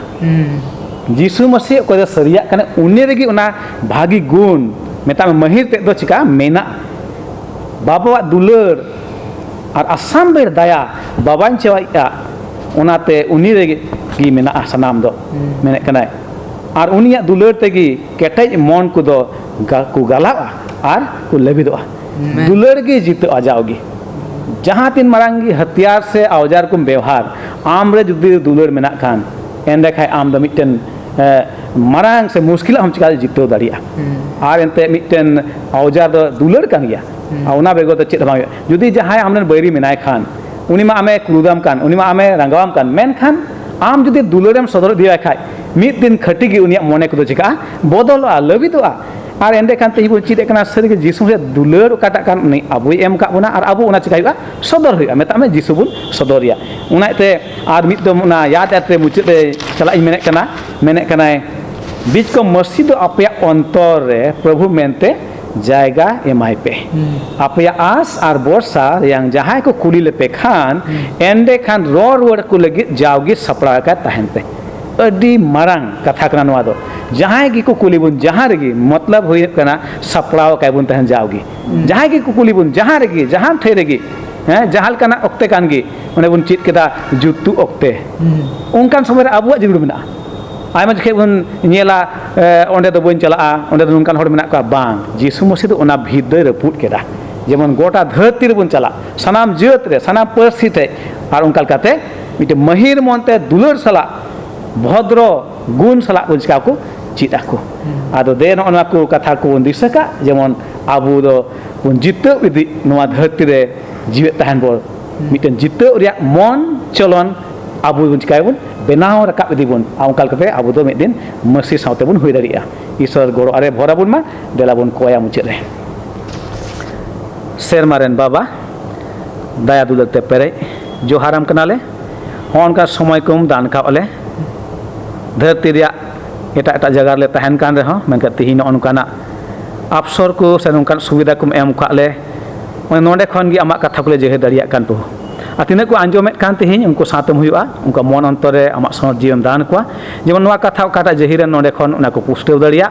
ᱡᱤᱥᱩ ᱢᱟᱹᱥᱤ ᱚᱠᱚᱭ ᱫᱚ ᱥᱟᱹᱨᱤᱭᱟᱜ ᱠᱟᱱᱟ, ᱩᱱᱤ ᱨᱮᱜᱮ ᱚᱱᱟ ᱵᱷᱟᱹᱜᱤ ᱜᱩᱱ, ᱢᱮᱛᱟᱜ ᱢᱮ, ᱢᱟᱹᱦᱤᱨ ᱛᱮᱫ ᱫᱚ ᱪᱤᱠᱟ ᱢᱮᱱᱟᱜᱼᱟ? ᱵᱟᱵᱟᱣᱟᱜ ᱫᱩᱞᱟᱹᱲ ᱟᱨ ᱟᱥᱟᱢ ᱵᱮᱲ ᱫᱟᱭᱟ, ᱵᱟᱵᱟᱧ ᱪᱮᱣᱟᱭᱮᱫᱼᱟ, ᱚᱱᱟᱛᱮ ᱩᱱᱤ ᱨᱮᱜᱮ ᱢᱮᱱᱟᱜᱼᱟ ᱥᱟᱱᱟᱢ ᱫᱚ, ᱢᱮᱱᱮᱫ ᱠᱟᱱᱟᱭ᱾ ᱟᱨ ᱩᱱᱤᱭᱟᱜ ᱫᱩᱞᱟᱹᱲ ᱛᱮᱜᱮ ᱠᱮᱴᱮᱡ ᱢᱚᱱ ᱠᱚᱫᱚ ᱜᱟ-, ᱠᱚ ᱜᱟᱞᱟᱜᱼᱟ ᱟᱨ ᱠᱚ ᱞᱟᱹᱵᱤᱫᱚᱜᱼᱟ᱾ ᱫᱩᱞᱟᱹᱲ ᱜᱮ ᱡᱤᱛᱟᱹᱜᱼᱟ ᱡᱟᱣᱜᱮ᱾ ᱡᱟᱦᱟᱸ ᱛᱤᱱ ᱢᱟᱨᱟᱝ ᱜᱮ ᱦᱟᱛᱤᱭᱟᱨ ᱥᱮ ᱟᱣᱡᱟᱨ ᱠᱚᱢ ᱵᱮᱣᱦᱟᱨ, ᱟᱢ ᱨᱮ ᱡᱩᱫᱤ ᱫᱩᱞᱟᱹᱲ ᱢᱮᱱᱟᱜ ᱠᱷᱟᱱ, ᱮᱸᱰᱮᱠᱷᱟᱡ ᱟᱢ ᱫᱚ ᱢᱤᱫᱴᱮᱱ, ᱮ, ᱢᱟᱨᱟᱝ ᱥᱮ ᱢᱩᱥᱠᱤᱞᱟᱜ ᱦᱚᱸᱢ ᱪᱤᱠᱟ ᱡᱤᱛᱟᱹᱣ ᱫᱟᱲᱮᱭᱟᱜᱼᱟ᱾ ᱟᱨ ᱮᱱᱛᱮ ᱢᱤᱫᱴᱮᱱ ᱟᱣᱡᱟᱨ ᱫᱚ ᱫᱩᱞᱟᱹᱲ ᱠᱟᱱ ᱜᱮᱭᱟ᱾ ᱟᱨ ᱚᱱᱟ ᱵᱮᱜᱚᱨ ᱫᱚ ᱪᱮᱫ ᱦᱚᱸ ᱵᱟᱝ ᱦᱩᱭᱩᱜᱼᱟ᱾ ᱡᱩᱫᱤ ᱡᱟᱦᱟᱸᱭ ᱟᱢᱨᱮᱱ ᱵᱟᱹᱭᱨᱤ ᱢᱮᱱᱟᱭ ᱠᱷᱟᱱ, ᱩᱱᱤ ᱢᱟ ᱟᱢᱮ ᱠᱩᱲᱩᱫᱟᱢ ᱠᱟᱱ, ᱩᱱᱤ ᱢᱟ ᱟᱢᱮ ᱨᱟᱸᱜᱟᱣᱟᱢ ᱠᱟᱱ, ᱢᱮᱱᱠᱷᱟᱱ ᱟᱢ ᱡᱩᱫᱤ ᱫᱩᱞᱟᱹᱲᱮᱢ ᱥᱚᱫᱚᱨ ᱤᱫᱤᱭᱟᱭ ᱠᱷᱟᱡ, ᱢᱤᱫ ᱫᱤᱱ ᱠᱷᱟᱹᱴᱤ ᱜᱮ ᱩᱱᱤᱭᱟᱜ ᱢᱚᱱᱮ ᱠᱚᱫᱚ ᱪᱤᱠᱟᱜᱼᱟ? ᱵᱚᱫᱚᱞᱚᱜᱼᱟ, ᱞᱟᱹᱵᱤᱫᱚᱜᱼᱟ᱾ ᱟᱨ ᱮᱸᱰᱮᱠᱷᱟᱱ ᱛᱮᱦᱮᱧ ᱵᱚᱱ ᱪᱮᱫ ᱮᱫ ᱠᱟᱱᱟ, ᱥᱟᱹᱨᱤᱜᱮ ᱡᱤᱥᱩ ᱨᱮ ᱫᱩᱞᱟᱹᱲ ᱚᱠᱟᱴᱟᱜ ᱠᱟᱱ, ᱩᱱᱤ ᱟᱵᱚᱭ ᱮᱢ ᱠᱟᱜ ᱵᱚᱱᱟ ᱟᱨ ᱟᱵᱚ ᱚᱱᱟ ᱪᱤᱠᱟᱹ ᱦᱩᱭᱩᱜᱼᱟ? ᱥᱚᱫᱚᱨ ᱦᱩᱭᱩᱜᱼᱟ᱾ ᱢᱮᱛᱟᱜ ᱢᱮ ᱡᱤᱥᱩ ᱵᱚᱱ ᱥᱚᱫᱚᱨᱮᱭᱟ᱾ ᱚᱱᱟ ᱤᱭᱟᱹᱛᱮ ᱟᱨ ᱢᱤᱫ ᱫᱚᱢ ᱚᱱᱟ ᱭᱟᱫ ᱭᱟᱫ ᱨᱮ ᱢᱩᱪᱟᱹᱫ ᱨᱮ ᱪᱟᱞᱟᱜ ᱤᱧ ᱢᱮᱱᱮᱫ ᱠᱟᱱᱟ, ᱢᱮᱱᱮᱫ ᱠᱟᱱᱟᱭ, ᱵᱤᱪᱠᱚᱢ ᱢᱟᱹᱥᱤ ᱫᱚ ᱟᱯᱮᱭᱟᱜ ᱚᱱᱛᱚᱨ ᱨᱮ ᱯᱨᱚᱵᱷᱩ ᱢᱮᱱᱛᱮ ᱡᱟᱭᱜᱟ ᱮᱢᱟᱭ ᱯᱮ᱾ ᱟᱯᱮᱭᱟᱜ ᱟᱸᱥ ᱟᱨ ᱵᱷᱚᱨᱥᱟ ᱨᱮᱭᱟᱝ ᱡᱟᱦᱟᱸᱭ ᱠᱚ ᱠᱩᱞᱤ ᱞᱮᱯᱮ ᱠᱷᱟᱱ, ᱮᱸᱰᱮᱠᱷᱟᱱ ᱨᱚᱲ ᱨᱩᱣᱟᱹᱲ ᱠᱚ ᱞᱟᱹᱜᱤᱫ ᱡᱟᱣᱜᱮ ᱥᱟᱯᱲᱟᱣ ᱟᱠᱟᱫ ᱛᱟᱦᱮᱱ ᱯᱮ᱾ ᱟᱹᱰᱤ ᱢᱟᱨᱟᱝ ᱠᱟᱛᱷᱟ ᱠᱟᱱᱟ ᱱᱚᱣᱟ ᱫᱚ᱾ ᱡᱟᱦᱟᱸᱭ ᱜᱮᱠᱚ ᱠᱩᱞᱤ ᱵᱚᱱ ᱡᱟᱦᱟᱸ ᱨᱮᱜᱮ, ᱢᱚᱛᱞᱚᱵ ᱦᱩᱭᱩᱜ ᱠᱟᱱᱟ ᱥᱟᱯᱲᱟᱣ ᱟᱠᱟᱫ ᱵᱚᱱ ᱛᱟᱦᱮᱱ ᱡᱟᱣᱜᱮ᱾ ᱡᱟᱦᱟᱸᱭ ᱜᱮᱠᱚ ᱠᱩᱞᱤ ᱵᱚᱱ ᱡᱟᱦᱟᱸ ᱨᱮᱜᱮ, ᱡᱟᱦᱟᱱ ᱴᱷᱮᱡ ᱨᱮᱜᱮ, ᱦᱮᱸ, ᱡᱟᱦᱟᱸ ᱞᱮᱠᱟᱱᱟᱜ ᱚᱠᱛᱮ ᱠᱟᱱ ᱜᱮ, ᱚᱸᱰᱮ ᱵᱚᱱ ᱪᱮᱫ ᱠᱮᱫᱟ ᱡᱩᱛᱩᱜ ᱚᱠᱛᱮ᱾ ᱚᱱᱠᱟᱱ ᱥᱚᱢᱚᱭ ᱨᱮ ᱟᱵᱚᱣᱟᱜ ᱡᱟᱹᱨᱩᱲ ᱢᱮᱱᱟᱜᱼᱟ᱾ ᱟᱭᱢᱟ ᱡᱚᱠᱷᱮᱡ ᱵᱚᱱ ᱧᱮᱞᱟ, ᱮ, ᱚᱸᱰᱮ ᱫᱚ ᱵᱟᱹᱧ ᱪᱟᱞᱟᱜᱼᱟ, ᱚᱸᱰᱮ ᱫᱚ ᱱᱚᱝᱠᱟᱱ ᱦᱚᱲ ᱢᱮᱱᱟᱜ ᱠᱚᱣᱟ᱾ ᱵᱟᱝ, ᱡᱤᱥᱩ ᱢᱟᱹᱥᱤ ᱫᱚ ᱚᱱᱟ ᱵᱷᱤᱛ ᱫᱚᱭ ᱨᱟᱹᱯᱩᱫ ᱠᱮᱫᱟ᱾ ᱡᱮᱢᱚᱱ ᱜᱚᱴᱟ ᱫᱷᱟᱹᱨᱛᱤ ᱨᱮᱵᱚᱱ ᱪᱟᱞᱟᱜ, ᱥᱟᱱᱟᱢ ᱡᱟᱹᱛ ᱨᱮ, ᱥᱟᱱᱟᱢ ᱯᱟᱹᱨᱥᱤ ᱴᱷᱮᱡ, ᱟᱨ ᱚᱱᱠᱟ ᱞᱮᱠᱟᱛᱮ ᱢᱤᱫᱴᱮᱱ ᱢᱟᱹᱦᱤᱨ ᱢᱚᱱᱛᱮ ᱫᱩᱞᱟᱹᱲ ᱥᱟᱞᱟᱜ ᱵᱷᱚᱫᱨᱚ ᱜᱩᱱ ᱥᱟᱞᱟᱜ ᱵᱚᱱ ᱪᱤᱠᱟ ᱠᱚ ᱪᱮᱫ ᱟᱠᱚ᱾ ᱟᱫᱚ ᱫᱮ ᱱᱚᱜᱼᱚ ᱱᱚᱣᱟ ᱠᱚ ᱠᱟᱛᱷᱟ ᱠᱚᱵᱚᱱ ᱫᱤᱥᱟᱹ ᱠᱟᱜ, ᱡᱮᱢᱚᱱ ᱟᱵᱚ ᱫᱚ ᱵᱚᱱ ᱡᱤᱛᱟᱹᱣ ᱤᱫᱤᱜ ᱱᱚᱣᱟ ᱫᱷᱟᱹᱨᱛᱤ ᱨᱮ ᱡᱤᱣᱮᱫ ᱛᱟᱦᱮᱱ ᱵᱚᱱ, ᱢᱤᱫᱴᱮᱱ ᱡᱤᱛᱟᱹᱣ ᱨᱮᱭᱟᱜ ᱢᱚᱱ ᱪᱚᱞᱚᱱ ᱟᱵᱚ ᱵᱚᱱ ᱪᱤᱠᱟᱹᱭᱟᱵᱚᱱ, ᱵᱮᱱᱟᱣ ᱨᱟᱠᱟᱵ ᱤᱫᱤ ᱵᱚᱱ᱾ ᱟᱨ ᱚᱱᱠᱟ ᱞᱮᱠᱟᱛᱮ ᱟᱵᱚ ᱫᱚ ᱢᱤᱫ ᱫᱤᱱ ᱢᱟᱹᱥᱤ ᱥᱟᱶᱛᱮ ᱵᱚᱱ ᱦᱩᱭ ᱫᱟᱲᱮᱭᱟᱜᱼᱟ᱾ ᱤᱥᱚᱨ ᱜᱚᱲᱚ ᱟᱨᱮ ᱵᱷᱚᱨ ᱟᱵᱚᱱ ᱢᱟ᱾ ᱫᱮᱞᱟ ᱵᱚᱱ ᱠᱚᱭᱟ ᱢᱩᱪᱟᱹᱫ ᱨᱮ᱾ ᱥᱮᱨᱢᱟ ᱨᱮᱱ ᱵᱟᱵᱟ, ᱫᱟᱭᱟ ᱫᱩᱞᱟᱹᱲ ᱛᱮ ᱯᱮᱨᱮᱡ, ᱡᱚᱦᱟᱨᱟᱢ ᱠᱟᱱᱟᱞᱮ᱾ ᱦᱚᱸ ᱚᱱᱠᱟ ᱥᱚᱢᱚᱭ ᱠᱚᱢ ᱫᱟᱱ ᱠᱟᱜ ᱞᱮ᱾ ᱫᱷᱟᱹᱨᱛᱤ ᱨᱮᱭᱟᱜ ᱮᱴᱟᱜ ᱮᱴᱟᱜ ᱡᱟᱭᱜᱟ ᱨᱮᱞᱮ ᱛᱟᱦᱮᱱ ᱠᱟᱱ ᱨᱮᱦᱚᱸ, ᱢᱮᱱᱠᱷᱟᱱ ᱛᱮᱦᱮᱧ ᱱᱚᱜᱼᱚ ᱱᱚᱝᱠᱟᱱᱟᱜ ᱟᱯᱥᱚᱨ ᱠᱚ ᱥᱮ ᱱᱚᱝᱠᱟᱱ ᱥᱩᱵᱤᱫᱷᱟ ᱠᱚᱢ ᱮᱢ ᱠᱟᱜ ᱞᱮ, ᱚᱱᱮ ᱱᱚᱰᱮ ᱠᱷᱚᱱ ᱜᱮ ᱟᱢᱟᱜ ᱠᱟᱛᱷᱟ ᱠᱚᱞᱮ ᱡᱟᱹᱦᱤᱨ ᱫᱟᱲᱮᱭᱟᱜ ᱠᱟᱱ ᱯᱨᱚᱵᱷᱩ᱾ ᱟᱨ ᱛᱤᱱᱟᱹᱜ ᱠᱚ ᱟᱸᱡᱚᱢᱮᱫ ᱠᱟᱱ ᱛᱮᱦᱮᱧ, ᱩᱱᱠᱩ ᱥᱟᱶᱛᱮᱢ ᱦᱩᱭᱩᱜᱼᱟ, ᱚᱱᱠᱟ ᱢᱚᱱ ᱚᱱᱛᱚᱨ ᱨᱮ ᱟᱢᱟᱜ ᱥᱚᱱᱚᱛ ᱡᱤᱣᱤᱢ ᱫᱟᱱ ᱠᱚᱣᱟ, ᱡᱮᱢᱚᱱ ᱱᱚᱣᱟ ᱠᱟᱛᱷᱟ ᱚᱠᱟᱴᱟᱜ ᱡᱟᱹᱦᱤᱨᱟ ᱱᱚᱰᱮ ᱠᱷᱚᱱ ᱚᱱᱟ ᱠᱚ ᱯᱩᱥᱴᱟᱹᱣ ᱫᱟᱲᱮᱭᱟᱜ᱾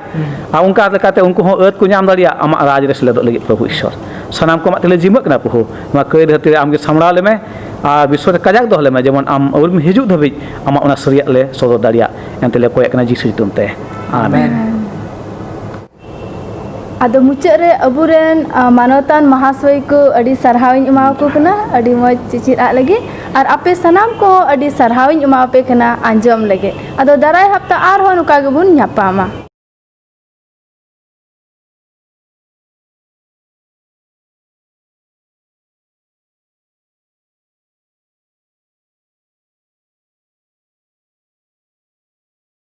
ᱟᱨ ᱚᱱᱠᱟ ᱞᱮᱠᱟᱛᱮ ᱩᱱᱠᱩ ᱦᱚᱸ ᱟᱹᱫ ᱠᱚ ᱧᱟᱢ ᱫᱟᱲᱮᱭᱟᱜ ᱟᱢᱟᱜ ᱨᱟᱡᱽ ᱨᱮ ᱥᱮᱞᱮᱫᱚᱜ ᱞᱟᱹᱜᱤᱫ, ᱯᱨᱚᱵᱷᱩ ᱤᱥᱚᱨ᱾ ᱥᱟᱱᱟᱢ ᱠᱚ ᱟᱢᱟᱜ ᱛᱮᱞᱮ ᱡᱤᱢᱟᱹᱜ ᱠᱟᱱᱟ ᱯᱨᱚᱵᱷᱩ᱾ ᱱᱚᱣᱟ ᱠᱟᱹᱭ ᱫᱷᱟᱹᱨᱛᱤ ᱨᱮ ᱟᱢᱜᱮ ᱥᱟᱢᱵᱲᱟᱣ ᱞᱮᱢᱮ ᱟᱨ ᱵᱤᱥᱥᱚ ᱨᱮ ᱠᱟᱡᱟᱠ ᱫᱚᱦᱚ ᱞᱮᱢᱮ, ᱡᱮᱢᱚᱱ ᱟᱢ ᱟᱹᱣᱨᱤᱢ ᱦᱤᱡᱩᱜ ᱫᱷᱟᱹᱵᱤᱡ ᱟᱢᱟᱜ ᱚᱱᱟ ᱥᱟᱹᱨᱤᱭᱟᱜ ᱞᱮ ᱥᱚᱫᱚᱨ ᱫᱟᱲᱮᱭᱟᱜ᱾ ᱮᱱᱛᱮ ᱞᱮ ᱠᱚᱭᱮᱜ ᱠᱟᱱᱟ ᱡᱤᱥᱩ ᱧᱩᱛᱩᱢ ᱛᱮ᱾ ᱟᱢᱮᱱ᱾ ᱟᱫᱚ ᱢᱩᱪᱟᱹᱫ ᱨᱮ ᱟᱵᱚᱨᱮᱱ, ᱟ, ᱢᱟᱱᱚᱛᱟᱱ ᱢᱟᱦᱟᱥᱚᱭ ᱠᱚ ᱟᱹᱰᱤ ᱥᱟᱨᱦᱟᱣᱤᱧ ᱮᱢᱟᱣᱟᱠᱚ ᱠᱟᱱᱟ, ᱟᱹᱰᱤ ᱢᱚᱡᱽ ᱪᱮᱪᱮᱫ ᱟᱜ ᱞᱟᱹᱜᱤᱫ᱾ ᱟᱨ ᱟᱯᱮ ᱥᱟᱱᱟᱢ ᱠᱚᱦᱚᱸ ᱟᱹᱰᱤ ᱥᱟᱨᱦᱟᱣᱤᱧ ᱮᱢᱟᱣᱟᱯᱮ ᱠᱟᱱᱟ ᱟᱸᱡᱚᱢ ᱞᱟᱹᱜᱤᱫ᱾ ᱟᱫᱚ ᱫᱟᱨᱟᱭ ᱦᱟᱯᱛᱟ ᱟᱨᱦᱚᱸ ᱱᱚᱝᱠᱟ ᱜᱮᱵᱚᱱ ᱧᱟᱯᱟᱢᱟ᱾